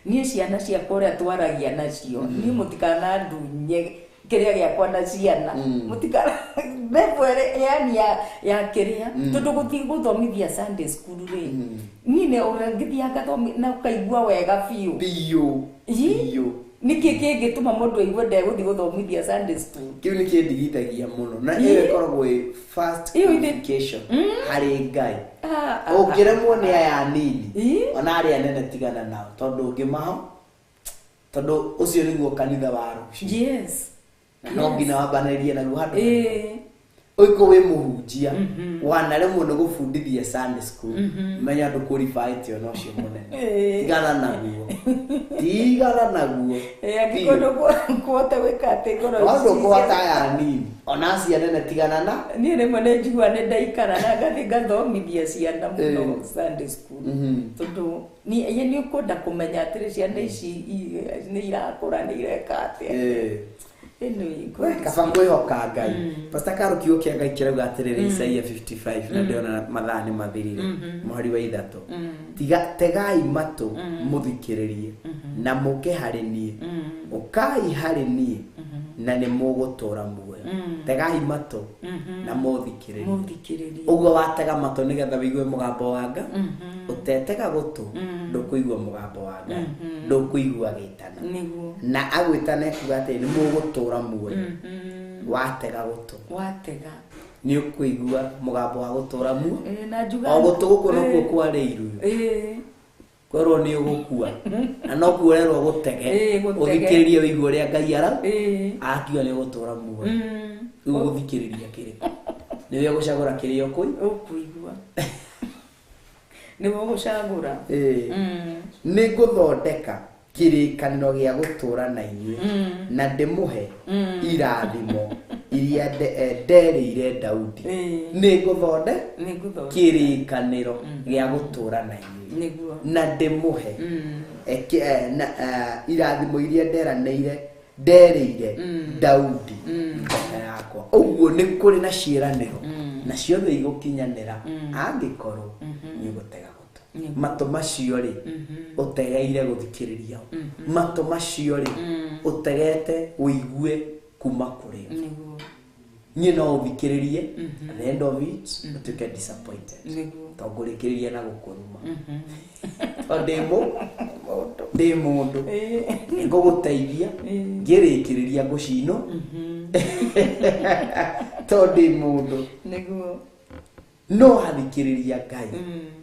niĩ ciana ciakwa ũrĩa twaragia nacio niĩ mũtikanandunye kĩrĩa gĩakwa na ciana mũtikana level yani ya kĩrĩa tondũ gũthiĩ gũthomithia Sunday school rĩ niĩ nĩ ũngĩthiĩ ngathomi na ũkaigua wega biũ biũ biũ. Nĩkĩ kĩngĩtũma mũndũ aigue ndegũthiĩ gũthomithia Sunday school? Kĩu nĩ kĩndigithagia mũno na ĩyo ĩkoragwo ĩ first qualification harĩ Ngai. Ũngĩremwo nĩ aya anini ona arĩa anene tigana nao tondũ ũngĩmaho tondũ ũcio nĩguo kanitha wa rũciũ. Yes. Na no nginya wambanĩrĩrie naguo handũ ũiko wĩ mũhunjia wanaremwo nĩ gũbundithia Sunday school menya andũ kũribaĩte ona ũcio mũnene tigana naguo, tigana naguo. Angĩkorwo ndũkũhota gwĩka atĩ ngoro tondũ ndũkũhota aya anini ona acio anene tigana na niĩ rĩmwe nĩ njiguaga nĩ ndaikara na ngathiĩ ngathomithia ciana mũno Sunday school tondũ nĩ ũkwenda kũmenya atĩrĩ ciana ici nĩ irakũra nĩ ireka atĩa. Kaba kwĩhoka Ngai. Pastor Karo kiugo kĩa Ngai kĩrauga atĩrĩrĩ Isaia 55 na ndĩrona mathaa nĩ mathirire mũhari wa 3 tiga tegai matũ mũthikĩrĩrie na mũke harĩ niĩ, ũkai harĩ niĩ na nĩ mũgũtũũra muoyo. Tegai matũ na mũthikĩrĩrie. Ũguo watega matũ nĩgetha wĩigue mũgambo wa Ngai, ũtetega gũtũ ndũkũigua mũgambo wa Ngai, ndũkũigua agĩtana na agwĩtana ekuga atĩ nĩ mũgũtũũra muoyo. Watega gũtũ watega nĩ ũkũigua mũgambo wa gũtũũra muoyo. O gũtũ gũkũ nokuo kwarĩirwo kwerwo nĩ ũgũkua na no kuorerwo gũtege ũthikĩrĩrie wĩigue ũrĩa Ngai akiuga nĩ ũgũtũũra muoyo. Rĩu ũgũthikĩrĩria kĩrĩkũ? Nĩwe ũgũcagũra kĩrĩa ũkũigua, nĩwe ũgũcagũra. Nĩ ngũthondeka kĩrĩkanĩro gĩa gũtũũra na inyuĩ na ndĩmũhe irathimo iria nderĩire Daudi. Nĩ ngũthondeka kĩrĩkanĩro gĩa gũtũũra na inyuĩ na ndĩmũhe irathimo iria nderĩire Daudi ndungata yakwa. Ũguo nĩ kũrĩ na ciĩranĩro na ciothe igũkinyanĩra angĩkorwo nĩ ũgũtega gũtũ. Matũ macio rĩ ũtegeire gũthikĩrĩria, matũ macio rĩ ũtegete ũigue kuma kũrĩ o. Niĩ no ũthikĩrĩrie at the end of it ũtuĩke disappointed tondũ ngũrĩkĩrĩria na gũkũruma tondũ ndĩ mũndũ ngũgũteithia ngĩrĩkĩrĩria ngũcinwo tondũ ndĩ mũndũ. No wathikĩrĩria Ngai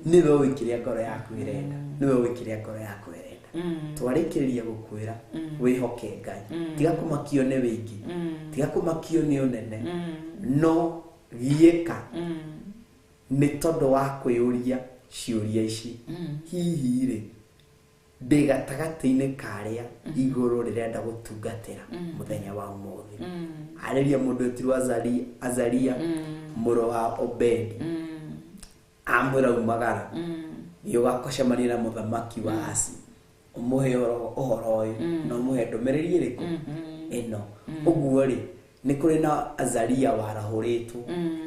nĩwe ũĩ kĩrĩa ngoro yaku ĩrenda, nĩwe ũĩ kĩrĩa ngoro yaku ĩrenda. Twarĩkĩrĩria gũkwĩra wĩhoke Ngai, tiga kũmakio nĩ wĩingĩ, tiga kũmakio nĩ ũnene, no giĩka nĩ tondũ wa kwĩyũria ciũria ici, hihi rĩ ndĩ gatagatĩ-inĩ karĩa igũrũ rĩrenda gũtungatĩra mũthenya wa ũmũthĩ. Arĩria mũndũ wetirwo Azaria mũrũ wa Obedi, amwĩra umagara thiĩ ũgacemanie na mũthamaki wa Asi. Ũmũhe ũhoro ũyũ na ũmũhe ndũmĩrĩri ĩrĩkũ ĩno. Ũguo rĩ, nĩ kũrĩ na Azaria warahũrĩtwo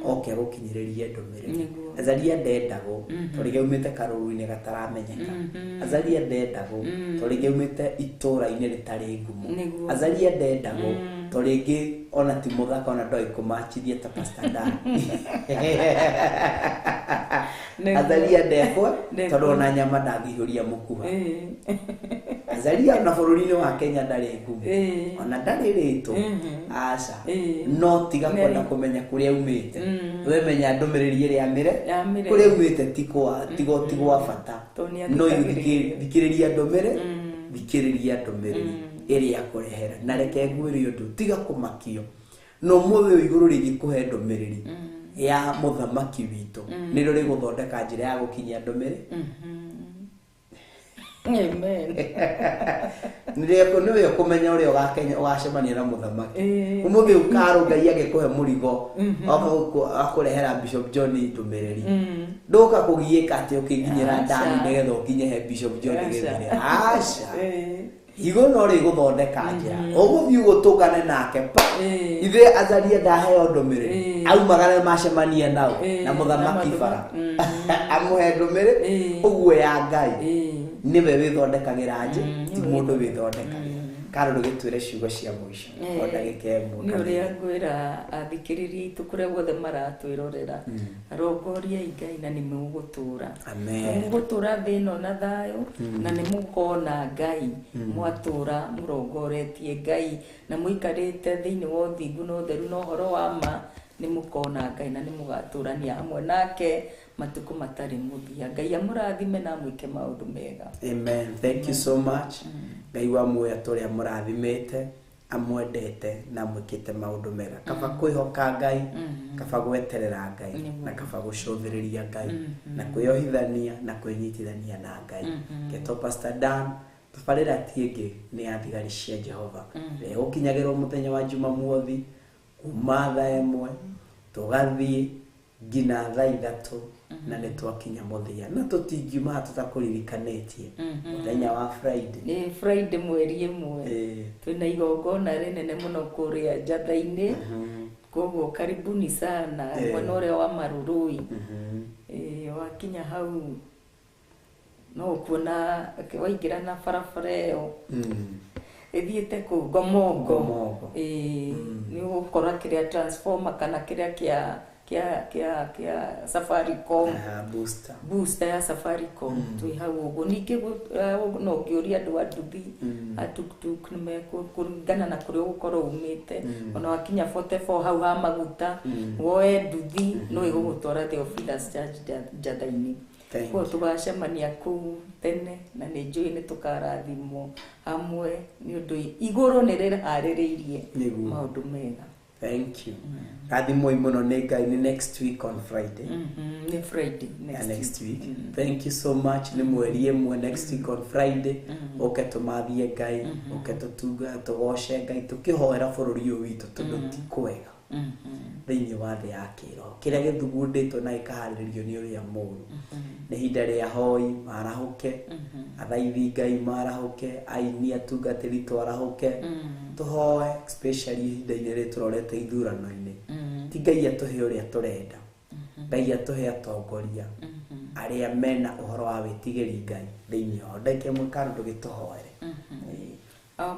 oke gũkinyĩrĩria ndũmĩrĩri. Azaria ndendagwo tondũ rĩngĩ aumĩte karũũru-inĩ gataramenyeka. Azaria ndendagwo tondũ rĩngĩ aumĩte itũũra-inĩ rĩtarĩ ngumo. Azaria ndendagwo tondũ rĩngĩ ona ti mũthaka, ona ndoĩ kũmachithia ta Pastor Dan. Azaria ndekwo tondũ ona nyama ndangĩihũria mũkuha. Azaria ona bũrũri-inĩ wa Kenya ndarĩ ngumo, ona ndarĩ rĩtwa, aca. No tiga kwenda kũmenya kũrĩa aumĩte, we menya ndũmĩrĩri ĩrĩa amĩre kũrĩa aumĩte ti gwa bata. No thikĩrĩria ndũmĩrĩri, thikĩrĩria ndũmĩrĩri ĩrĩa akũrehera. Na reke ngwĩre ũndũ, tiga kũmakio no ũmũthĩ ũyũ igũrũ rĩngĩkũhe ndũmĩrĩri ya mũthamaki witũ, nĩrĩo rĩgũthondeka njĩra ya gũkinyia ndũmĩrĩri. Amen. Nĩwe ũkũmenya ũrĩa ũgacemania na mũthamaki. Ũmũthĩ ũkarũ Ngai agĩkũhe mũrigo, akũrehera Bishop John ndũmĩrĩri, ndũka kũgiĩka atĩ ũkĩnginyĩra ndani nĩgetha ũkinye he Bishop John gĩthire. Aca, igũrũ no rĩgũthondeka njĩra, ũgũthiĩ ũgũtũngane nake pa. Ithe Azaria ndaheo ndũmĩrĩri, aumagare macemania nao na mũthamaki bara amũhe ndũmĩrĩri. Ũguo ya Ngai nĩwe wĩthondekagĩra nje, ti mũndũ wĩthondekagĩra. Karo ndũgĩtwĩre ciugo cia mũico o ndagĩka ĩmwe. Nĩ ũrĩa ngwĩra athikĩrĩria aitũ kũrĩa guothe maratwĩrorera, rongoriai Ngai na nĩ mũgũtũra. Mũgũtũra thĩ ĩno na thayũ, na nĩ mũkona Ngai mwatũra mũrongoretie Ngai na mũikarĩte thĩinĩ wa ũthingu na ũtheru na ũhoro wa ma, nĩ mũkona Ngai na nĩ mũgatũrania hamwe nake matukũ matarĩ mũthia. Ngai amũrathime na amwĩke maũndũ mega. Amen. Thank you so much. Ngai wa muoyo tũrĩa mũrathimĩte, amwendete na amwĩkĩte maũndũ mega. Kaba kwĩhoka Ngai, kaba gweterera Ngai, na kaba gũcũthĩrĩria Ngai, na kwĩyohithania na kwĩnyitithania na Ngai. Ngetwo Pastor Dan, tabarĩra ti ĩngĩ nĩ ya thigari cia Jehova. Ĩrĩa ĩgũkinyagĩrwo mũthenya wa Jumamothi kuma thaa 1 tũgathiĩ nginya thaa 3 na nĩ twakinya mũthia, na tũtingiuma tũtakũririkanĩtie mũthenya wa Friday. Nĩ Friday mweri 1, twĩna igongona rĩnene mũno kũrĩa Njatha-inĩ. Koguo karibuni sana mwena ũrĩa wa Marurui. Wakinya hau no ũkuona waingĩra na barabara ĩyo ĩthiĩte kũu Ngomongo. Nĩ ũgũkora kĩrĩa transformer kana kĩrĩa kĩa Safaricom, booster ya Safaricom twĩ hau ũguo. Ningĩ no ũngĩũria andũ a nduthi, a tuktuk, nĩmekũringana na kũrĩa ũgũkorwo umĩte. Ona wakinya 44 hau ha maguta, woe nduthi no ĩgũgũtwara Theophilus Church Njatha-inĩ. Koguo tũgacemania kũu tene, na nĩ njũĩ nĩ tũkarathimwo hamwe nĩ ũndũ igũrũ nĩ rĩharĩrĩirie maũndũ mega. Thank you. Rathimwo mũno nĩ Ngai. Nĩ next week on Friday. Nĩ Friday next week. Thank you so much. Nĩ mweri 1 next week on Friday. Ũke tũmathie Ngai, ũke tũtunga tũgoce Ngai, tũkĩhoera bũrũri ũyũ witũ tondũ ti kwega thĩinĩ wa thĩ ya kĩroho. Kĩrĩa gĩthugundĩtwo na gĩkaharĩrĩrio nĩ ũrĩa mũũru. Nĩ ihinda rĩa hoi marahũke, athaithi Ngai marahũke, aini atungatĩri twarahũke, tũhoe especially ihinda-inĩ rĩrĩ tũrorete ithurano-inĩ. Ti Ngai atũhe ũrĩa tũrenda, Ngai atũhe atongoria arĩa mena ũhoro wa wĩtigĩri Ngai thĩinĩ wao. Ndagĩka ĩmwe kando ndũgĩtũhoere.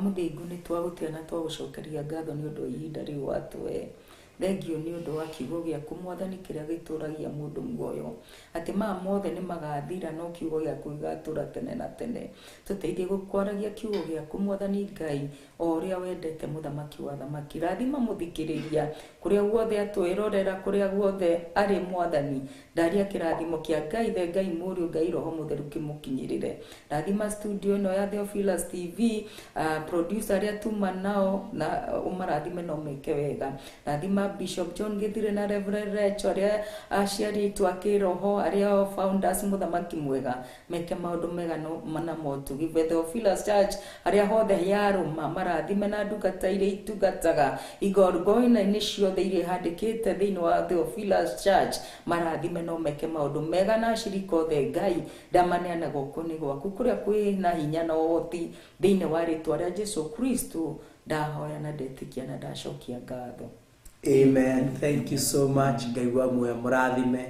Mũthingu, nĩ twagũtĩa na twagũcokeria ngatho nĩ ũndũ wa ihinda rĩu watũhe. Thengio nĩ ũndũ wa kiugo gĩaku Mwathani kĩrĩa gĩtũragia mũndũ muoyo, atĩ maya mothe nĩ magathira no kiugo gĩaku gĩgatũra tene na tene. Tũteithie gũkwaragia kiugo gĩaku Mwathani Ngai o ũrĩa wendete, mũthamaki wa thamaki. Rathima mũthikĩrĩria kũrĩa guothe atwĩrorera, kũrĩa guothe arĩ Mwathani. Ndaria kĩrathimo kĩa Ngai the Ngai Mũriũ Ngai Roho Mũtheru kĩmũkinyĩrĩre. Rathima studio ĩno ya Theophilus TV, producer arĩa tuma nao na ũmarathime no meke wega. Rathima Rathima Bishop John Githire na Reverend Recho arĩa aciari aitũ a kĩroho, arĩa o founders, mũthamaki mwega, meke maũndũ mega na motugi. Theophilus Church arĩa hothe yarũma, marathime na ndungata iria itungataga igongona-inĩ ciothe iria ihandĩkĩte thĩinĩ wa Theophilus Church, marathime no meke maũndũ mega na acirika othe. Ngai, ndamaneana guoko-inĩ gwaku kũrĩa kwĩna hinya na ũhoti, thĩinĩ wa rĩtwa rĩa Jesu Kristo ndahoya na ndetĩkia na ndacokia ngatho. Amen. Thank you so much. Ngai wa muoyo mũrathime,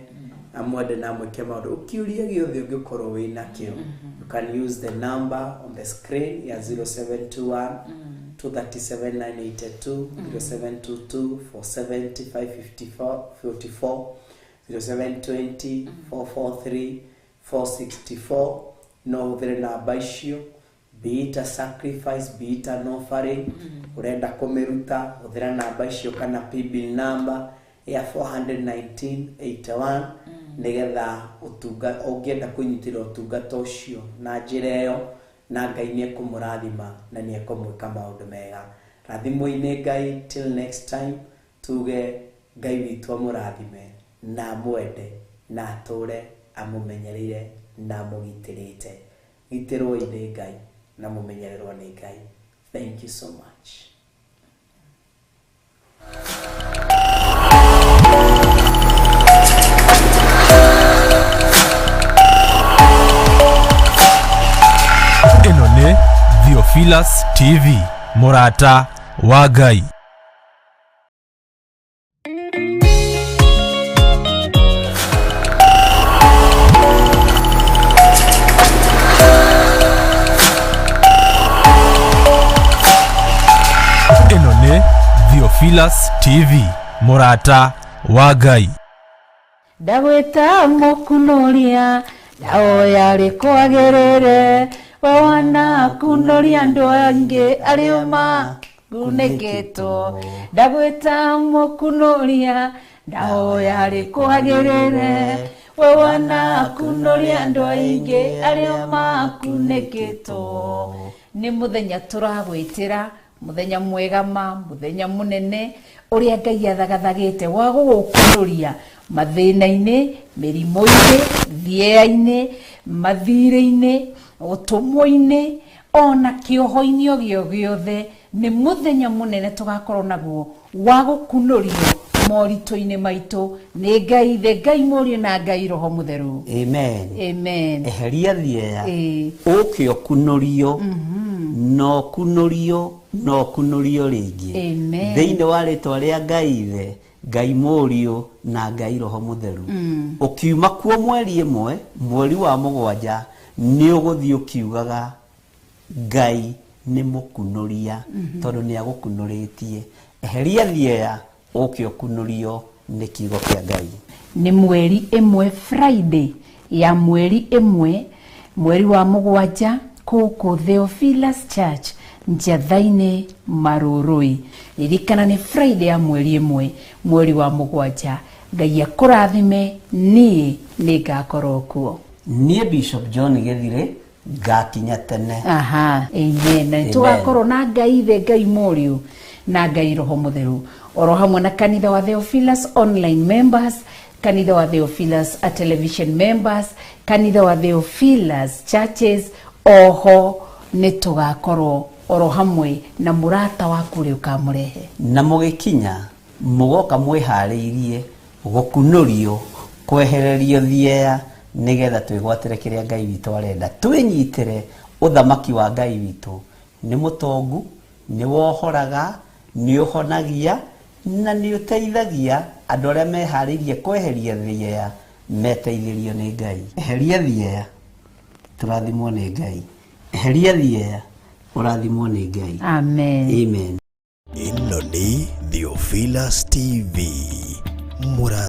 amwende na amwĩke maũndũ. Ũkĩũria gĩothe ũngĩkorwo wĩ nakĩo, you can use the number on the screen ya 0721 237 982, 0722 470 554 44, 0720 443 464. No ũhũthĩre namba icio, be it a sacrifice, be it an offering, ũrenda kũmĩruta, hũthĩra namba icio kana paybill number ya 41981, nĩgetha ũtunga ũngĩenda kũnyitĩra ũtungata ũcio na njĩra ĩyo, na Ngai nĩ ekũmũrathima na nĩ ekũmwĩka maũndũ mega. Rathimwo-inĩ Ngai. Till next time, tuge Ngai witũ amũrathime na amwende na atũre amũmenyereire na amũgitĩrĩte. Gitĩrwo nĩ Ngai na mũmenyererwo nĩ Ngai. Thank you so much. Ĩno nĩ Theophilus TV, mũrata wa Ngai. Ĩno nĩ Theophilus TV, mũrata wa Ngai. Ndagwĩta mũkunũria, ndahoya rĩkwagĩrĩre, we wanakunũria andũ angĩ arĩa makunĩkĩtwo. Ndagwĩta mũkunũria, ndahoya rĩkwagĩrĩre, we wanakunũria andũ aingĩ arĩa makunĩkĩtwo. Nĩ mũthenya tũragwĩtĩra, mũthenya mwega ma mũthenya mũnene ũrĩa Ngai athagathagĩte wa gũgũkunũria mathĩna-inĩ, mĩrimũ-inĩ, thieya-inĩ, mathirĩ-inĩ, ũtũmwo-inĩ, ona kĩoho-inĩ o gĩo gĩothe. Nĩ mũthenya mũnene tũgakorwo naguo wa gũkunũrio moritũ-inĩ maitũ nĩ Ngai Ithe, Ngai Mũriũ na Ngai Roho Mũtheru. Amen. Amen. Eheria thieya, Ĩĩ. ũke ũkunũrio, na ũkunũrio na ũkunũrio rĩngĩ, Amen. thĩinĩ wa rĩtwa rĩa Ngai Ithe, Ngai Mũriũ na Ngai Roho Mũtheru. Ũkiuma kuo 1 mweri wa 7, nĩ ũgũthiĩ ũkiugaga Ngai nĩ mũkunũria, tondũ nĩ agũkunũrĩtie. Eheria thieya, ũke ũkunũrio nĩ kiugo kĩa Ngai. Nĩ 1 Friday ya 1 mweri wa 7, kũkũ Theophilus Church, Njatha-inĩ, Marũrũi. Ririkana nĩ Friday ya 1 mweri wa 7. Ngai akũrathime. Niĩ nĩ ngakorwo kuo. Niĩ Bishop John Gĩthirĩ ngakinya tene. Aha, amen. Na Amen. tũgakorwo na Ngai Ithe, Ngai Mũriũ na Ngai Roho Mũtheru, oro hamwe na kanitha wa Theophilus online members, kanitha wa Theophilus a television members, kanitha wa Theophilus churches. Oho nĩ tũgakorwo oro hamwe na mũrata waku ũrĩa ũkamũrehe. Na mũgĩkinya, mũgoka mwĩharĩirie gũkunũrio, kwehererio thieya, nĩgetha twĩgwatĩre kĩrĩa Ngai witũ arenda, twĩnyitĩre ũthamaki wa Ngai witũ. Nĩ mũtongu, nĩ wohoraga, nĩ ũhonagia na nĩ ũteithagia andũ arĩa meharĩirie kweheria thieya, meteithĩrio nĩ Ngai. Eheria thieya, tũrathimwo nĩ Ngai. Eheria thieya, ũrathimwo nĩ Ngai. Amen. Amen. Ĩno nĩ Theophilus TV. Mũra